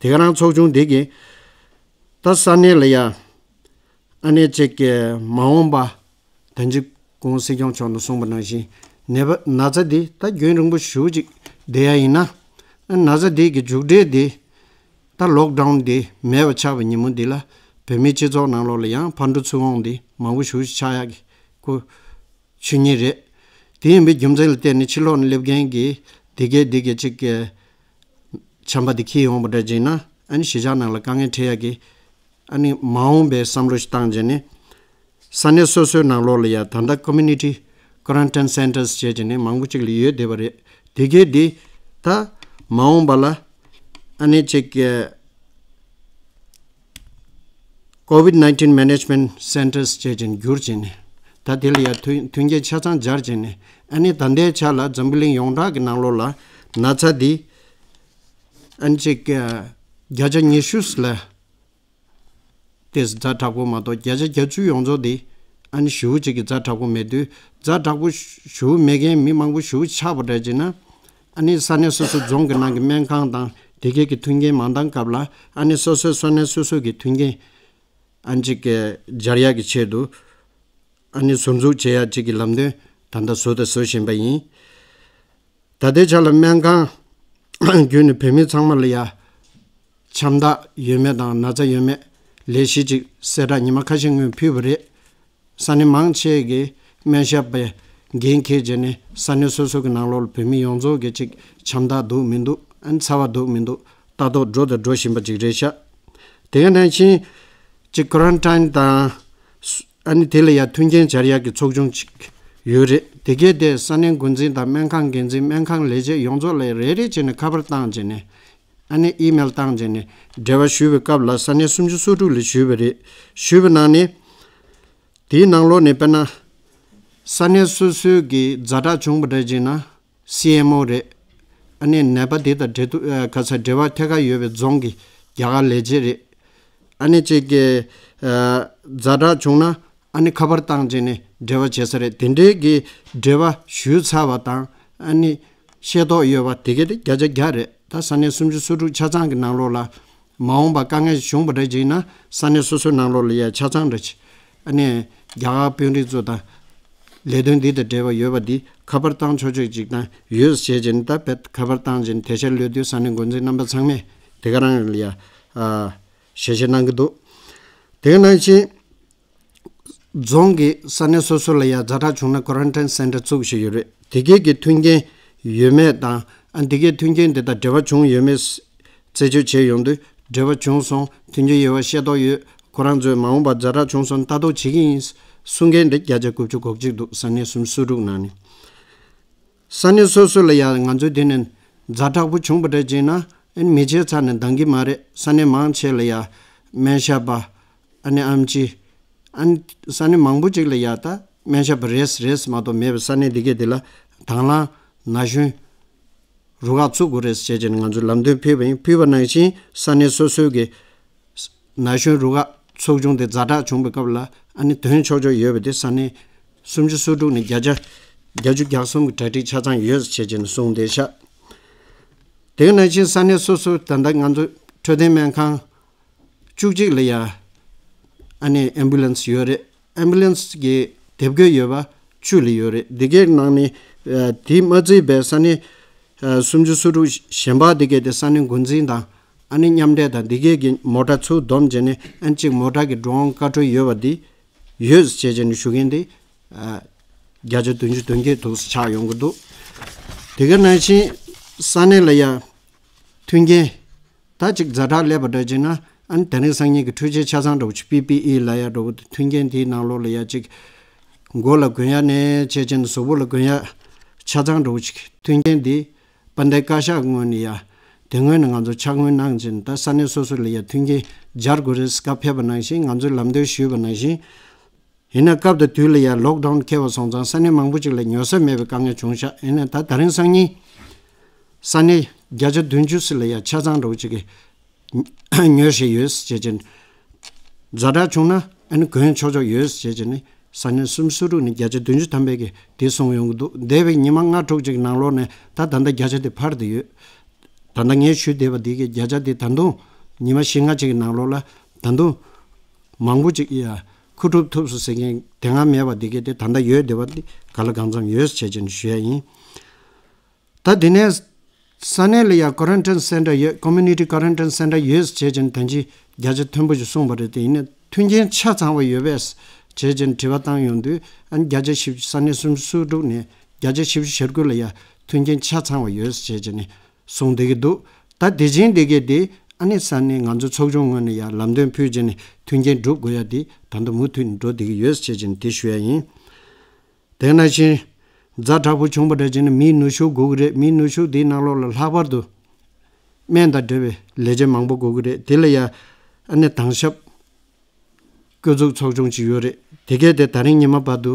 དེ་ག་རང་ཚོགས་ཆུང་དེ་གི་ད་ས་གནས་ལ་ཡ་ཨ་ནེ་གཅིག་གི་མ་འོངས་པ་ད་ཅིག་གོང་སྲིད་སྐྱོང་མཆོག་ནས་གསུངས་པ་ནང་བཞིན་ནད་པ་ན་ཚ་འདི་ད་རྒྱུན་རིང་པོ་ཞེ་པོ་ཅིག་བསྡད་ཡ་ཡིན་ན་ཨ་ན་ཚ་འདི་གི་མཇུག་འབྲས་འདི་ད་ལོག་ཌའུན་འདི་མེད་པ་ཆགས་པའི་ཉིན་མོ་འདི་ལ་བོད་མིའི་སྤྱི་ཚོགས་ནང་ལོགས་ལ་ཡང་ཕར་འགྲོ་ཚུར་འོང་འདི་མང་པོ་ཞེ་པོ་ཅིག་ཆགས་ཡ་གི་ཁུ་ཆུ་ཉིན་རེད། དེ་ཡིན་པའི་རྒྱུ་མཚན་ལ་བརྟེན་ནས་ཕྱི་ལོགས་ནས་སླེབས་མཁན་གྱི་འདི་གའི་འདི་གའི་ཅིག་གི་ཆམ་པ་འདི་འཁྱེར་ཡོང་བ་འདྲ་བྱས་ན་ཨ་ནི་གཞིས་ཆགས་ནང་ལ་དཀའ་ངལ་འཕྲད་ཡ་གི་ཨ་ནི་མ་འོངས་པའི་བསམ་བློ་ཞིག་བཏང་བྱས་ནས་ས་གནས་སོ་སོའི་ནང་ལོགས་ལ་ཡ་ད་ལྟ་ཀོ་མུ་ནི་ཊི་ཀོ་རན་ཊིན་སེན་ཊར་སི་བྱས་བྱས་ནས་མང་པོ་ཅིག་ལ་ཡོད་བསྡད་པ་རེད། དེ་གའི་འདི་ད་མ་འོངས་པ་ལ་ཨ་ནི་ཅིག་གི་ཀོ་ཝིཌ་ནའིན་ཊིན་མེ་ནེ་ཇི་མེན་ཊི་སེན་ཊར་སི་བྱས་བྱས་ནས་བསྒྱུར་བྱས་ནས་ད་དེ་ལ་ཡ་མཐུན་མཐུན་རྐྱེན་ཆ་ཚང་སྦྱར་བྱས་ནས་ཨ་ནི་ད་ལྟའི་ཆ་ལ་འཛམ་བུ་གླིང་ཡོངས་གྲགས་ཀྱི་ནང་ལོགས་ལ་ན་ཚ་འདི་ཨ་ནི་ཅིག་གི་བརྒྱ་ཆ་ཉི་ཤུ་ལ་ཏེས་ཛ་དྲག་པོ་མ་གཏོགས་བརྒྱ་ཆ་བརྒྱད་ཅུ་ཡོངས་རྫོགས་འདི་ཨ་ནི་ཞེ་པོ་ཅིག་གི་ཛ་དྲག་པོ་མེད་དུས་ཛ་དྲག་པོ་ཞེ་པོ་མེད་མཁན་མི་མང་པོ་ཞེ་པོ་ཆགས་པ་འདྲ་བྱས་ན་ཨ་ནི་ས་གནས་སོ་སོ་རྫོང་གི་ནང་གི་སྨན་ཁང་དང་དེ་གའི་གི་མཐུན་རྐྱེན་མ་འདང་སྐབས་ལ་ཨ་ནི་སོ་སོའི་ས་གནས་སོ་སོ་གི་མཐུན་རྐྱེན་ཨ་ནི་ཅིག་གི་སྦྱར་ཡག་གི་ཆེད་དུ་ཨ་ནི་ཟུར་འཛུགས་བྱེད་ཡག་ཅིག་གི་ལམ་སྟོན་ད་ལྟ་བཟོ་དང་བཟོ་བཞིན་པ་ཡིན། ད་ལྟའི་ཆ་ལ་སྨན་ཁང་བརྒྱུད་ནས་བོད་མི་ཚང་མ་ལ་ཡ་ཆམ་རྟགས་ཡོད་མེད་དང་ན་ཚ་ཡོད་མེད་ལས་གཞི་ཅིག་གསལ་བསྒྲགས་ཉི་མ་ཁ་ཤས་སྔོན་ཕུལ་བ་རེད། ས་གནས་མང་ཆེ་གི་སྨན་ཞབས་པས་འགན་འཁྱེར་བྱས་ནས་ས་གནས་སོ་སོ་གི་ནང་ལོགས་ལ་བོད་མི་ཡོངས་རྫོགས་ཀྱི་ཅིག་ཆམ་རྟགས་འདུག་མི་འདུག་ཨ་ནི་ཚ་བ་འདུག་མི་འདུག་ལྟ་རྟོག་འགྲོ་དང་འགྲོ་བཞིན་པ་ཅིག་རེད་ཤག་དེ་ག་ནང་བཞིན་ཅིག་ཀོ་རན་ཊིན་དང་། ཨ་ནི་དེ་ལ་ཡ་མཐུན་རྐྱེན་སྦྱར་ཡག་གི་ཚོགས་ཆུང་ཅིག་ཡོད་རེད། དེ་གས་དེ་ས་གནས་འགོ་འཛིན་དང་སྨན་ཁང་འགན་འཛིན། སྨན་ཁང་ལས་བྱེད་ཡོངས་རྫོགས་ལ་རེ་རེ་བྱས་ནས་ཁ་པར་བཏང་བྱས་ནས། ཨ་ནི་ཨི་མེལ་བཏང་བྱས་ནས་འབྲེལ་བ་ཞུས་པའི་སྐབས་ལ་ས་གནས་སུམ་ཅུ་སོ་དྲུག་ལ་ཞུས་པ་རེད། ཞུས་པའི་ནང་ནས། དེའི་ནང་ལོགས་ནས་དཔེར་ན། ས་གནས་སོ་སོའི་གི་ཛ་དྲག་བྱུང་བ་འདྲ་བྱས་ན། སི་ཨེམ་ཨོ་རེད། ཨ་ནི་ནད་པ་དེ་དང་འབྲེལ་གཏུག་ཨ་ག་ས་འབྲེལ་བ་ཐད་ཀར་ཡོད་པའི་རྫོང་གི་རྒྱ་གར་ལས་བྱེད་རེད། ཨ་ནི་གཅིག་གི་ཨ་ཛ་དྲག་བྱུང་ན་ཨ་ནི་ཁ་པར་བཏང་བྱས་ནས་འབྲེལ་བ་བྱེད་ས་རེད། དེ་འདྲའི་གི་འབྲེལ་བ་ཞུས་ཚར་བ་དང་། ཨ་ནི་ཤེས་རྟོགས་ཡོད་པ་དེ་གས་དེ་བརྒྱ་ཆ་བརྒྱ་རེད། ད་ས་གནས་སུམ་ཅུ་སོ་དྲུག་ཆ་ཚང་གི་ནང་ལོགས་ལ་མ་འོངས་པ་དཀའ་ངལ་བྱུང་བ་འདྲ་ཅིག་ན་ས་གནས་སོ་སོའི་ནང་ལོགས་ལ་ཡ་ཆ་ཚང་འདྲ་ཅིག་ཨ་ནི་རྒྱ་གར་དཔོན་རིགས་ཚོ་དང་ལས་དོན་འདི་དང་འབྲེལ་བ་ཡོད་པ་འདི་ཁ་པར་བཏང་ཆོག་ཆོག་ཅིག་དང་ཡོད་ཟེར་བྱས་ནས། ད་བེད་ཁ་པར་བཏང་བྱས་ནས་དེ་ཤར་ལོས་དུས་ས་གནས་འགོ་འཛིན་རྣམ་པ་ཚང་མས་དེ་ག་རང་ལ་ཡ་ཨ་ཞལ་བཞེས་གནང་གི་འདུག་དེ་ག་ནང་བཞིན། རྫོང་གི་ས་གནས་སོ་སོ་ལ་ཡ་ཛ་དྲག་བྱུང་ན་ཀོ་རན་ཊིན་སེན་ཊར་བཙུགས་བཞིན་ཡོད་རེད། དེ་གས་ཀྱི་མཐུན་རྐྱེན་ཡོད་མེད་དང་། ཨ་དེ་གས་མཐུན་རྐྱེན་དེ་དང་འབྲེལ་བ་བྱུང་ཡོད་མེད་རྩད་གཅོད་བྱས་ཡོང་དུས། འབྲེལ་བ་བྱུང་སོང་། མཐུན་རྐྱེན་ཡོད་པ་ཤེས་རྟོགས་ཡོད། ཁོ་རང་ཚོས་མ་འོངས་པར་ཛ་དྲག་བྱུང་སོང་ལྟ་རྟོག་བྱེད་ཀྱི་ཡིན་གསུང་མཁན་དེ་བརྒྱ་ཆ་དགུ་བཅུ་གོ་གཅིག་འདུག་ས་གནས་སུམ་ཅུ་སོ་དྲུག་ནང་ནས། ས་གནས་སོ་སོ་ལ་ཡ་ང་ཚོའི་དེ་ནས་ཛ་དྲག་པོ་བྱུང་བ་འདྲ་བྱས་ན་ཨ་ནི་མི་བྱེད་ཚར་ནས་འདང་གི་མ་རེད། ས་གནས་མང་ཆེ་ལ་ཡ་སྨན་ཞབས་པ། ཨ་ནི་ཨེམ་ཆི། ཨ་ནི་ས་གནས་མང་པོ་ཅིག་ལ་ཡ་ད་སྨན་ཞབས་པ་རེས་རེས་མ་གཏོགས་མེད་པའི་ས་གནས་འདི་གས་འདི་ལ་དང་བླངས་ན་གཞོན་རུ་ཁག་བཙུགས་དགོས་རེད་ཟེར་བྱས་ནས་ང་ཚོས་ལམ་སྟོན་ཕུལ་བ་ཡིན། ཕུལ་བ་ནང་བཞིན་ས་གནས་སོ་སོའི་གི་ན་གཞོན་རུ་ཁག་ཚོགས་ཆུང་དེ་ཛ་དྲག་བྱུང་བའི་སྐབས་ལ་ཨ་ནི་དོན་ཆོག་ཆོག་ཡོད་པ་དེ་ས་གནས་སུམ་ཅུ་སོ་དྲུག་ནས་བརྒྱ་ཆ་བརྒྱད་ཅུ་གྱ་གསུམ་གྱི་གྲ་སྒྲིག་ཆ་ཚང་ཡོད་ཟེར་བྱས་ནས་གསུངས་བསྡད་ཤག་དེ་ག་ནང་བཞིན་ས་གནས་སོ་སོ་ད་ལྟ་ང་ཚོ་འཕྲོད་བསྟེན་སྨན་ཁང་བཅུ་གཅིག་ལ་ཡ་ཨ་ནི་ཨེམ་བུ་ལན་སི་ཡོད་རེད། ཨེམ་བུ་ལན་སི་གི་དེབ་འགོད་ཡོད་པ་བཅུ་ལ་ཡོད་རེད། འདི་གའི་ནང་ནས་ཨ་དེ་མ་བརྩིས་པའི་ས་གནས་ཨ་སུམ་ཅུ་སོ་དྲུག་གཞན་པ་འདི་གའི་དེ་ས་གནས་འགོ་འཛིན་དང་ཨ་ནི་མཉམ་འབྲེལ་དང་འདི་གའི་གི་མོ་ཊ་ཚུར་བསྡོམས་བྱས་ནས་ཨ་ནི་གཅིག་མོ་ཊ་གི་འགྲོ་འོང་བཀའ་འཁྲོལ་ཡོད་པ་འདི་ཡོད་ཟེར་བྱས་ནས་ཞུ་མཁན་འདི་ཨ་བརྒྱ་ཆ་བདུན་ཅུ་དོན་བརྒྱད་འདུག་ཆགས་ཡོང་གི་འདུག་དེ་ག་ནང་བཞིན་ས་གནས་ལ་ཡ་མཐུན་རྐྱེན། ད་ཅིག་ཛ་དྲག་སླེབས་པ་འདྲ་བྱས་ན་ཨ་ནི་དེ་རིང་སང་ཉིན་གྱི་འཕྲུལ་ཆས་ཆ་ཚང་འདྲ་བོ་ཅིག་པི་པི་ཨི་ལབ་ཡ་འདྲ་བོ་དེ་མཐུན་རྐྱེན་དེའི་ནང་ལོགས་ལ་ཡ་ཅིག་མགོ་ལ་གོན་ཡ་ནས་བྱས་བྱས་ནས་གཟུགས་པོ་ལ་གོན་ཡ་ཆ་ཚང་འདྲ་བོ་ཅིག་མཐུན་རྐྱེན་དེ་དཔལ་ལྡན་བཀའ་ཤག་ངོས་ནས་ཡ་དེ་སྔོན་ནས་ང་ཚོ་ཕྱག་སྔོན་གནང་བྱས་ནས་ད་ས་གནས་སོ་སོ་ལ་ཡ་མཐུན་རྐྱེན་སྦྱར་དགོས་རེད་བཀའ་ཕེབས་པ་ནང་བཞིན་ང་ཚོས་ལམ་སྟོན་ཞུས་པ་ནང་བཞིན། ཡིན་ན་སྐབས་དང་དུས་ལ་ཡ་ལོག་ཌའུན་འཁེལ་བ་སོང་ཙང་ས་གནས་མང་པོ་ཅིག་ལ་ཉོ་ས་མེད་པའི་དཀའ་ངལ་བྱུང་ཤག་ཡིན་ན་ད་དེ་རིང་སང་ཉིན་ས་གནས་བརྒྱ་ཆ་བདུན་ཅུ་ཙམ་ལ་ཡ་ཆ་ཚང་འདྲ་བོ་ཅིག་གིས་ཉོ་བཞིན་ཡོད་ཟེར་བྱས་ནས། ཛ་དྲག་བྱུང་ན་ཨ་ནི་གོན་ཆོག་ཆོག་ཡོད་ཟེར་བྱས་ནས་ས་གནས་སུམ་ཅུ་སོ་དྲུག་ནས་བརྒྱ་ཆ་བདུན་ཅུ་ཐམ་པའི་གི་དེ་གསུངས་ཡོང་གི་འདུག་འདས་པའི་ཉི་མ་ལྔ་དྲུག་ཅིག་ནང་ལོགས་ནས་ད་ད་ལྟ་བརྒྱ་ཆ་དེ་འཕར་བསྡད་ཡོད། ད་ལྟ་ངས་ཞུས་བསྡད་པ་འདི་གའི་བརྒྱ་ཆ་དེ་ད་དུང་ཉི་མ་བཞི་ལྔ་ཅིག་གི་ནང་ལོགས་ལ་ད་དུང་མང་པོ་ཅིག་ཡ་མཁོ་སྒྲུབ་ཐུབ་སོང་ཟེར་མཁན་དེ་སྔ་མེད་པ་འདི་གའི་དེ་ད་ལྟ་ཡོད་བསྡད་པ་འདི་ག་ལ་གང་འཚམ་ཡོད་བྱས་ཅན་ཞུ་ཡ་ཡིན། ད་དེ་ནས་ས་གནས་ལ་ཡ་ཀོ་རན་ཊིན་སེན་ཊར་ཡོད། ཀོ་མུ་ནི་ཊི་ཀོ་རན་ཊིན་སེན་ཊར་ཡོད་བྱས་ཅན་ད་ཅི་བརྒྱ་ཆ་མཐོན་པོ་ཞིག་གསུངས་པ་རེད། དེ་ཡིན་ན་མཐུན་རྐྱེན་ཆ་ཚང་བ་ཡོད་པས་བྱས་ཅན་དྲི་བ་བཏང་ཡོང་དུས་ཨ་ནི་བརྒྱ་ཆ་བཞི་བཅུ་ས་གནས་སུམ་ཅུ་སོ་དྲུག་ནས་བརྒྱ་ཆ་བཞི་བཅུ་ཞེ་དགུ་ལ་ཡ་མཐུན་རྐྱེན་ཆ་ཚང་བ་ཡོད་བྱས་ཅན་ནས། གསུངས་བསྡད་ཀྱི་འདུག་ད་དེ་བཞིན་དེ་གས་དེ་ཨ་ནི་ས་གནས་ང་ཚོ་ཚོགས་ཆུང་ངོས་ནས་ཡང་ལམ་སྟོན་ཕུལ་བྱས་ནས་མཐུན་རྐྱེན་སྒྲུབ་དགོས་ཡ་དེ་ད་ལྟ་མུ་མཐུད་ནས་འགྲོ་བསྡད་ཀྱི་ཡོད་ཟེར་བྱས་ནས་དེ་ཞུ་ཡ་ཡིན། དེ་ནང་བཞིན་ཛ་དྲག་པོ་བྱུང་བ་འདྲ་བྱས་ན་མིའི་ནུས་ཤུགས་དགོས་ཀྱི་རེད། མིའི་ནུས་ཤུགས་དེའི་ནང་ལོགས་ལ་ལྷག་པར་དུ་སྨན་དང་འབྲེལ་བའི་ལས་བྱེད་མང་པོ་དགོས་ཀྱི་རེད། དེ་ལ་ཡ་ཨ་ནི་དྭང་ཞབས་སྐུ་འཛུགས་ཚོགས་ཆུང་ཅིག་ཡོད་རེད། དེ་གས་དེ་ད་རིང་ཉི་མ་བར་དུ་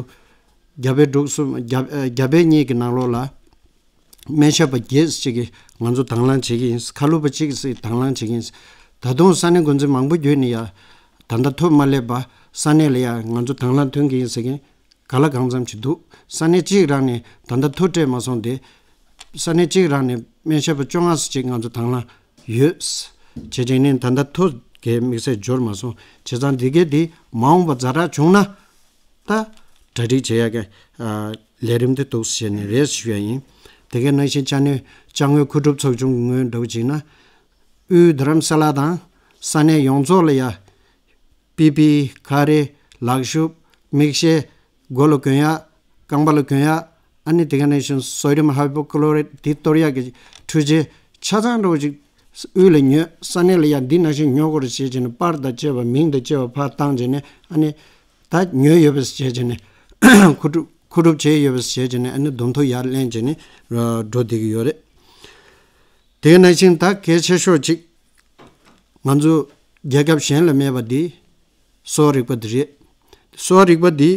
རྒྱ་བལ་འབྲུག་གསུམ་རྒྱ་རྒྱ་བལ་གཉིས་ཀྱི་ནང་ལོགས་ལ་སྨན་ཞབས་པ་བརྒྱད་ཅིག་གིས་ང་ཚོ་དང་བླངས་བྱེད་ཀྱི་ཡིན། ཁ་ལོ་པ་གཅིག་ཟིག་དང་བླངས་བྱེད་ཀྱི་ཡིན། ད་དུང་ས་གནས་འགོ་འཛིན་མང་པོ་བརྒྱུད་ནས་ཡ་ད་ལྟ་ཐོབ་མ་སླེབས་པ་ས་གནས་ལ་ཡ་ང་ཚོ་དང་བླངས་ཐོན་གྱི་ཡིན་ཟེར་མཁན་ག་ལ་གང་འཚམ་ཅིག་འདུག་ས་གནས་གཅིག་རང་ནས་ད་ལྟ་ཐོ་སྤྲད་མ་སོང་སྟེ། ས་གནས་གཅིག་རང་ནས་སྨན་ཞབས་པ་བཅོ་ལྔ་ཙམ་ཅིག་ང་ཚོ་དང་བླངས་ཡོད། བྱས་ཙང་ནས་ད་ལྟ་ཐོ་གའི་དམིགས་བསལ་འབྱོར་མ་སོང་། བྱས་ཙང་འདི་གའི་འདི་མ་འོངས་པ་ཛ་དྲག་བྱུང་ན་ད་གྲ་སྒྲིག་བྱེད་ཡ་གི་ཨ་ལས་རིམ་དེ་འདུག་ཟེར་ནས་རེ་ཞུ་ཡ་ཡིན། དེ་གའི་ནང་བཞིན་ཅ་ནེ་ཅ་དངོས་མཁོ་སྒྲུབ་ཚོགས་ཆུང་གི་ངོས་འདྲ་བོ་བྱས་ན། དབུས་རྡ་རམ་ས་ལ་དང་ས་གནས་ཡོངས་རྫོགས་ལ་ཡ། པི་པི་ཁ་རས། ལག་ཤུབས། མིག་ཤེལ། མགོ་ལ་གོན་ཡག་རྐང་པ་ལ་གོན་ཡག་ཨ་ནི་དེ་ག་ནང་བཞིན་སོ་ཌི་ཡམ་ཧའི་པོ་ཀློ་རེ་ཌི་དེ་གཏོར་ཡག་གི་འཕྲུལ་ཆས་ཆ་ཚང་འདྲ་བོ་ཅིག་ དབུས་ལ་ཉོས། ས་གནས་ལ་ཡ་འདི་ནང་བཞིན་ཉོ་དགོས་རེད་ཟེར་བྱས་ནས་པར་དང་བཅས་པ་མིང་དང་བཅས་པ་ཕར་བཏང་བྱས་ནས་ཨ་ནི་ད་ཉོས་ཡོད་པ་ཟེར་བྱས་ནས་མཁོ་སྒྲུབ་མཁོ་སྒྲུབ་བྱས་ཡོད་པ་ཟེར་བྱས་ནས་ཨ་ནི་འདུམ་ཐོ་ཡར་ལེན་བྱས་ནས་འགྲོ་བསྡད་ཀྱི་ཡོད་རེད། དེ་ནང་བཞིན་ད་གལ་ཆེ་ཤོས་གཅིག་ང་ཚོ་རྒྱལ་ཁབ་གཞན་ལ་མེད་པ་འདི་གསོ་བ་རིག་པ་འདི་རེད། གསོ་བ་རིག་པ་འདི་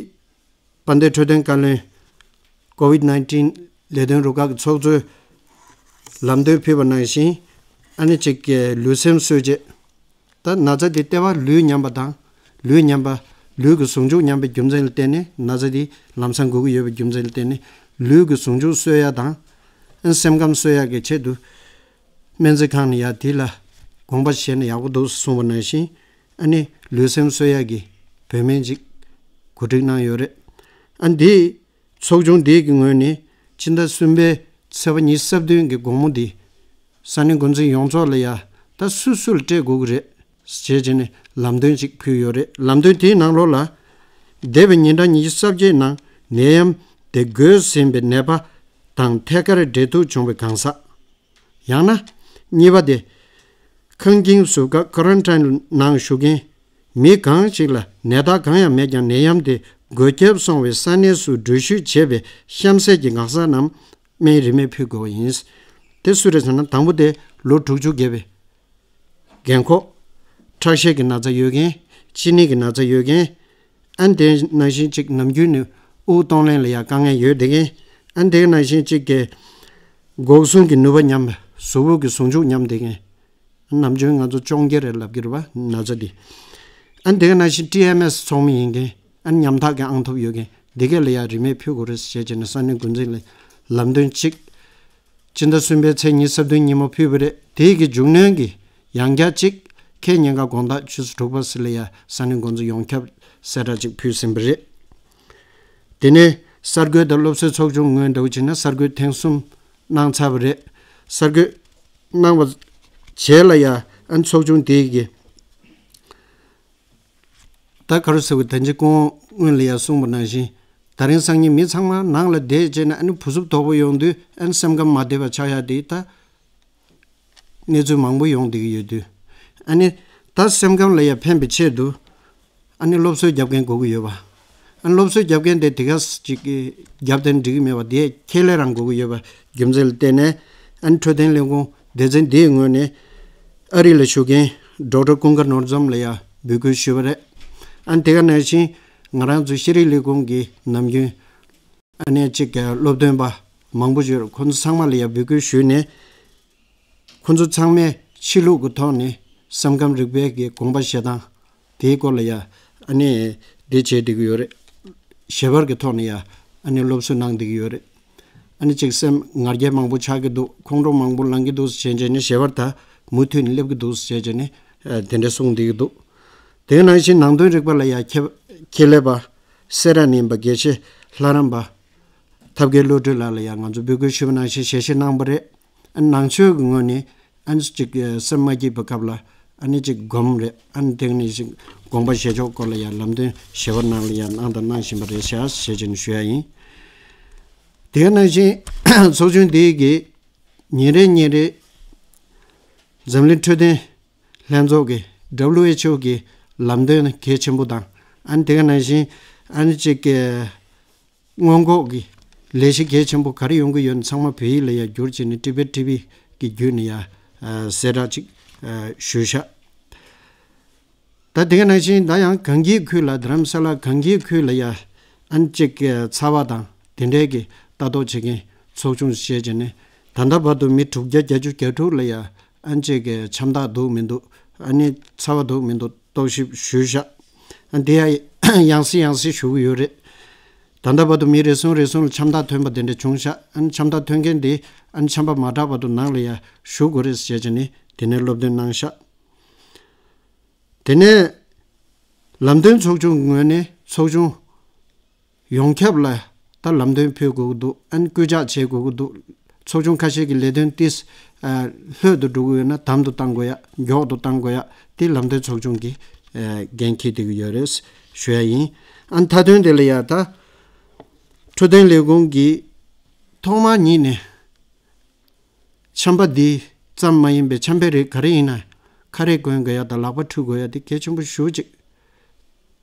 དཔལ་ལྡན་འཕྲོད་བསྟེན་བཀའ་བློན་ཀོ་ཝིད་ནའིན་ཊིན་ལས་དོན་རུ་ཁག་གི་ཚོགས་གཙོས་ལམ་སྟོན་ཕུལ་བ་ནང་བཞིན་ཨ་ནི་གཅིག་གི་ལུས་སེམས་གསོ་བྱེད། ད་ན་ཚ་འདི་ལྟེ་བ་ལུས་ཉམས་པ་དང་ལུས་ཉམས་པ་ལུས་ཀྱི་ཟུང་འཇུག་ཉམས་པའི་རྒྱུ་མཚན་ལ་བརྟེན་ནས་ན་ཚ་འདི་ལམ་སང་འགོ་གི་ཡོད་པའི་རྒྱུ་མཚན་ལ་བརྟེན་ནས་ལུས་ཀྱི་ཟུང་འཇུག་གསོ་ཡ་དང་ཨ་ནི་སེམས་ཁམས་གསོ་ཡ་གི་ཆེད་དུ་སྨན་རྩིས་ཁང་ནས་ཡ་དེ་ལ་དགོངས་པ་བཞེས་ན་ཡག་པོ་འདུག་གསུངས་པ་ནང་བཞིན་ཨ་ནི་ལུས་སེམས་གསོ་ཡ་གི་བོད་སྨན་ཅིག་གོ་སྒྲིག་གནང་ཡོད་རེད། ཨ་འདི་ཚོགས་ཆུང་འདི་གི་ངོས་ནས་ཕྱི་ཟླ་གསུམ་པའི་ཚེས་པ་ཉི་ཤུ་རྩ་བདུན་གྱི་དགོང་མོ་འདི་ས་གནས་འགོ་འཛིན་ཡོངས་རྫོགས་ལ་ཡ་ད་སུ་སུ་ལ་སྤྲད་དགོས་ཀྱི་རེད་ཞེས་བྱས་ནས་ལམ་སྟོན་ཅིག་ཕུལ་ཡོད་རེད། ལམ་སྟོན་དེའི་ནང་ལོགས་ལ་འདས་པའི་ཉིན་གྲངས་ཉི་ཤུ་རྩ་བརྒྱད་ནང་ནད་ཡམས་དེ་འགོས་ཟིན་པའི་ནད་པ་དང་ཐད་ཀར་འབྲེལ་གཏུག་བྱུང་བའི་གང་ཟག་ཡང་ན། གཉིས་པ་དེ། ཁང་ཁྱིམ་ཟུར་བཀག་ཀོ་རན་ཊིན་ནང་བཞུགས་མཁན་མི་གང་ཞིག་ལ་ནད་རྟགས་གང་ཡང་མེད་ཀྱང་ནད་ཡམས་དེ་འགོས་ཁྱབ་སོང་བའི་ས་གནས་སུ་འགྲུལ་བཞུད་བྱས་པའི་གཤམ་གསལ་གྱི་འགག་རྩ་རྣམས་སྨན་རིན་མེད་ཕུལ་དགོས་པ་ཡིན། དེ་སུ་རེད་ཟེར་ན་དང་པོ་དེ་ལོ་དྲུག་ཅུ་བརྒལ་བའི་རྒན་འཁོགས། ཁྲག་ཤེད་ཀྱི་ན་ཚ་ཡོད་མཁན། གཅིན་སྙི་གི་ན་ཚ་ཡོད་མཁན། ཨ་ནི་དེ་ནང་བཞིན་གཅིག་ནམ་རྒྱུན་ནས་དབུགས་གཏོང་ལེན་ལ་ཡང་དཀའ་ངལ་ཡོད་བསྡད་མཁན། ཨ་ནི་དེ་ནང་བཞིན་གཅིག་གི་འགོག་སྲུང་གི་ནུས་པ་ཉམས་པ། གཟུགས་པོ་གི་ཟུང་འཇུག་ཉམས་བསྡད་མཁན། ནམ་རྒྱུན་ང་ཚོ་གཅོང་རྒྱལ་རེད་ལབ་ཀྱི་རེད་པ་ན་ཚ་འདི། ཨ་ནི་དེ་ནང་བཞིན་ཊི་ཨེམ་ཨེས་ཚོགས་མི་ཡིན་མཁན། ཨ་ནི་ཉམ་ཐག་གི་ཨང་ཐོབ་ཡོད་མཁན་འདི་གས་ལ་ཡང་རིན་མེད་ཕུལ་དགོས་རེད་ཟེར་བྱས་ནས་ས་གནས་འགོ་འཛིན་ལ་ལམ་སྟོན་གཅིག་ཕྱི་ཟླ་གསུམ་པའི་ཚེས་ཉི་ཤུ་རྩ་བདུན་ཉིན་མོ་ཕུལ་བ་རེད། དེའི་གི་མཇུག་གནོན་གྱི་ཡང་བསྐྱར་གཅིག་ཁེ་ཉེན་ཁ་དགོང་དག་ཆུ་ཚོད་དྲུག་པ་ཙམ་ལ་ཡ་ས་གནས་འགོ་འཛིན་ཡོངས་ཁྱབ་གསལ་བསྒྲགས་གཅིག་ཕུལ་ཟིན་པ་རེད། དེ་ནས་གསར་འགོད་དང་སློབ་གསོའི་ཚོགས་ཆུང་ངོས་འདྲ་བོ་བྱས་ན་གསར་འགོད་ཐེངས་གསུམ་གནང་ཚར་བ་རེད། གསར་འགོད་གནང་བ་བྱས་ལ་ཡ་ཨ་ནི་ཚོགས་ཆུང་དེའི་གི་ད་ག་རེ་ཟེར་བ་ད་ཅི་གོང་སྔོན་ལ་ཡང་གསུངས་པ་ནང་བཞིན་ད་རིང་སང་ཉིན་མི་ཚང་མ་ནང་ལ་བསྡད་བྱས་ན་ཨ་ནི་བུ་སུབ་དོག་པོ་ཡོང་དུས་ཨ་ནི་སེམས་ཁམས་མ་བདེ་བ་ཆགས་ཡ་དེ་ད་གནས་ཚུལ་མང་པོ་ཡོང་བསྡད་ཀྱི་ཡོད་དུས་ཨ་ནི་ད་སེམས་ཁམས་ལ་ཡང་ཕན་པའི་ཆེད་དུ་ཨ་ནི་སློབ་གསོའི་རྒྱབ་རྐྱེན་དགོས་ཀྱི་ཡོད་པ། ཨ་ནི་སློབ་གསོའི་རྒྱབ་རྐྱེན་དེ་དེ་ག་ཅིག་རྒྱབ་དེ་འགྲིག་གི་མེད་པ་དེ་ཁས་ལེན་རང་དགོས་ཀྱི་ཡོད་པ་རྒྱུ་མཚན་ལ་བརྟེན་ནས་ཨ་ནི་འཕྲོད་བསྟེན་ལས་ཁུངས་སྡེ་ཚན་འདིའི་ངོས་ནས་ཨ་རི་ལ་བཞུགས་མཁན་ཌོག་ཊར་ཀུན་དགའ་ནོར་འཛོམས་ལ་ཡང་འབོད་སྐུལ་ཞུས་པ་རེད། ཨ་ནི་དེ་ག་ནང་བཞིན་ང་རང་ཚོ་ཤེས་རིག་ལས་ཁུངས་ཀྱི་ནམ་རྒྱུན་ཨ་ནི་གཅིག་གི་སློབ་སྟོན་པ་མང་པོ་ཡོད་རེད། ཁོང་ཚོ་ཚང་མ་ལ་ཡང་འབོད་སྐུལ་ཞུས་ནས་ཁོང་ཚོ་ཚང་མས་ཆོས་ལུགས་ཀྱི་ཐོག་ནས་སེམས་ཁམས་རིག་པའི་གི་དགོངས་པ་བཞེས་སྟངས་དེའི་སྐོར་ལ་ཡང་ཨ་ནི་འདི་བྱེད་བསྡད་ཀྱི་ཡོད་རེད། ཞལ་པར་གྱི་ཐོག་ནས་ཡང་ཨ་ནི་སློབ་གསོ་གནང་བསྡད་ཀྱི་ཡོད་རེད། ཨ་ནི་གཅིག་སེམས་ང་རྒྱལ་མང་པོ་ཆགས་ཀྱི་འདུག་ཁོང་ཁྲོ་མང་པོ་ལངས་ཀྱི་འདུག་ཟེར་བྱས་ནས་ཞལ་པར་ད་མུ་མཐུད་ནས་སླེབས་ཀྱི་འདུག་ཟེར་བྱས་ནས་དེ་འདྲ་གསུངས་བསྡད་ཀྱི་འདུག་དེ་ནང་བཞིན་ནང་དོན་རིག་པ་ལ་ཡང་ཁྱད་ཁྱད་ལས་པ་སེ་ར་ནས་ཡིན་པ་དགེ་བཤེས་ལྷ་རམས་པ་ཐབས་མཁས་བློ་གྲོས་ལགས་ལ་ཡང་ང་ཚོ་འབོད་སྐུལ་ཞུས་པ་ནང་བཞིན་ཞལ་བཞེས་གནང་བ་རེད། ཨ་ནང་ཆོས་ཀྱི་ངོས་ནས་ཨ་ནི་ཅིག་སེམས་མ་སྐྱིད་པའི་སྐབས་ལ་ཨ་ནི་ཅིག་སྒོམ་རེད། ཨ་ནི་དེ་ནས་ཅིག་དགོངས་པ་བཞེས་ཕྱོགས་སྐོར་ལ་ཡང་ལམ་སྟོན་ཞལ་པར་ནང་ལ་ཡང་གནང་དང་གནང་བཞིན་པ་རེད་ཤག་ཞེས་བྱས་ནས་ཞུ་ཡ་ཡིན། དེ་ནང་བཞིན་ཚོགས་ཆུང་འདིའི་གི་ཉིན་རེ་ཉིན་རེ་འཛམ་གླིང་འཕྲོད་བསྟེན་ལྷན་ཚོགས་ཀྱི་W H O གི་ལམ་སྟོན་གལ་ཆེན་པོ་དང་ཨ་ནི་དེ་ག་ནང་བཞིན་ཨ་ནི་ཅིག་གི་སྔོན་འགོག་གི་ལས་གཞི་གལ་ཆེན་པོ་ག་རེ་ཡོང་གི་ཡོད་ན་ཚང་མ་བོད་ཡིག་ལ་ཡང་བསྒྱུར་བྱས་ནས་ཊི་བེཊ་ཊི་ཝི་གི་བརྒྱུད་ནས་ཡང་གསལ་བསྒྲགས་ཅིག་ཞུས་ཤག་ད་དེ་ག་ནང་བཞིན་ད་ཡང་གངས་སྐྱིད་ཁུལ་ལ་རྡ་རམ་ས་ལ་གངས་སྐྱིད་ཁུལ་ལ་ཡང་ཨ་ནི་ཅིག་གི་ཚ་བ་དང་དེ་འདྲའི་གི་ལྟ་རྟོག་བྱེད་མཁན་ཚོགས་ཆུང་ཞིག་བྱས་བྱས་ནས་ད་ལྟ་བར་དུ་མི་དྲུག་བརྒྱ་བརྒྱད་ཅུ་གྱ་དྲུག་ལ་ཡང་ཨ་ནི་ཅིག་གི་ཆམ་ཐག་འདུག་མི་འདུག་ཨ་ནི་ཚ་བ་འདུག་མི་འདུག་རྟོག་ཞིབ་ཞུས་ཤག་ཨ་འདི་ཡང་ཡང་སེ་ཡང་སེ་ཞུ་གི་ཡོད་རེད། ད་ལྟ་བར་དུ་མི་རེ་ཟུང་རེ་ཟུང་ལ་ཆམ་ཐག་ཐོན་པ་དེ་འདྲ་བྱུང་ཤག་ཨ་ནི་ཆམ་ཐག་ཐོན་མཁན་དེ་ཨ་ནི་ཆམ་པ་མ་དྲག་བར་དུ་ནང་ལ་ཡང་བཞུགས་དགོས་རེད་ཟེར་བྱས་ནས་དེ་ནས་སློབ་སྟོན་གནང་ཤག་དེ་ནས་ལམ་སྟོན་ཚོགས་ཆུང་གི་ངོས་ནས་ཚོགས་ཆུང་ཡོངས་ཁྱབ་ལ་ད་ལམ་སྟོན་ཕུལ་དགོས་ཀྱི་འདུག་ཨ་ནི་སྐུལ་ལྕག་བྱེད་དགོས་ཀྱི་འདུག་ཚོགས་ཆུང་ཁ་ཤས་ཀྱི་ལས་དོན་ཏིས་ལྷོད་དུ་འགྲོ་གི་ཡོད་ན་དམ་དུ་གཏང་དགོས་ཡ། མགྱོགས་དུ་གཏང་དགོས་ཡ། དེ་ལམ་སྟོན་ཚོགས་ཆུང་གི་འགན་འཁྱེར་བསྡད་ཀྱི་ཡོད་རེད་ཞུ་ཡ་ཡིན། ཨ་ནི་མཐའ་དོན་དེ་ལ་ཡ་ད་འཕྲོད་བསྟེན་ལས་ཁུངས་ཀྱིས་ཐོག་མར་ཉིད་ནས་ཆམ་པ་འདི་ ཙམ་མ་ཡིན་པའི་འཆམ་པའི་རིགས་ག་རེ་ཡིན་ན་ཁ་རས་གོན་དགོས་ཡ་དང་ལག་པ་འཁྲུ་དགོས་ཡ་དེ་གལ་ཆེན་པོ་ཞེ་པོ་ཅིག་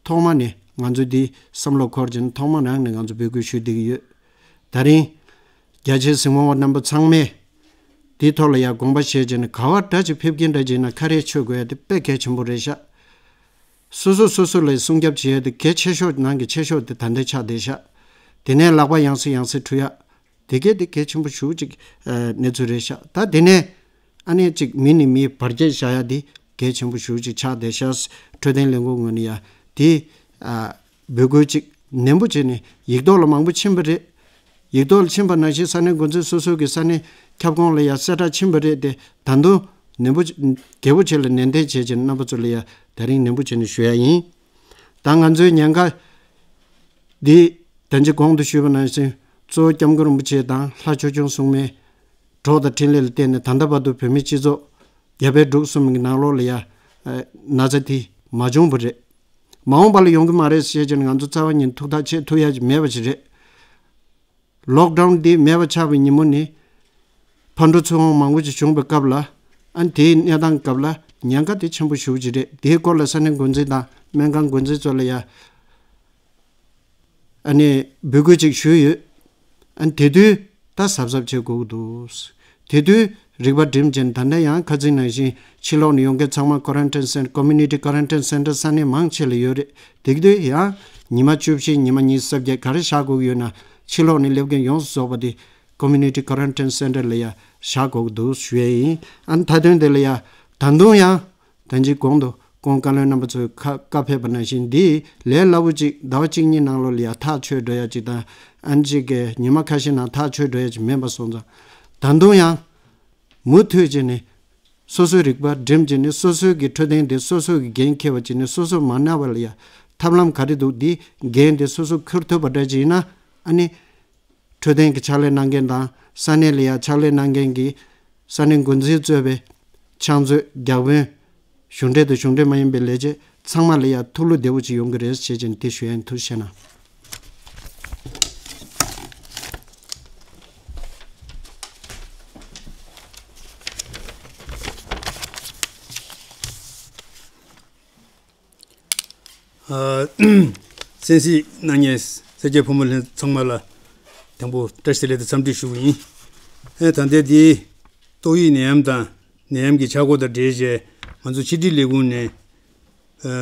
ཐོག་མ་ནས་ང་ཚོས་འདི་བསམ་བློ་འཁོར་བྱས་ནས་ཐོག་མ་རང་ནས་ང་ཚོས་འབོད་སྐུལ་ཞུ་བསྡད་ཀྱི་ཡོད། ད་རིང་རྒྱ་ཆེའི་གཟིགས་མོ་བ་རྣམ་པ་ཚང་མས་འདིའི་ཐོག་ལ་ཡ་དགོངས་པ་བཞེས་བྱས་ནས་ག་བ་འདྲ་ཅིག་ཕེབས་ཀྱིན་འདྲ་ཅིག་ཡིན་ན་ཁ་རས་ཆོད་དགོས་ཡ་དེ་དཔེ་གལ་ཆེན་པོ་རེད་ཤག་སོ་སོ་སོ་སོ་ལ་སྲུང་སྐྱོབ་བྱེད་ཡ་དེ་གལ་ཆེ་ཤོས་ནང་གི་ཆེ་ཤོས་དེ་ད་ལྟ་ཆགས་བསྡད་ཤག་དེ་ནས་ལག་པ་ཡང་སེ་ཡང་སེ་འཁྲུ་ཡ། དེ་གས་དེ་གལ་ཆེན་པོ་ཞེ་པོ་ཅིག་ཨ་གནས་ཚུལ་རེད་ཤག་ད་དེ་ནས་ཨ་ནེ་ཅིག་མི་ནས་མི་བར་ཆད་བཞག་ཡ་དེ་གལ་ཆེན་པོ་ཞེ་པོ་ཅིག་ཆགས་བསྡད་ཤག་འཕྲོད་བསྟེན་ལས་ཁུངས་ངོས་ནས་ཡ་དེ་ཨ་འབོད་སྐུལ་ཅིག་ནན་པོ་བྱས་ནས་ཡིག་ཐོག་ལ་མང་པོ་ཕྱིན་པ་རེད། ཡིག་ཐོག་ལ་ཕྱིན་པ་ནང་བཞིན་ས་གནས་འགོ་འཛིན་སོ་སོ་གི་ས་གནས་ཁྱབ་ཁོངས་ལ་ཡ་གསལ་བསྒྲགས་ཕྱིན་པ་རེད་དེ། ད་དུང་ནན་པོ་ཅིག་རྒྱས་པོ་བྱས་ལ་ནན་ཏན་བྱས་བྱས་ནས་རྣམ་པ་ཚོ་ལ་ཡ་ད་རིང་ནན་པོ་བྱས་ནས་ཞུ་ཡ་ཡིན། ད་ང་ཚོའི་ཉེན་ཁ་འདི་ད་ཅི་གོང་དུ་ཞུས་པ་ནང་བཞིན་གཙོ་བོ་སྐྱབས་མགོན་རིན་པོ་ཆེ་དང་ལྷ་ཆོས་སྐྱོང་སྲུང་མའི་གྲོགས་དང་འཕྲིན་ལས་ལ་བརྟེན་ནས་ད་ལྟ་བར་དུ་བོད་མིའི་སྤྱི་ཚོགས་རྒྱ་བལ་འབྲུག་གསུམ་གྱི་ནང་ལོགས་ལ་ཡ་ཨ་ན་ཚ་དེ་མ་བྱུང་བ་རེད། མ་འོངས་པ་ལ་ཡོང་གི་མ་རེད་ཞེས་བྱས་ནས་ང་ཚོ་རྩ་བ་ཉིད་ཐུགས་ཐག་ཆོད་ཐུབ་ཡ་ཅིག་མེད་པ་ཞིག་རེད། ལོག་ཌའུན་འདི་མེད་པ་ཆགས་པའི་ཉིན་མོ་ནི་ཕར་འགྲོ་ཚུར་འོང་མང་པོ་ཅིག་བྱུང་བའི་སྐབས་ལ་ཨ་དེའི་གནས་སྟངས་སྐབས་ལ་ཉེན་ཁ་དེ་ཆེན་པོ་ཞེ་པོ་ཅིག་རེད། དེའི་སྐོར་ལ་ས་གནས་འགོ་འཛིན་དང་སྨན་ཁང་འགོ་འཛིན་ཚོ་ལ་ཡ་ཨ་ནི་འབོད་སྐུལ་ཅིག་ཞུས་ཡོད། ཨ་ནི་དེ་དུས་ད་གཟབ་གཟབ་བྱེད་དགོས་ཀྱི་འདུག་དེ་དུས་རིག་པ་སྒྲིམ་བྱས་ནས་ད་ལྟ་ཡང་ཁ་སང་ནང་བཞིན་ཕྱི་ལོགས་ནས་ཡོང་མཁན་ཚང་མ་ཀོ་རན་ཊིན་སེན་ཊར་ཀོ་མུ་ནི་ཊི་ཀོ་རན་ཊིན་སེན་ཊར་ས་གནས་མང་ཆེ་ལ་ཡོད་རེད། དེ་དུས་ཡང་ཉི་མ་བཅུ་བཞི་ཉི་མ་ཉི་ཤུ་རྩ་བརྒྱད་ག་རེ་བཞག་དགོས་ཀྱི་ཡོད་ན་ཕྱི་ལོགས་ནས་སླེབས་མཁན་ཡོངས་སུ་རྫོགས་པ་དེ་ཀོ་མུ་ནི་ཊི་ཀོ་རན་ཊིན་སེན་ཊར་ལ་ཡ་བཞག་དགོས་ཀྱི་འདུག་ཞུ་ཡས་ཡིན། ཨ་ནི་མཐའ་དོན་དེ་ལ་ཡ་ད་དུང་ཡང་ད་ཅི་གོང་དུ་ཁོང་བཀའ་བློན་རྣམ་པ་ཚོས་ཁ་བཀའ་ཕེབས་པ་ནང་བཞིན་འདི་ལས་སླ་པོ་ཅིག་ཟླ་བ་གཅིག་གཉིས་ནང་ལོགས་ལ་ཡ་ཐག་ཆོད་འགྲོ་ཡ་ཅིག་དང་ཨ་ནི་ཅིག་གི་ཉི་མ་ཁ་ཤས་ནང་ཐག་ཆོད་འགྲོ་ཡ་ཅིག་མིན་པ་སོང་ཙང་ད་དུང་ཡང་མུ་མཐུད་བྱས་ནས་སོ་སོའི་རིག་པ་སྒྲིམ་བྱས་ནས་སོ་སོའི་གི་འཕྲོད་བསྟེན་དེ་སོ་སོའི་གི་འགན་འཁྱེར་བ་བྱས་ནས་སོ་སོ་མ་ན་བ་ལ་ཡ་ཐབས་ལམ་ག་རེ་འདུག་འདི་འགན་དེ་སོ་སོ་འཁུར་ཐུབ་པ་འདྲ་ཅིག་ཡིན་ན་ཨ་ནི། འཕྲོད་བསྟེན་གྱི་ཕྱག་ལས་གནང་མཁན་དང་ས་གནས་ལ་ཡ་ཕྱག་ལས་གནང་མཁན་གྱི་ས་གནས་འགོ་འཛིན་གཙོས་པའི་ཕྱག་མཛོད་བརྒྱ་དཔོན་གཞུང་འབྲེལ་དང་གཞུང་འབྲེལ་མ་ཡིན་པའི་ལས་བྱེད་ཚང་མ་ལ་ཡ་ཐུགས་བློ་བདེ་པོ་ཅིག་ཡོང་གི་རེད་ཞེས་བྱས་ནས་དེ་ཞུ་ཡ་ཡིན། ཐུགས་རྗེ་གནང་། ཨ། གསན་གཟིགས་གནང་མཁན་སེར་སྐྱ་ཕོ་མོ་ལྷན་ཚང་མ་ལ་དང་པོ་བཀྲ་ཤིས་བདེ་ལེགས་དང་འཚམས་འདྲི་ཞུ་གི་ཡིན། ཨེ་ད་ལྟའི་འདི་ཏོག་དབྱིབས་ནད་ཡམས་དང་ནད་ཡམས་ཀྱི་ཆག་སྒོ་དང་འབྲེལ་བྱས་ང་ཚོ་ཕྱི་དྲིལ་ལས་ཁུངས་ནས་ཨ་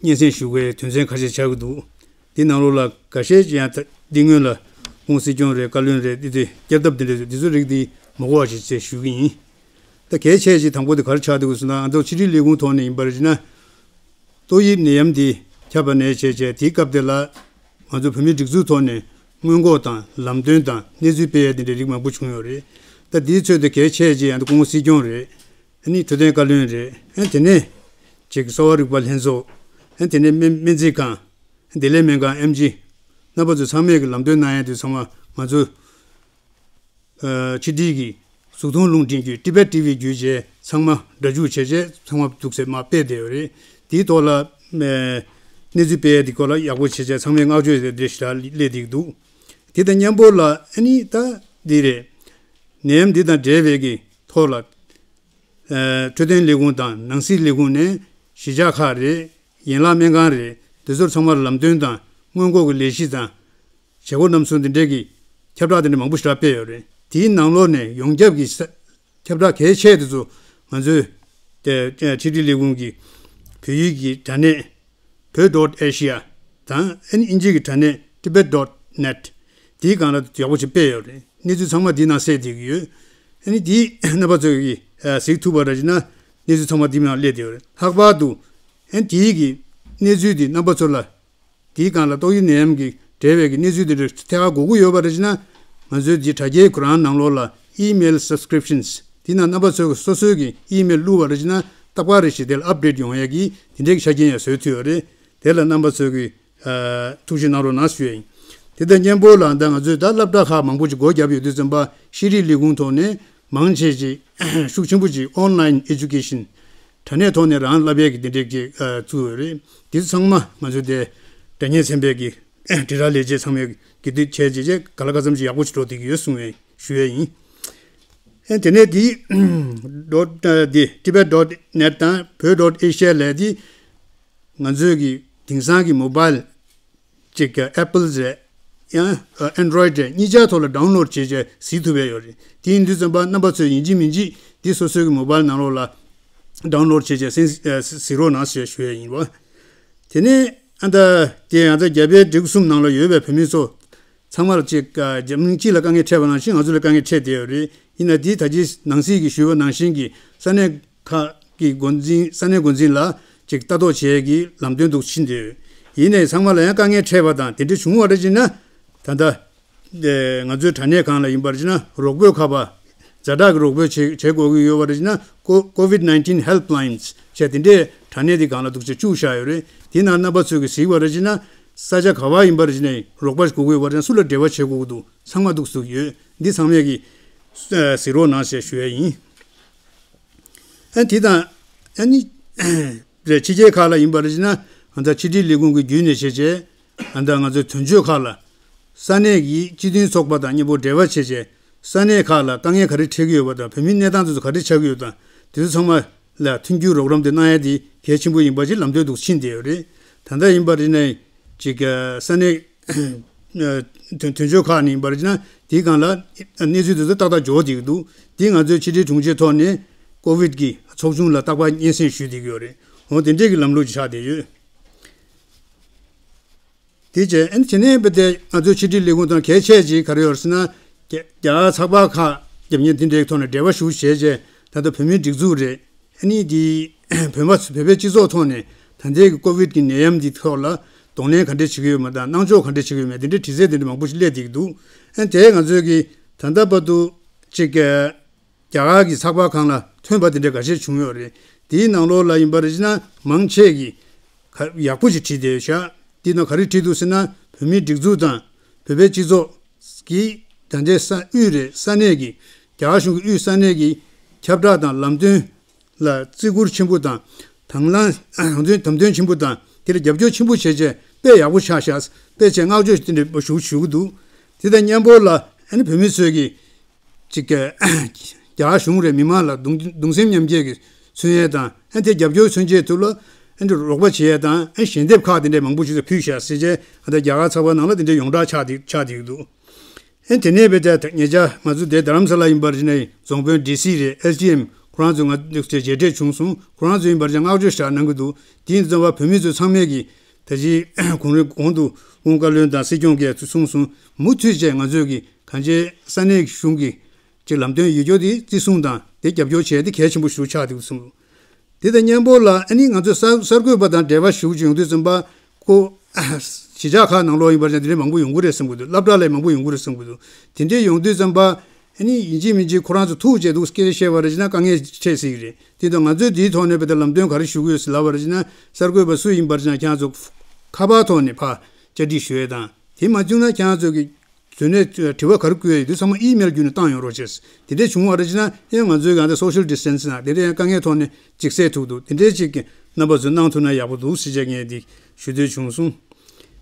སྙན་སེང་ཞུ་དགོས་དོན་ཚན་ཁ་ཤས་ཆགས་ཀྱི་འདུག་འདི་ནང་ལོགས་ལ་འགའ་ཤས་ཀྱིས་ཡང་ད་འདི་སྔོན་ལ་ཁོང་སྲིད་སྐྱོང་རེད་བཀའ་བློན་རེད་འདི་ཚོས་བསྐྱར་ལྡབ་འདི་འདྲ་འདི་ཚོ་རིགས་འདི་མ་གོ་བ་ཞིག་ཅེས་ཞུ་གི་ཡིན། ད་གལ་ཆེ་ཆེ་དང་པོ་དེ་ག་རེ་ཆགས་འདུག་ཟེར་ན་ང་ཚོ་ཕྱི་དྲིལ་ལས་ཁུངས་ཐོག་ནས་ཡིན་པར་བྱས་ན། ཏོག་དབྱིབས་ནད་ཡམས་འདི་ཁྱབ་པ་ནས་བྱས་བྱས་དེའི་སྐབས་དེ་ལ་ང་ཚོ་བོད་མིའི་སྒྲིག་འཛུགས་ཐོག་ནས་སྔོན་འགོག་དང་ལམ་སྟོན་དང་གནས་ཚུལ་སྤེལ་ཡས་དེ་འདྲའི་རིགས་མང་པོ་བྱུང་ཡོད་རེད། ད་དེའི་ཚོད་དུ་གལ་ཆེ་ཆེ་ཡང་ད་ཁོང་སྲིད་སྐྱོང་རེད། ཨ་ནི་འཕྲོད་བསྟེན་བཀའ་བློན་རེད། ཨ་དེ་ནས་ཅིག་གསོ་བ་རིག་པ་ལྷན་ཚོགས། ཨ་དེ་ནས་སྨན་སྨན་རྩིས་ཁང་། བདེ་ལེགས་སྨན་ཁང་ཨེམ་ཆི། རྣམ་པ་ཚོ་ཚང་མས་ཀྱི་ལམ་སྟོན་གནང་ཡས་དེ་ཚང་མ་ང་ཚོ་ཨ་ཕྱི་དྲིལ་གྱི་གཟུགས་མཐོང་རླུང་འཕྲིན་བརྒྱུད་ཊི་བེཊ་ཊི་ཝི་བརྒྱུད་བྱས་ཚང་མ་སྒྲ་འཇུག་བྱས་བྱས་ཚང་མ་འདུག་སེ་མར་སྤེལ་བསྡད་ཡོད་རེད། དེའི་ཐོག་ལ་ཨ་གནས་ཚུལ་སྤེལ་ཡས་དེ་སྐོར་ལ་ཡག་པོ་བྱས་བྱས་ཚང་མས་བསྔགས་བརྗོད་དེ་འདྲ་ཞིག་ལ་སླེབས་བསྡད་ཀྱི་འདུག་དེ་དང་མཉམ་པོ་ལ་ཨ་ནི་ད་འདི་རེད། ནད་ཡམས་འདི་དང་འབྲེལ་བའི་གི་ཐོག་ལ། ཨ་འཕྲོད་བསྟེན་ལས་ཁུངས་དང་ནང་སྲིད་ལས་ཁུངས་ནས་གཞིས་ཆགས་ཁག་རེད། ཡན་ལག་སྨན་ཁང་རེད། དེ་ཚོར་ཚང་མར་ལམ་སྟོན་དང་སྔོན་འགོག་གི་ལས་གཞི་དང་། བྱེད་སྒོ་རྣམ་གསུམ་དེ་འདྲས་ཀྱི་ཁྱབ་བསྒྲགས་དེ་འདྲ་མང་པོ་ཞེ་དྲག་སྤེལ་ཡོད་རེད། དེའི་ནང་ལོགས་ནས་ཡོངས་ཁྱབ་ཀྱི་ས་ཁྱབ་བསྒྲགས་གལ་ཆེ་དེ་ཚོ་ང་ཚོའི་དེ་ཕྱི་དྲིལ་ལས་ཁུངས་ཀྱི་བོད་ཡིག་གི་དྲ་གནས། བོད་ཌོཊ་ཨེ་ཤི་ཡ་དང་ཨ་ནི་དབྱིན་ཇི་གི་དྲ་གནས་ཊི་བེཊ་ཌོཊ་ནེཊ། དེའི་སྒང་ལ་ཡག་པོ་ཞིག་སྤེལ་ཡོད་རེད། གནས་ཚུལ་ཚང་མ་དེའི་ནང་གསལ་བསྡད་ཀྱི་ཡོད། ཨ་ནི་དེའི་རྣམ་པ་ཚོས་ཀྱིས་ཨ་གཟིགས་ཐུབ་པ་རེད་ཅེ་ན་གནས་ཚུལ་ཚང་མ་དེའི་ནང་སླེབས་བསྡད་ཡོད་རེད། ལྷག་པར་དུ་ཨ་ནི་དེའི་གི་གནས་ཚུལ་དེ་རྣམ་པ་ཚོ་ལ་དེའི་སྒང་ལ་ཏོག་དབྱིབས་ནད་ཡམས་ཀྱི་འབྲེལ་བའི་གི་གནས་ཚུལ་དེ་འདྲ་ཐད་ཀར་དགོས་ཀྱི་ཡོད་པ་རེད་ཅེ་ན་ང་ཚོའི་དེ་དྲ་རྒྱའི་ཁོ་རང་ནང་ལོགས་ལ་ཨི་མེལ་སབ་སི་ཀི་རིབ་ཤན་དེ་ནང་རྣམ་པ་ཚོས་སོ་སོའི་གི་ཨི་མེལ་བླུགས་པ་རེད་ཅེ་ན་རྟག་པར་རེ་ཞིག་དེ་ལ་ཨབ་ཌེཊ་ཡོང་ཡ་གི་དེ་འདྲའི་གི་ཆ་རྐྱེན་ཡང་བཟོས་ཐུབ་ཡོད་རེད། དེ་ལ་རྣམ་པ་ཚོས་གི་ཨ་ཐུགས་ཞིབ་གནང་རོགས་གནང་ཞུ་ཡ་ཡིན། དེ་དང་མཉམ་པོ་ལ་ད་ང་ཚོས་ད་སློབ་གྲྭ་ཁག་མང་པོ་ཅིག་སྒོ་བརྒྱབ་ཡོད་དུས་ཙམ་པ་ཤེས་རིག་ལས་ཁུངས་ཐོག་ནས་མང་ཆེ་ཅིག་ཤུགས་ཆེན་པོ་ཅིག་ཨོན་ལ་ཡིན་ཨེ་ཌུ་ཀེ་ཤན་དྲ་གནས་ཐོག་ནས་རང་བསླབ་ཡས་ཀྱི་དེ་འདྲས་ཀྱི་ཨ་བཙུགས་ཡོད་རེད། དེ་ཚོ་ཚང་མ་ང་ཚོས་དེ་དགྲ་གཉེན་ཚན་པའི་གི་དྲིལ་བསྒྲགས་ལས་བྱེད་ཚང་མས་གི་དུས་བྱས་རྗེས་བྱས་ག་ལ་ག་ཙམ་ཅིག་ཡག་པོ་ཅིག་འགྲོ་བསྡད་ཀྱི་ཡོད་གསུང་བའི་ཞུ་ཡས་ཡིན། ཨེ་དེ་ནས་དེ་dot འདི་tibet dot net དང་བོད་dot asia ལས་དེ་ང་ཚོའི་གི་དེང་སང་གི་mobile ཅིག་གི་Apple རེད། ཡང་Android རེད། གཉིས་ཆ་ཐོག་ལ་download བྱས་བྱས་གཟིགས་ཐུབ་པ་ཡོད་རེད། དེ་ཡིན་དུས་ཙམ་པ་རྣམ་པ་ཚོས་ཡིན་གཅིག་མིན་གཅིག་འདི་སོ་སོའི་གི་mobile ནང་ལོགས་ལ་download བྱས་བྱས་གཟིགས་གཟིགས་རོགས་གནང་ཞེས་ཞུ་ཡས་ཡིན་པ། དེ་ནས་ཨ་ད་དེ་ང་ཚོ་རྒྱ་བལ་འབྲི་གུ་གསུམ་ནང་ལ་ཡོད་པའི་བོད་མི་ཚོ་ཚང་མ་ལ་ཅིག་རྒྱ་མི་སྤྱི་ལ་དཀའ་ངལ་འཕྲད་པ་ནང་བཞིན་ང་ཚོ་ལ་དཀའ་ངལ་འཕྲད་བསྡད་ཡོད་རེད། ཡིན་ན་དེ་ད་ཅི་ནང་སྲིད་ཀྱིས་ཞུས་པ་ནང་བཞིན་གྱི་ས་གནས་ཁག་གི་འགོ་འཛིན་ས་གནས་འགོ་འཛིན་ལ་ཅིག་ལྟ་རྟོག་བྱེད་ཀྱི་ལམ་སྟོན་འདུག་ཕྱིན་ཏེ། ཡིན་ནའི་ཚང་མ་ལ་ཡང་དཀའ་ངལ་འཕྲད་པ་དང་དེ་འདྲ་བྱུང་བ་རེད་ཅེ་ན། ད་ལྟ་ང་ཚོའི་དྲ་གནས་སྒང་ལ་ཡིན་པར་ཅེ་ན་རོགས་པོའི་ཁ་པ་ཛ་དྲག་གི་རོགས་པོས་བྱེད་བྱེད་དགོས་ཀྱི་ཡོད་པ་རེད་ཅེ་ན། COVID nineteen helplines བྱས་དེ་འདྲའི་དྲ་གནས་དེ་སྒང་ལ་འདུག་ཅེ་བཅུག་བཞག་ཡོད་རེད། དེ་ནང་རྣམ་པ་ཚོས་ཀྱི་གཟིགས་པ་རེད་ཅེ་ན། ས་ཆ་ག་བ་ཡིན་པར་ཅེ་ན་རོགས་པ་དགོས་ཀྱི་ཡོད་པ་རེད་ཅེ་ན་སུ་ལ་འབྲེལ་བ་བྱེད་དགོས་ཀྱི་འདུག་ཚང་མ་འདུག་གཟིགས་ཡོད། འདི་ཚང་མས་ཀྱི་གཟིགས་རོགས་གནང་ཞེས་ཞུ་ཡས་ཡིན། ཨ་དེ་དང་ཨ་ནི་རེད། ཕྱི་རྒྱལ་ཁག་ལ་ཡིན་པར་ཅེ་ན་ང་ཚོ་ཕྱི་དྲིལ་ལས་ཁུངས་ཀྱི་བརྒྱུད་ནས་བྱས་རྗེས་ཨ་ད་ང་ཚོའི་དོན་གཅོད་ཁག་ལ་ས་གནས་ཀྱི་སྤྱི་མཐུན་ཚོགས་པ་དང་མཉམ་པོ་འབྲེལ་བ་བྱས་རྗེས་ས་གནས་ཁག་ལ་དཀའ་ངལ་ག་རེ་འཕྲད་ཀྱི་ཡོད་པ་དང་བོད་མིའི་གནས་སྟངས་དེ་ཚོ་ག་རེ་ཆགས་ཀྱི་ཡོད་དང་དེ་ཚོ་ཚང་མ་ལ་མཐུན་འགྱུར་རོགས་རམ་དེ་གནང་ཡ་དེ་གལ་ཆེན་པོ་ཡིན་པ་ཅིག་ལམ་སྟོན་འདུག་ཕྱིན་བསྡད་ཡོད་རེད། ད་ལྟ་ཡིན་པར་ཅེ་ན་ཅིག་ས་གནས་དོན་དོན་གཅོད་ཁག་ནས་ཡིན་པར་ཅེ་ན་དེའི་སྒང་ལ་གནས་ཚུལ་དེ་ཚོ་ཏག་ཏག་འབྱོར་བསྡད་ཀྱི་འདུག་དེ་ང་ཚོའི་ཕྱི་དྲིལ་དྲུང་ཆེའི་ཐོག་ནས་COVID གི་ཚོགས་ཆུང་ལ་རྟག་པར་སྙན་སེང་ཞུས་བསྡད་ཀྱི་ཡོད་རེད། འོ་དེ་འདྲས་ཀྱི་ལམ་ལུགས་ཅིག་ཆགས་བསྡད་ཡོད། དེ་རྗེས་ཨ་ནི་དེ་ནས་བུད་དེ་ང་ཚོའི་ཕྱི་དྲིལ་ལས་ཁུངས་དང་གལ་ཆེ་ཅིག་ག་རེ་ཡོད་ཟེར་ན། རྒྱ་རྒྱ་གར་ཚགས་པར་ཁག་རྒྱབ་གཉེར་དེ་འདྲའི་ཐོག་ནས་འབྲེལ་བ་ཞུ་བྱས་རྗེས་ད་ལྟ་བོད་མིའི་སྒྲིག་འཛུགས་རེད། ཨ་ནི་དེ་བོད་པ་བོད་པའི་སྤྱི་ཚོགས་ཐོག་ནས་ད་ལྟའི་གི་COVID གི་ནད་ཡམས་འདི་ཐོག་ལ་གདོང་ལེན་ག་འདྲས་བྱེད་ཀྱི་ཡོད་མེད་དང་གནང་ཕྱོགས་ག་འདྲས་བྱེད་ཀྱི་ཡོད་མེད་དེ་འདྲའི་དྲི་རྩད་དེ་འདྲ་མང་པོ་ཞིག་སླེབས་བསྡད་ཀྱི་འདུག་ཨ་ནི་དེ་ང་ཚོའི་གི་ད་ལྟ་བར་དུ་ཅིག་རྒྱ་གར་གྱི་ཚགས་པར་ཁང་ལ་ཐོན་པ་དེ་འདྲ་འགའ་ཤས་བྱུང་ཡོད་རེད། དེའི་ནང་ལོགས་ལ་ཡིན་པར་ཅེ་ན་མང་ཆེ་གིས་ག་ཡག་པོ་ཞིག་བྲིས་བསྡད་ཤག་དེའི་ནང་ག་རེ་བྲིས་འདུག་ཟེར་ན་བོད་མིའི་སྒྲིག་འཛུགས་དང་བོད་པའི་སྤྱི་ཚོགས་ཀྱིས་ད་ལྟའི་ས་དབུས་རེད་ས་གནས་ཀྱི་རྒྱ་གར་གཞུང་གི་དབུས་ས་གནས་ཀྱི་ཁྱབ་བསྒྲགས་དང་ལམ་སྟོན་ལ་བརྩི་བཀུར་ཆེན་པོ་དང་དང་བླངས་དམ་དོན་དམ་དོན་ཆེན་པོ་དང་དེ་ལ་རྒྱབ་སྐྱོར་ཆེན་པོ་བྱས་རྗེས་དཔེ་ཡག་པོ་ཆགས་ཤག་དཔེ་བྱས་བསྔགས་བརྗོད་དེ་འདྲ་ཞུ་ཞུ་གི་འདུག་དེ་དང་མཉམ་པོ་ལ་ཨ་ནི་བོད་མི་ཚོས་ཀྱིས་ཅིག་གི་རྒྱ་གར་གཞུང་རེད་མི་མང་ལ་གདུང་གདུང་སེམས་མཉམ་སྐྱེད་ཀྱི་མཚོན་ཡས་དང་ཨ་དེ་རྒྱབ་སྐྱོར་མཚོན་ཆེད་དུ་ལ་ཨ་འདི་རོགས་པ་བྱེད་ཡས་དང་ཨ་ཞལ་འདེབས་ཁག་དེ་འདྲ་མང་པོ་ཞིག་ཕུལ་ཤག་ཟེར་བྱས་ཨ་ད་རྒྱ་གར་ཚགས་པར་ནང་ལ་དེ་འདྲ་ཡོངས་གྲགས་ཆགས་དེ་ཆགས་དེ་འདུག་ཨ་དེ་ནས་བས་ད་ཉེ་ཆར་ང་ཚོ་དེ་རྡ་རམ་ས་ལ་ཡིན་པར་ཅེ་ན་རྫོང་དཔོན་ཌི་སི་རེད་ཨེ་སི་ཌི་ཨེམ་ཁོ་རང་ཚོ་ང་ཚོ་མཇལ་འཕྲད་བྱུང་སོང་། ཁོ་རང་ཚོ་ཡིན་པར་ཅེ་བསྔགས་བརྗོད་ཞིག་གནང་གི་འདུག་དེ་ཡིན་དུས་ཙམ་པ་བོད་མི་ཚོ་ཚང་མས་ཀྱི་ད་ཅི་གོང་རིམ་གོང་དུ་ཁོང་བཀའ་བློན་དང་སྲིད་སྐྱོང་གིས་གསུངས་སོང་། མུ་མཐུད་བྱས་ང་ཚོས་ཀྱི་གང་ཅི་ས་གནས་གཞུང་གི་ཅིག་ལམ་སྟོན་ཡོད་ཀྱོག་དེ་བརྩི་སྲུང་དང་དེ་རྒྱབ་སྐྱོར་བྱས་དེ་གལ་ཆེན་པོ་ཞིག་ཆགས་འདུག་གསུངས། དེ་དང་མཉམ་པོ་ལ་ཨ་ནི་ང་ཚོ་གསར་གསར་འགོད་པ་དང་འབྲེལ་བ་ཞུ་ཅིག་ཡོང་དུས་ཙམ་པ་ཁོ་གཞིས་ཆགས་ཁག་ནང་ལོགས་ཡིན་པར་ཅན་དེ་འདྲའི་མང་པོ་ཡོང་གི་རེད་བསམ་གི་འདུག་སློབ་གྲྭ་ལ་མང་པོ་ཡོང་གི་རེད་བསམ་གི་འདུག་དེ་འདྲའི་ཡོང་དུས་ཙམ་པ་ཨ་ནི་ཡིན་གཅིག་མིན་གཅིག་ཁོ་རང་ཚོ་ཐུག་བྱས་འདུག་སྐད་ཆ་བཤད་པ་རེད་ཅེ་ན་དཀའ་ངལ་འཕྲད་སྲིད་ཀྱི་རེད། དེ་དང་ང་ཚོས་དེའི་ཐོག་ནས་བས་ད་ལམ་སྟོན་ག་རེ་ཞུ་གི་ཡོད་ཟེར་ལབ་པ་རེད་ཅེ་ན་གསར་འགོད་པ་སུ་ཡིན་པར་ཅེ་ན་ཁྱེད་རང་ཚོ་ཁ་པར་ཐོག་ནས་ཕར་བཅར་འདྲི་ཞུ་ཡས་དང་དེ་མ་བྱུང་ན་ཁྱེད་རང་ཚོ་གི་དོན་ནས་དྲི་བ་ག་རེ་བཀོད་ཡོད་དེ་ཚང་མ་ཨི་མེལ་བརྒྱུད་ནས་བཏང་ཡོང་རོགས་བྱས། དེ་འདྲས་བྱུང་བ་རེད་ཅེ་ན་ཡང་ང་ཚོའི་གང་ལྟར་social distance ན་དེ་འདྲས་ཡང་དཀའ་ངལ་ཐོག་ནས་ཅིག་སེལ་ཐུབ་འདུག་དེ་འདྲས་ཅིག་རྣམ་པ་ཚོས་གནང་ཐུབ་ན་ཡག་པོ་འདུག་ཟེར་བྱས་ངས་འདི་ཞུ་འདོད་བྱུང་སོང་།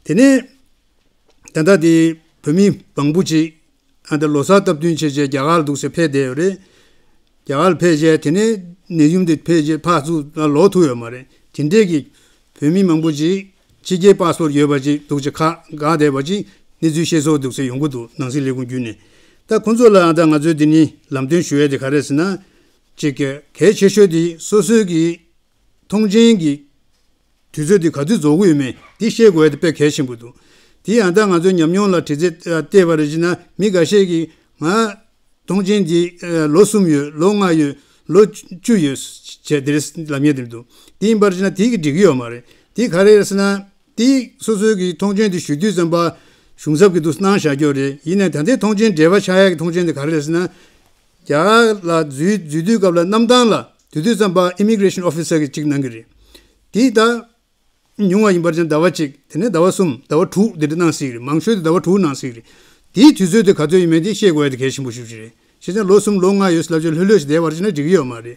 དེ་ནས་ད་ལྟ་དེ་བོད་མི་མང་པོ་ཅིག་ཨ་ད་ལོ་གསར་སྟབས་བསྟུན་བྱས་བྱས་རྒྱ་གར་ལ་འདུག་སེ་ཕེབས་བསྡད་ཡོད་རེད། རྒྱ་གར་ལ་ཕེབས་བྱས་དེ་ནས་ནད་ཡམས་དེ་ཕེབས་བྱས་ཕར་ཚུར་ལོག་ཐུབ་ཡོད་མ་རེད། དེ་འདྲས་ཀྱི་བོད་མི་མང་པོ་ཅིག་ཕྱི་རྒྱལ་པ་སི་པོར་ཡོད་པ་ཅིག་འདུག་ཅིག་ཁག་འགག་བསྡད་པ་ཅིག་གནས་ཚུལ་ཤེས་སོགས་འདུག་སེ་ཡོང་གི་འདུག་ནང་སྲིད་ལས་ཁུངས་བརྒྱུད་ནས། ད་ཁོང་ཚོ་ལ་ད་ང་ཚོས་འདི་ནི་ལམ་སྟོན་ཞུ་ཡས་དེ་ག་རེ་ཟེར་ན། ཅིག་གལ་ཆེ་ཤོས་དེ་སོ་སོའི་གི་མཐོང་མཆན་གྱི་དུས་ཚོད་དེ་ག་དུས་རྫོགས་ཀྱི་ཡོད་མེད་དེ་ཤེས་དགོས་ཡ་དེ་དཔེ་གལ་ཆེན་པོ་འདུག་དེ་ཡང་ད་ང་ཚོའི་ཉམས་མྱོང་ལ་དྲི་རྩད་བལྟས་པ་རེད་ཅེ་ན་མི་འགའ་ཤས་ཀྱིས་ང་མཐོང་མཆན་འདི་ལོ་གསུམ་ཡོད་ལོ་ལྔ་ཡོད་ལོ་བཅུ་ཡོད་ཅེས་དེ་རེད་ལབ་མཁན་དེ་འདུག་དེ་ཡིན་པར་ཅེ་ན་དེ་གི་འགྲིག་གི་ཡོད་མ་རེད། དེ་ག་རེ་རེད་ཟེར་ན་དེ་སོ་སོའི་གི་མཐོང་མཆན་དེ་ཞུ་དུས་ཙམ་པ་གཞུང་ཚབ་ཀྱི་འདུག་གནང་བཞག་རྒྱུ་རེད། ཡིན་ནའི་ད་ལྟའི་མཐོང་མཆན་འབྲེལ་བ་ཆགས་ཡག་གི་མཐོང་མཆན་དེ་ག་རེ་རེད་ཟེར་ན། རྒྱ་གར་ལ་འཛུལ་འཛུལ་དུས་སྐབས་ལ་གནམ་ཐང་ལ་དུས་དུས་ཙམ་པ་ཨི་མི་གི་རེ་ཤན་ཨོ་ཕི་སར་གྱིས་གཅིག་གནང་གི་རེད། དེ་ད་ཉུང་བ་ཡིན་པར་ཅན་ཟླ་བ་གཅིག་དེ་ནས་ཟླ་བ་གསུམ་ཟླ་བ་དྲུག་འདི་འདྲ་གནང་སྲིད་ཀྱི་རེད། མང་ཤོས་དེ་ཟླ་བ་དྲུག་གནང་སྲིད་ཀྱི་རེད། དེའི་དུས་ཚོད་དེ་ག་ཚོད་ཡིན་མིན་དེ་ཤེས་དགོས་ཡ་དེ་གལ་ཆེན་པོ་ཞེ་པོ་ཅིག་རེད། བྱས་ཙང་ལོ་གསུམ་ལོ་ལྔ་ཡོད་ཟེར་ལབ་ཅིག་ལྷོད་ལྷོད་ཅིག་བསྡད་པར་ཅིག་ན་འགྲིག་གི་ཡོད་མ་རེད། དེ་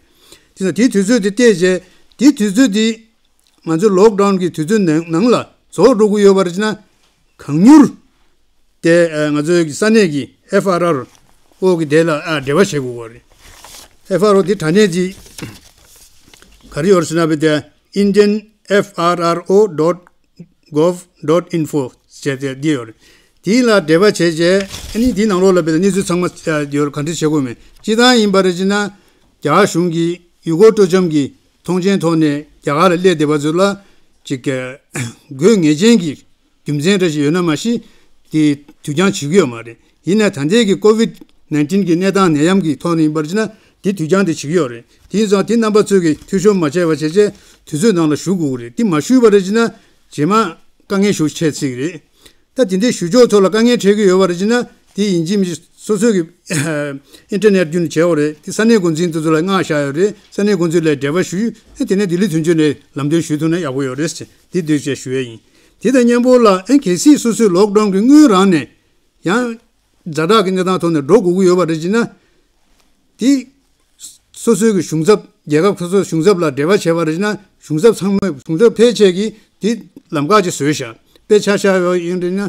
ཙང་དེའི་དུས་ཚོད་དེ་བལྟས་རྗེས་དེའི་དུས་ཚོད་དེ་ང་ཚོའི་ལོག་ཌའོན་གྱི་དུས་ཚོད་ནང་ནང་ལ་རྫོགས་འགྲོ་གི་ཡོད་པར་ཅིག་ན། གང་མྱུར་དེ་ཨ་ང་ཚོའི་ས་གནས་ཀྱི་ཨེཕ་ཨར་ཨར་ཨོ་གི་དེ་ལ་ཨ་འབྲེལ་བ་བྱེད་དགོས་པ་རེད། ཨེཕ་ཨར་ཨོ་དེ་དྲ་གནས་ཀྱི་ག་རེ་ཡོད་རེད་ཟེར་ན་བི་དེ་Indian F R R O dot gov dot info ཟེར་ཏེ་འདི་ཡོད་རེད། དེ་ལ་འབྲེལ་བ་བྱས་རྗེས་ཨ་ནི་དེའི་ནང་ལོགས་ལ་བི་དེ་གནས་ཚུལ་ཚང་མ་ཡོད་རེད། ག་འདྲ་བྱེད་དགོས་མེད་སྤྱི་བཏང་ཡིན་པ་རེད་ཅེ་ན། རྒྱ་གར་གཞུང་གིས་ཡུལ་སྐོར་སྤྲོ་འཆམ་གྱི་མཐོང་མཆན་ཐོག་ནས་རྒྱ་གར་ལ་སླེབས་བསྡད་པ་ཚོ་ལ་ཅིག་དགོས་ངེས་ཅན་གྱི་རྒྱུ་མཚན་འདྲ་ཞིག་ཡོད་ན་མ་གཞི་དེ་དུས་འགྱངས་བྱེད་ཀྱི་ཡོད་མ་རེད། ཡིན་ན་ད་ལྟའི་གི་ཀོ་ཝིད་ནའིན་ཊིན་གྱི་གནས་སྟངས་ནད་ཡམས་ཀྱི་ཐོག་ནས་ཡིན་པར་བྱས་ན་དེ་དུས་འགྱངས་དེ་བྱེད་ཀྱི་ཡོད་རེད། དེ་ཡིན་ཙང་དེ་རྣམ་པ་ཚོས་ཀྱི་འཐུས་ཤོར་མ་བྱས་པ་བྱས་རྗེས་དུས་ཚོད་ནང་ལ་ཞུགས་དགོས་ཀྱི་རེད། དེ་མ་ཞུས་པ་རེད་བྱས་ན་རྗེས་མ་དཀའ་ངལ་ཞིག་འཕྲད་སྲིད་ཀྱི་རེད། ད་དེ་འདྲའི་ཞུ་ཕྱོགས་ཐོག་ལ་དཀའ་ངལ་འཕྲད་ཀྱི་ཡོད་པ་རེད་བྱས་ན་དེ་ཡིན་གཅིག་མིན་གཅིག་སོ་སོའི་གི་ཨིན་ཊར་ནེཊ་བརྒྱུད་ནས་བྱས་པ་རེད། དེ་ས་གནས་འགོ་འཛིན་དེ་ཚོ་ལ་མངགས་བཞག་ཡོད་རེད། ས་གནས་འགོ་འཛིན་ལ་འབྲེལ་བ་ཞུས། ཨེ་དེ་ནས་ལྡི་ལི་དོན་གཅོད་ནས་ལམ་སྟོན་ཞུས་ཐུབ་ན་ཡག་པོ་ཡོད་རེད་ཟེར་དེ་འདོད་བྱས་ཞུ་ཡས་ཡིན། དེ་དང་མཉམ་པོ་ལ་ཨེ་གལ་སྲིད་སོ་སོའི་ལོག་ཌའུན་གྱི་སྔོན་རང་ནས་ཡང་ཛ་དྲག་གི་གནས་སྟངས་ཐོག་ནས་འགྲོ་དགོས་ཀྱི་ཡོད་པ་རེད་བྱས་ན། དེ་སོ་སོའི་གི་གཞུང་ཚབ་རྒྱལ་ཁབ་སོ་སོའི་གཞུང་ཚབ་ལ་འབྲེལ་བ་བྱས་པ་རེད་ན་གཞུང་ཚབ་ཚང་མས་གཞུང་ཚབ་ཕལ་ཆེར་གྱིས་དེ་ལམ་ཁ་ཅིག་བཟོས་བཞག་དཔེ་ཆ་བཞག་ཡོད་ཡིན་རེད་ན།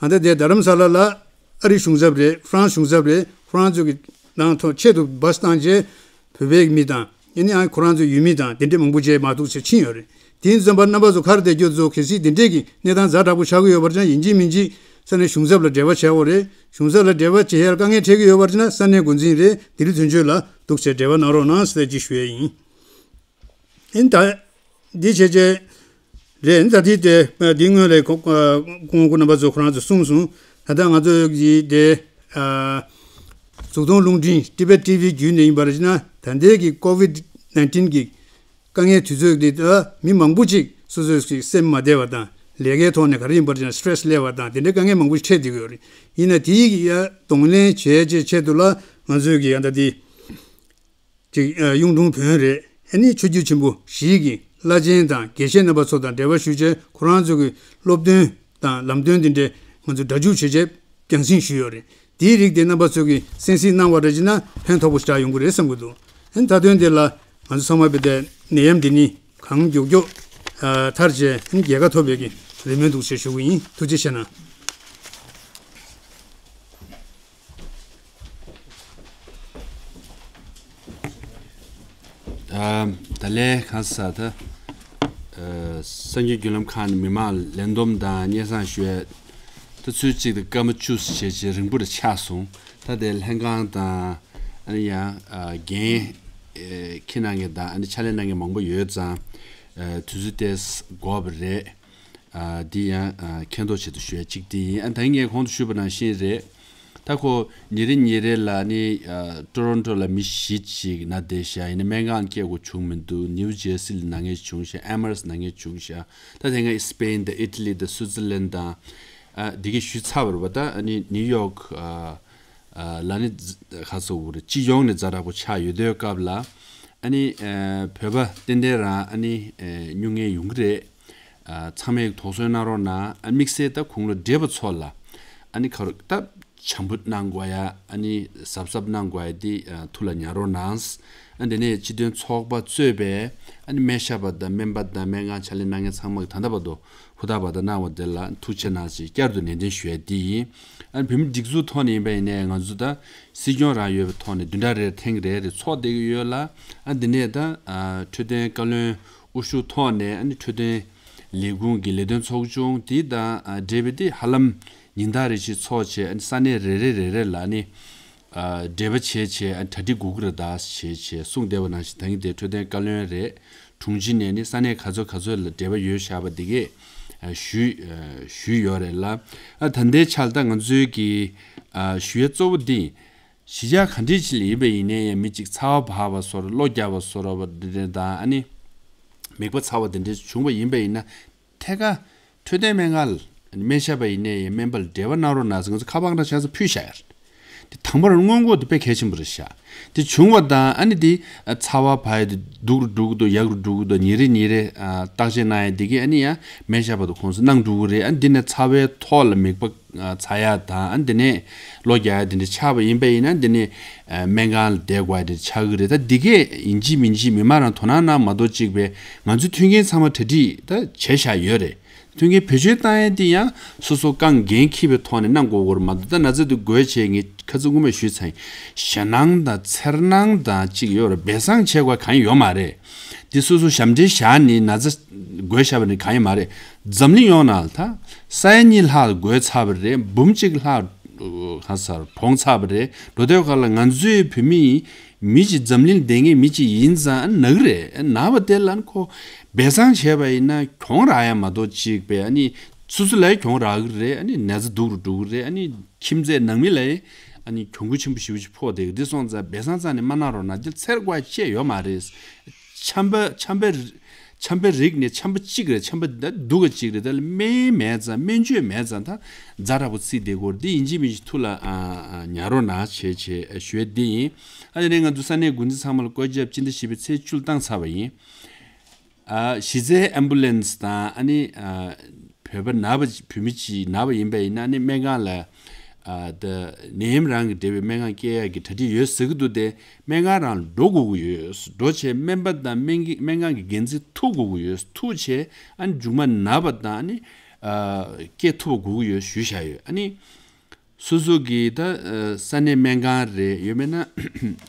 ཨ་ད་དེ་རྡ་རམ་ས་ལ་ལ་ཨ་རིའི་གཞུང་ཚབ་རེད། ཧྥ་རན་སི་གཞུང་ཚབ་རེད། ཁོ་རང་ཚོ་གི་ནང་ཐོག་ཆེད་དུ་བཱས་བཏང་རྗེས་བོད་པའི་མི་དང་ཡིན་ནའང་ཁོ་རང་ཚོའི་ཡུལ་མི་དང་དེ་འདྲའི་མང་པོ་བྱས་མ་ཐུག་ཚེ་ཕྱིན་ཡོད་རེད། དེ་ཡིན་ཙམ་པ་རྣམ་པ་ཚོ་ག་རེ་བསྡད་རྒྱུ་ཚོ་གལ་སྲིད་དེ་འདྲས་ཀྱི་གནས་སྟངས་ཛ་དྲག་པོ་ཆགས་ཀྱི་ཡོད་པར་ཀྱང་ཡིན་གཅིག་མིན་གཅིག་ས་གནས་གཞུང་ཚབ་ལ་འབྲེལ་བ་བྱས་ཡོད་རེད། གཞུང་ཚབ་ལ་འབྲེལ་བ་བྱེད་ཡར་དཀའ་ངལ་འཕྲད་ཀྱི་ཡོད་པར་ཀྱང་ས་གནས་འགོ་འཛིན་རེད། ལྡི་ལི་དོན་གཅོད་ལ་འདུག་ཟེར་འབྲེལ་བ་གནང་རོགས་གནང་ཟེར་ཅིག་ཞུ་ཡས་ཡིན། ཨིན་ད། འདི་བྱས་རྗེས་རེད། ད་འདི་དེ་འདི་སྔོན་ལས་ཁོ་ཁོང་ཁོ་རྣམ་པ་ཚོ་ཁོ་རང་ཚོ་གསུངས་སོང་། ད་ལྟ་ང་ཚོ་གི་དེ་གཟུགས་མཐོང་རླུང་འཕྲིན་ཊི་བེཊ་ཊི་ཝི་བརྒྱུད་ནས་ཡིན་པར་བྱས་ན་ད་ལྟའི་གི་ཀོ་ཝིད་ནའིན་ཊིན་གི་དཀའ་ངལ་དུས་ཚོད་འདི་ལ་མི་མང་པོ་ཅིག་སོ་སོའི་གི་སེམས་མ་བདེ་བ་དང་ལས་ཀའི་ཐོག་ནས་ག་རེ་ཡིན་པར་བྱས་ན་སི་ཊེ་རེ་སི་སླེབས་པ་དང་དེ་འདྲའི་དཀའ་ངལ་མང་པོ་ཞིག་འཕྲད་བསྡད་ཀྱི་ཡོད་རེད། ཡིན་ན་དེའི་གི་ཡ་གདོང་ལེན་བྱེད་ཆེད་ཆེད་དུ་ལ་ང་ཚོས་གི་ཡ་ད་དེ། ཅིག་གཡུང་དྲུང་བོན་རེད། ཨ་ནི་ཆོས་བརྒྱུད་ཆེན་པོ་བཞིའི་གི་བླ་ཆེན་དང་དགེ་བཤེས་རྣམ་པ་ཚོ་དང་འབྲེལ་བ་ཞུས་རྗེས་ཁོ་རང་ཚོ་གི་སློབ་སྟོན་དང་ལམ་སྟོན་དེ་འདྲས་ང་ཚོ་སྒྲ་འཇུག་བྱས་རྗེས་རྒྱང་སྲིང་ཞུས་ཡོད་རེད། དེའི་རིགས་དེ་རྣམ་པ་ཚོ་གི་གསན་གཟིགས་གནང་བ་རེད་ཅེ་ན་ཕན་ཐོགས་པོ་ཞེ་དྲག་ཡོང་གི་རེད་བསམ་གི་འདུག་ཨ་ནི་མཐའ་དོན་དེ་ལ་ང་ཚོ་ཚང་མ་བོད་དེ་ནད་ཡམས་འདི་ནི་གང་མགྱོགས་མགྱོགས་ཨ་ཐར་བྱས་ཨ་ནི་རྒྱལ་ཁ་ཐོབ་པའི་གི་རེ་སྨོན་འདུག་ཟེར་ཞུ་གི་ཡིན། ཐུགས་རྗེ་ཆེ་གནང་། ད་ལས་གང་ས་ད་སངས་རྒྱས་རྒྱུན་ལམ་ཁང་ནས་མི་མང་ལ་ལན་འདོམས་དང་སྙན་སེང་ཞུ་ཡ་ད་ཚུལ་གཅིག་དང་སྐར་མ་བཅུ་བྱས་བྱས་རིང་པོ་རུ་ཆགས་སོང་། ད་དེ་ལྷན་ཁང་དང་ཨ་ནི་ཡང་འགན་འཁྱེར་གནང་མཁན་དང་ཨ་ནི་ཕྱག་ལས་གནང་མཁན་མང་པོ་ཡོད་ཙང་དུས་ཚོད་ཏོག་ཙམ་འགོར་བ་རེད། ཨ་འདི་ཡང་ཨ་མཁྱེན་རྟོགས་ཆེད་དུ་ཞུ་ཡ་གཅིག་འདི་ཡིན། ཨ་ད་ངས་གོང་དུ་ཞུས་པ་ནང་བཞིན་རེད། ད་ཁོ་ཉིན་རེ་ཉིན་རེ་ལ་ནི་ཨ་ཊོ་རོན་ཊོ་ལ་མི་བཞི་ཅིག་ན་བསྡད་ཤག་ཡིན་ན་སྨན་ཁང་སྐྱེལ་དགོས་བྱུང་མི་འདུག་ནིའུ་ཇེར་སི་ལ་ན་མཁན་བྱུང་ཤག་ཨེ་མ་རེ་སི་ན་མཁན་བྱུང་ཤག་ད་དེ་སྔ་སི་པེན་དང་ཨི་ཊ་ལི་དང་སུའི་ཙི་ལན་དང་ཨ་འདི་གས་ཞུས་ཚར་བ་རེད་པ། ད་ཨ་ནི་ནིའུ་ཡོག་ཨ་ཨ་ལ་ནི་ཁ་སོ་བོ་རེད། སྤྱི་ཡོངས་ནས་ཛ་དྲག་པོ་ཆགས་ཡོད་དུས་སྐབས་ལ་ཨ་ནི་ཨ་བོད་པ་ཏན་ཏན་རང་ཨ་ནི་ཨ་སྨྱུང་གནས་ཡོང་གི་རེད། ཨ་ཚང་མས་དོགས་ཟོན་གནང་རོགས་གནང་། ཨ་དམིགས་བསལ་ད་གུང་ལ་བགྲེས་པ་ཚོ་ལ་ཨ་ནི་ཁ་རོག་ད་བྱམས་པོ་གནང་དགོས་ཡ། ཨ་ནི་གཟབ་གཟབ་གནང་དགོས་ཡ་འདི་ཨ་ཐུགས་ལ་ཉར་རོགས་གནང་། ཨ་འདི་ནས་སྤྱི་མཐུན་ཚོགས་པ་གཙོས་པའི་ཨ་ནི་སྨན་ཞབས་པ་དང་སྨན་པ་དང་སྨན་ཁང་ཕྱག་ལས་གནང་མཁན་ཚང་མ་གི་ད་ལྟ་བར་དུ་ཧུར་ཐག་པ་དང་གནང་བ་དེ་ལ་ཐུགས་རྗེ་གནང་ཞེས་བསྐྱར་དུ་ནན་ཏན་ཞུ་ཡ་འདི་ཡིན། ཨ་ནི་བོད་མི་སྒྲིག་འཛུགས་ཐོག་ནས་ཡིན་པ་ཡིན་ནའི་ང་ཚོ་ད་སྲིད་སྐྱོང་རང་ཡོད་པའི་ཐོག་ནས་བདུན་ཕྲག་རེར་ཐེངས་རེ་རེ་ཚོགས་བསྡད་ཀྱི་ཡོད་ལ། ཨ་འདི་ནས་ད་ཨ་འཕྲོད་བསྟེན་བཀའ་བློན་དབུ་བཞུགས་ཐོག་ནས་ཨ་ནི་འཕྲོད་བསྟེན་ལས་ཁུངས་ཀྱི་ལས་དོན་ཚོགས་ཆུང་དེ་དང་ཨ་འབྲེལ་བའི་དེ་ཧ་ལམ་ཉིན་ལྟར་རེ་བཞིན་ཚོགས་བྱས། ཨ་ནི་ས་གནས་རེ་རེ་རེ་རེ་ལ་ཨ་ནི་ཨ་འབྲེལ་བ་བྱས་བྱས་ཨ་ནི་གྲ་སྒྲིག་དགོས་ཀྱི་རེད་ད་བྱས་བྱས་གསུངས་བསྡད་པ་ནང་བཞིན་ད་གིན་དེ་འཕྲོད་བསྟེན་བཀའ་བློན་རེད། དྲུང་ཆེ་ནས་ནི་ས་གནས་ག་ཚོད་ག་ཚོད་ལ་འབྲེལ་བ་ཡོད་བཞག་པ་འདི་གས་ཨ་ཞུས་ཨ་ཞུས་ཡོད་རེད་ལ། ཨ་ད་ལྟའི་ཆར་ད་ང་ཚོའི་གི་ཨ་ཞུ་ཡ་གཙོ་བོ་འདི་གཞིས་ཆགས་ག་འདྲས་ཅིག་ལ་ཡིན་པ་ཡིན་ནའི་ཡང་མི་གཅིག་ཚ་བ་བབས་པ་བཟོ་འདྲ་གློ་རྒྱག་པ་བཟོ་འདྲ་བ་འདི་འདྲ་དང་ཨ་ནི་མིད་པ་ཚ་བ་འདི་འདྲས་བྱུང་བ་ཡིན་པ་ཡིན་ན་ཐད་ཀར་འཕྲོད་བསྟེན་སྨན་ཁང་ལ་སྨན་ཞབས་པ་ཡིན་ནའི་ཡང་སྨན་པ་ལ་འབྲེལ་བ་གནང་རོགས་གནང་ཟེར་ང་ཚོ་ཁ་པར་འདྲ་ཆགས་ས་ཕུལ་བཞག་ཡ་རེད། དེ་དང་པོར་སྔོན་འགོག་དེ་དཔེ་གལ་ཆེན་པོ་རེད་ཤག་དེ་བྱུང་བ་དང་ཨ་ནི་དེ་ཨ་ཚ་བ་བབས་ཡ་དེ་སྡུག་རུ་འགྲོ་གི་འདུག་ཡག་རུ་འགྲོ་གི་འདུག་ཉིན་རེ་ཉིན་རེ་ཨ་བརྟག་དཔྱད་གནང་ཡ་དེ་གས་ཨ་ནི་ཡང་སྨན་ཞབས་པ་དང་ཁོང་ཚོ་གནང་འགྲོ་གི་རེད། ཨ་ནི་འདི་ནས་ཚ་བའི་ཐོག་ལ་མིད་པ་ཨ་ཚ་ཡ་དང་ཨ་ནི་འདི་ནས་གློ་རྒྱག་ཡ་དེ་འདྲ་ཆགས་པ་ཡིན་པ་ཡིན་ན་འདི་ནས་ཨ་སྨན་ཁང་ལ་བསྡད་དགོས་ཡ་དེ་འདྲ་ཆགས་གི་རེད། ད་འདི་གས་ཡིན་གཅིག་མིན་གཅིག་མི་མང་རང་དོ་སྣང་གནང་མ་གཏོགས་གཅིག་པས་ང་ཚོའི་མཐུན་རྐྱེན་ཚང་མ་གྲ་སྒྲིག་ད་བྱས་བཞག་ཡོད་རེད། མཐུན་རྐྱེན་བེད་སྤྱོད་བཏང་ཡས་དེ་ཡང་སོ་སོ་རྐང་འགན་འཁྱེར་བའི་ཐོག་ནས་གནང་དགོས་སྐོར་མ་གཏོགས། ད་ན་ཚ་དེ་འགོས་བྱས་ངས་ཁ་སང་སྔོན་མ་ཞུས་ཚར་ཡིན། ཞེད་སྣང་དང་འཚེར་སྣང་དང་གཅིག་ཡོད་རེད། སྦས་གསང་བྱེད་དགོས་གང་ཡང་ཡོད་མ་རེད། དེ་སོ་སོ་ཞབས་འདྲེན་བཞག་ནས་ན་ཚ་འགོས་བཞག་པ་ནི་གང་ཡང་མ་རེད། འཛམ་གླིང་ཡོངས་ནང་ད་ས་ཡ་གཉིས་ལྷག་འགོས་ཚར་བ་རེད། འབུམ་གཅིག་ལྷག་ག་སར་གྲོངས་ཚར་བ་རེད། འགྲོ་དུས་ག་ལ་ང་ཚོའི་བོད་མི་ཡིན། མི་གཅིག་འཛམ་གླིང་བསྡད་མཁན་མི་གཅིག་ཡིན་ཙང་ན་གི་རེད། ན་བ་དེ་ལ་ཁོ་སྦས་གསང་བྱས་པ་ཡིན་ན་གྱོང་རག་ཡ་མ་གཏོགས་གཅིག་པས། ཨ་ནི་སོ་སོ་ལ་ཡང་གྱོང་རག་གི་རེད། ཨ་ནི་ན་ཚ་སྡུག་རུ་འགྲོ་གི་རེད། ཨ་ནི་ཁྱིམ་མཚེས་ནང་མི་ལ་ཡང་ཨ་ནི་གྱོང་གུད་ཆེན་པོ་ཞེ་པོ་ཅིག་ཕོག་བསྡད་གི། འདི་སོང་ཙང་སྦས་གསང་རྩ་ནས་མ་གནང་རོགས་གནང་། འདི་འཚེར་དགོས་ཡ་ཅི་ཡོད་མ་རེད། ཆམ་པ་ཆམ་པའི་ཆམ་པའི་རིགས་ནི་ཆམ་པ་གཅིག་རེད། ཆམ་པ་ད་སྡུག་ག་གཅིག་རེད། ད་ལ་སྨན་མེད་ཙང་སྨན་བཅོས་མེད་ཙང་ད་ཛ་དྲག་པོ་བརྩིས་བསྡད་ཀྱི་ཡོད་རེད། འདི་ཡིན་གཅིག་མིན་གཅིག་ཐུགས་ལ་ཨ་ཨ་ཉར་རོགས་གནང་བྱས་བྱས་ཞུ་ཡ་འདི་ཡིན། ཨ་ནི་ང་ཚོ་ས་གནས་འགོ་འཛིན་ཚང་མ་ལ་བཀོད་ཁྱབ་སྤྱི་ཟླ་བཞི་པའི་ཚེས་བཅུ་ལ་བཏང་ཚར་བ་ཡིན། ཨ་གཞི་རྩའི་ཨེམ་བུ་ལན་སི་དང་ཨ་ནི་ཨ་བོད་པ་ན་བ་བོད་མི་གཅིག་ན་བ་ཡིན་པ་ཡིན་ན་ཨ་ནི་སྨན་ཁང་ལ་ཨ་ད་ནད་ཡམས་རང་གི་འབྲེལ་བའི་སྨན་ཁང་སྐྱེལ་ཡག་གི་གྲ་སྒྲིག་ཡོད་ཟེར་གི་འདུག་སྟེ། སྨན་ཁང་རང་ལ་འགྲོ་དགོས་ཀྱི་ཡོད། འགྲོ་བྱས་སྨན་པ་དང་སྨན་གྱི་སྨན་ཁང་གི་འགན་འཛིན་ཐུག་དགོས་ཀྱི་ཡོད། ཐུག་བྱས་ཨ་ནི་མཇུག་མ་ན་བ་དང་ཨ་ནི་ཨ་སྐྱེལ་ཐུབ་པ་དགོས་ཀྱི་ཡོད་ཞུས་བཞག་ཡོད། ཨ་ནི་སོ་སོ་གི་ད་ཨ་ས་གནས་སྨན་ཁང་རེད། ཡོད་མེད་ན་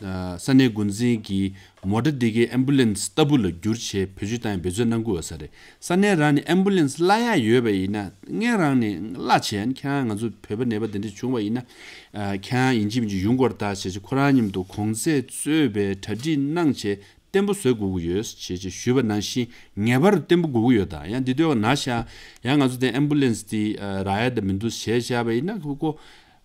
ཨ་ས་གནས་འགོ་འཛིན་གྱི་མོ་ཊ་འདི་གའི་ཨེམ་བུ་ལན་སི་ལྟ་བུ་ལ་བསྒྱུར་བྱས་བེད་སྤྱོད་བཏང་ཡ་འབད་བརྩོན་གནང་དགོས་ས་རེད། ས་གནས་རང་ནས་ཨེམ་བུ་ལན་སི་གླ་ཡག་ཡོད་པ་ཡིན་ན་སྔོན་རང་ནས་གླ་བྱས། ཁྱེད་རང་ང་ཚོ་བོད་པ་ནད་པ་འདི་འདྲ་བྱུང་བ་ཡིན་ན་ཨ་ཁྱེད་རང་ཡིན་གཅིག་མིན་གཅིག་ཡོང་དགོས་རེད་ད་ཟེར་བྱས་ཁོ་རང་མཉམ་དུ་གོང་ཚད་གཙོས་པའི་གྲ་སྒྲིག་གནང་བྱས་བརྟན་པོ་བཟོ་དགོས་ཀྱི་ཡོད་ཅེས་ཅེས་ཞུས་པ་ནང་བཞིན་ངེས་པར་དུ་བརྟན་པོ་དགོས་ཀྱི་ཡོད། ད་ཡང་འདི་དུས་ན་ཤག་ཡང་ང་ཚོ་དེ་ཨེམ་བུ་ལན་སི་དེ་ཨ་རག་ཡ་ད་མི་འདུག་ཞེས་བྱས་པ་ཡིན་ན་ཁོ་ཁོ་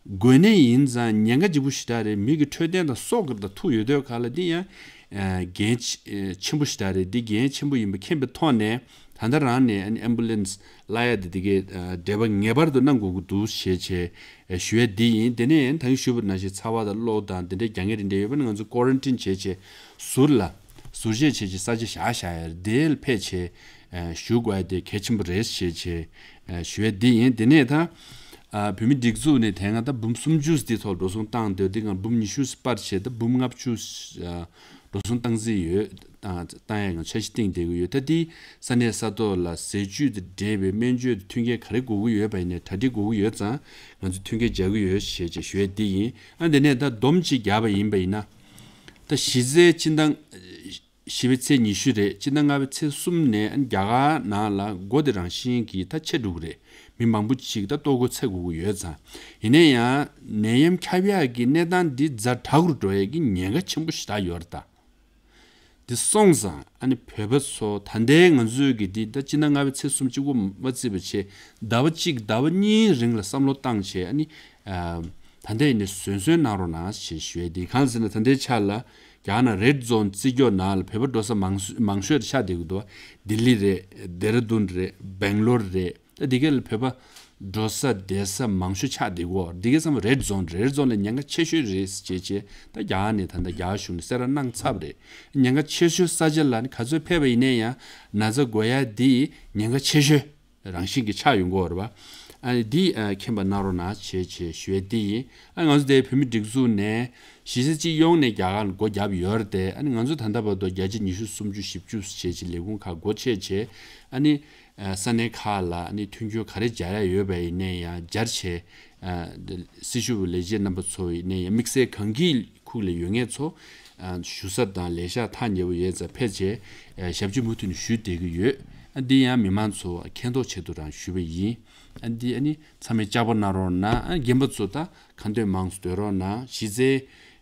དགོས་ནད་ཡིན་ཙང་ཉེན་ཁ་ལྗིད་པོ་ཞེ་དྲག་རེད། མི་གི་འཕྲོད་བསྟེན་དང་སྲོག་གི་ད་ཐུག་ཡོད་དུས་ག་ལ་འདི་ཡང་ཨ་འགན་ཆེ་ཆེན་པོ་ཞེ་དྲག་རེད། འདི་འགན་ཆེན་པོ་ཡིན་པ་མཁྱེན་པའི་ཐོག་ནས་ད་ལྟ་རང་ནས་ཨ་ནི་ཨེམ་བུ་ལན་སི་གླ་ཡ་དེ་དེ་གའི་ཨ་འབྲེལ་བ་ངེས་པར་དུ་གནང་དགོས་ཀྱི་འདུག་ཞེས་བྱས་ཨ་ཞུ་ཡ་འདི་ཡིན། དེ་ནས་ད་གིན་ཞུས་པ་ནང་བཞིན་ཚ་བ་དང་གློ་དང་དེ་འདྲའི་རྒྱག་མཁན་རེ་འདྲ་ཡོད་པ་ན་ང་ཚོ་ཀོ་རན་ཊིན་བྱས་བྱས་ཟུར་ལ་ཟུར་བཅད་བྱས་བྱས་ས་ཆ་བཞག་བཞག་ཡ་དེ་ལ་ཕེབས་བྱས་ཨ་ཞུ་དགོས་ཡ་དེ་གལ་ཆེན་པོ་རེད་ཞེས་བྱས་ཨ་ཞུ་ཡ་འདི་ཡིན། དེ་ནས་ད་ཨ་བོད་མི་སྒྲིག་འཛུགས་ནས་དེ་སྔ་ད་འབུམ་སུམ་ཅུ་དེ་ཐོག་འགྲོ་སོང་བཏང་སྡོད་དེ་སྒང་འབུམ་ཉི་ཤུ་སྤར་བྱས་ད་འབུམ་ལྔ་བཅུ་ཨ་འགྲོ་སོང་བཏང་རྩིས་ཡོད། བཏང་བཏང་ཡ་ཡང་འཆར་གཞི་བཏིང་བསྡད་ཀྱི་ཡོད། ད་དེ་ས་གནས་ས་ཐོག་ལ་ཟས་བཅུད་དང་འབྲེལ་བའི་སྨན་བཅོས་དང་མཐུན་རྐྱེན་ག་རེ་དགོས་ཀྱི་ཡོད་པ་ཡིན་ནའི་གྲ་སྒྲིག་དགོས་ཀྱི་ཡོད་ཙང་ང་ཚོས་མཐུན་རྐྱེན་སྦྱར་གྱི་ཡོད་ཞེས་བྱས་ཞུ་ཡ་འདི་ཡིན། ཨ་དེ་ནས་ད་སྡོམ་གཅིག་བརྒྱབ་པ་ཡིན་པ་ཡིན་ན། ད་གཞི་རྩའི་སྤྱི་ཟླ་བཞི་པའི་ཚེས་ཉི་ཤུ་རེད། སྤྱི་ཟླ་ལྔ་པའི་ཚེས་གསུམ་ནས་ཨ་རྒྱ་གར་ནང་ལ་སྒོ་དེ་རང་བཞིན་གྱིས་ད་ཕྱེ་འགྲོ་གི་རེད། མི་མང་པོ་ཅིག་ད་ལྟོ་གོས་འཚོལ་དགོས་ཀྱི་ཡོད་ཙང་། ཡིན་ན་ཡང་ནད་ཡམས་ཁྱབ་ཡག་གི་གནས་སྟངས་འདི་ཛ་དྲག་རུ་འགྲོ་ཡག་གི་ཉེན་ཁ་ཆེན་པོ་ཞེ་དྲག་ཡོད་རེད་ད། འདི་སོང་ཙང་ཨ་ནི་བོད་པ་ཚོ་ད་ལྟའི་ང་ཚོས་ཀྱི་འདི་ད་སྤྱི་ཟླ་ལྔ་པའི་ཚེས་གསུམ་གཅིག་པོ་མ་བརྩིས་པ་བྱས་ཟླ་བ་གཅིག་ཟླ་བ་གཉིས་རིང་ལ་བསམ་བློ་བཏང་བྱས་ཨ་ནི་ཨ་ད་ལྟ་ཡིན་ནའི་བཟོད་བསྲན་གནང་རོགས་གནང་ཞེས་ཞུ་ཡ་འདི་གང་ཟེར་ན་ད་ལྟའི་ཆ་ལ་རྒྱ་ནག་རེད་ཛོན་བརྩི་འཇོག་ནང་ལ་བོད་པ་འགྲོ་ས་མང་ཤོས་མང་ཤོས་ཆགས་བསྡད་ཀྱི་འདུག་ལྡི་ལི་རེད། ལྡེ་ར་ལྡུན་རེད། སྦེང་ལོར་རེད། ད་འདི་ག་ལ་བོད་པ་འགྲོ་ས་བསྡད་ས་མང་ཤོས་ཆགས་བསྡད་ཀྱི་ཡོད། འདི་ག་ཚང་མ་རེད་ཛོན་རེད། རེད་ཛོན་ལ་ཉེན་ཁ་ཆེ་ཤོས་རེད་ཟེར་བྱས་བྱས་ད་རྒྱ་གར་ནས་ད་ལྟ་རྒྱ་གར་གཞུང་ནས་གསལ་བསྒྲགས་གནང་ཚར་བ་རེད། ཉེན་ཁ་ཆེ་ཤོས་ས་ཆ་ལ་ནི་ག་ཚོད་ཕེབས་པ་ཡིན་ནའི་ཡང་ན་ཚ་འགོས་ཡ་འདི་ཉེན་ཁ་ཆེ་ཤོས་རང་བཞིན་གྱི་ཆགས་ཡོང་གི་ཡོད་རེད་པ། ཨ་ནི་འདི་ཨ་མཁྱེན་པ་གནང་རོགས་གནང་བྱས་བྱས་ཞུ་ཡ་འདི་ཡིན། ཨ་ང་ཚོ་དེ་བོད་མི་སྒྲིག་འཛུགས་ནས་གཞི་རྩ་སྤྱི་ཡོངས་ནས་རྒྱ་གར་ལ་སྒོ་བརྒྱབ་ཡོད་རེད་དེ། ཨ་ནི་ང་ཚོ་ད་ལྟ་བར་དུ་བརྒྱ་ཆ་ཉི་ཤུ་སུམ་ཅུ་བཞི་བཅུ་བྱས་བྱས་ལས་ཁུངས་ཁག་སྒོ་ཕྱེ་བྱས་ཨ་ནི་ཨ་ས་གནས་ཁག་ལ་ཨ་ནི་མཐུན་འགྱུར་ག་རེ་སྦྱར་ཡ་ཡོད་པ་ཡིན་ནའི་ཡང་སྦྱར་བྱས། ཨ་སྲི་ཞུ་བའི་ལས་བྱེད་རྣམ་པ་ཚོ་ཡིན་ནའི་ཡང་དམིགས་བསལ་གང་གི་ཁུག་ལ་ཡོད་མཁན་ཚོ་ཨ་ཞུ་ས་དང་ལས་ཤག་ཐག་ཉེ་བོ་ཡོད་ཙང་ཕེབས་བྱས་ཨ་ཞབས་ཕྱི་མུ་མཐུད་ནས་ཞུས་བསྡད་ཀྱི་ཡོད། ཨ་འདི་ཡང་མི་མང་ཚོ་མཁྱེན་རྟོགས་ཆེད་དུ་རང་ཞུས་པ་ཡིན། ཨ་འདི་ཨ་ནི་ཚང་མས་ལྕགས་པོ་གནང་རོགས་གནང་། ཨ་རྒན་པ་ཚོ་ད་གང་འདོད་མང་སུ་སྡོད་རོགས་གནང་། གཞི་རྩའི་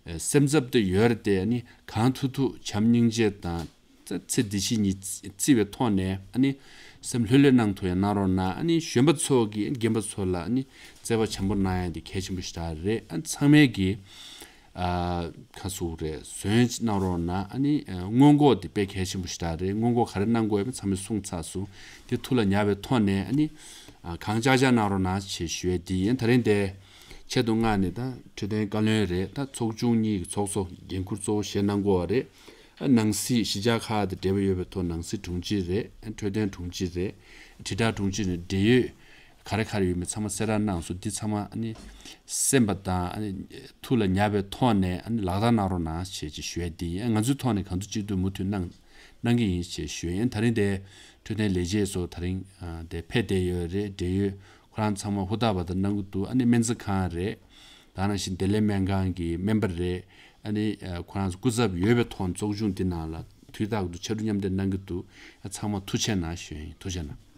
ཨ་སེམས་འཚབ་དེ་ཡོད་རེད་དེ། ཨ་ནི་གང་ཐུབ་ཐུབ་བྱམས་སྙིང་རྗེ་དང་ཚེ་འདི་ཕྱི་གཉིས་བརྩི་བའི་ཐོག་ནས་ཨ་ནི་སེམས་ལྷོད་ལྷོད་གནང་ཐུབ་ཡ་གནང་རོགས་གནང་། ཨ་ནི་གཞོན་པ་ཚོ་གིས་རྒན་པ་ཚོ་ལ་ཨ་ནི་བརྩེ་བ་བྱམས་པོ་གནང་ཡ་དེ་གལ་ཆེན་པོ་ཞེ་དྲག་རེད། ཨ་ཚང་མས་གིས་ཨ་ཁ་སུ་རེད་ཟོན་གནང་རོགས་གནང་། ཨ་ནི་ཨ་སྔོན་འགོག་དེ་དཔེ་གལ་ཆེན་པོ་ཞེ་དྲག་རེད། སྔོན་འགོག་ག་རེ་གནང་དགོས་ཡོད་མེད་ཚང་མས་གསུངས་ཚར་སོང་། དེ་ཐུགས་ལ་ཉར་བའི་ཐོག་ནས་ཨ་ནི་ཨ་གང་ལྕགས་ལྕགས་གནང་རོགས་གནང་ཞེས་ཞུ་ཡ་འདི་ཡིན། ད་རིང་དེ་ཆེད་དུ་མངགས་ནས་ད་འཕྲོད་བསྟེན་བཀའ་བློན་རེད། ད་ཚོགས་ཆུང་གཉིས་ཀྱི་ཚོགས་གཙོ་འགན་འཁུར་གཙོ་བོ་བཞེས་གནང་དགོས་པ་རེད། ཨ་ནང་སྲིད་གཞིས་ཆགས་ཁག་དང་འབྲེལ་བ་ཡོད་པའི་ཐོག་ནང་སྲིད་དྲུང་ཆེ་རེད། ཨ་འཕྲོད་བསྟེན་དྲུང་ཆེ་རེད། དྲིལ་བསྒྲགས་དྲུང་ཆེ་ནས་འབྲེལ་ཡོད་ག་རེ་ག་རེ་ཡོད་མེད་ཚང་མ་གསལ་བསྒྲགས་གནང་སོང་། འདི་ཚང་མ་ཨ་ནི་གསན་པ་དང་ཨ་ནི་ཐུགས་ལ་ཉར་བའི་ཐོག་ནས་ཨ་ནི་ལག་བསྟར་གནང་རོགས་གནང་ཞེས་ཅིག་ཞུ་ཡ་འདི་ཡིན། ཨ་ང་ཚོའི་ཐོག་ནས་གང་ཐུབ་ཅི་ཐུབ་མུ་མཐུད་གནང་ གནང་གི་ཡིན་ཞེས་ཞུ་ཡིན། ད་རིང་དེ་འཕྲོད་བསྟེན་ལས་བྱེད་ཚོ་ད་རིང་ཨ་དེ་ཕེབས་བསྡད་ཡོད་རེད། འབྲེལ་ཡོད་ཁོ་རང་ཚང་མ་ཧུར་ཐག་པ་དང་གནང་གི་འདུག་ཨ་ནི་སྨན་རྩིས་ཁང་རེད། ད་ནང་བཞིན་བདེ་ལེགས་སྨན་ཁང་གི་སྨན་པ་རེད། ཨ་ནི་ཨ་ཁོ་རང་ཚོ་སྐུ་ཚབ་ཡོད་པའི་ཐོག་ཚོགས་ཆུང་འདི་ནང་ལ་དུས་རྟག་ཏུ་ཕྱར་གྲུ་མཉམ་འདེགས་གནང་གི་འདུག་ཨ་ཚང་མ་ཐུགས་རྗེ་གནང་ཞུ་ཡིན། ཐུགས་རྗེ་གནང་།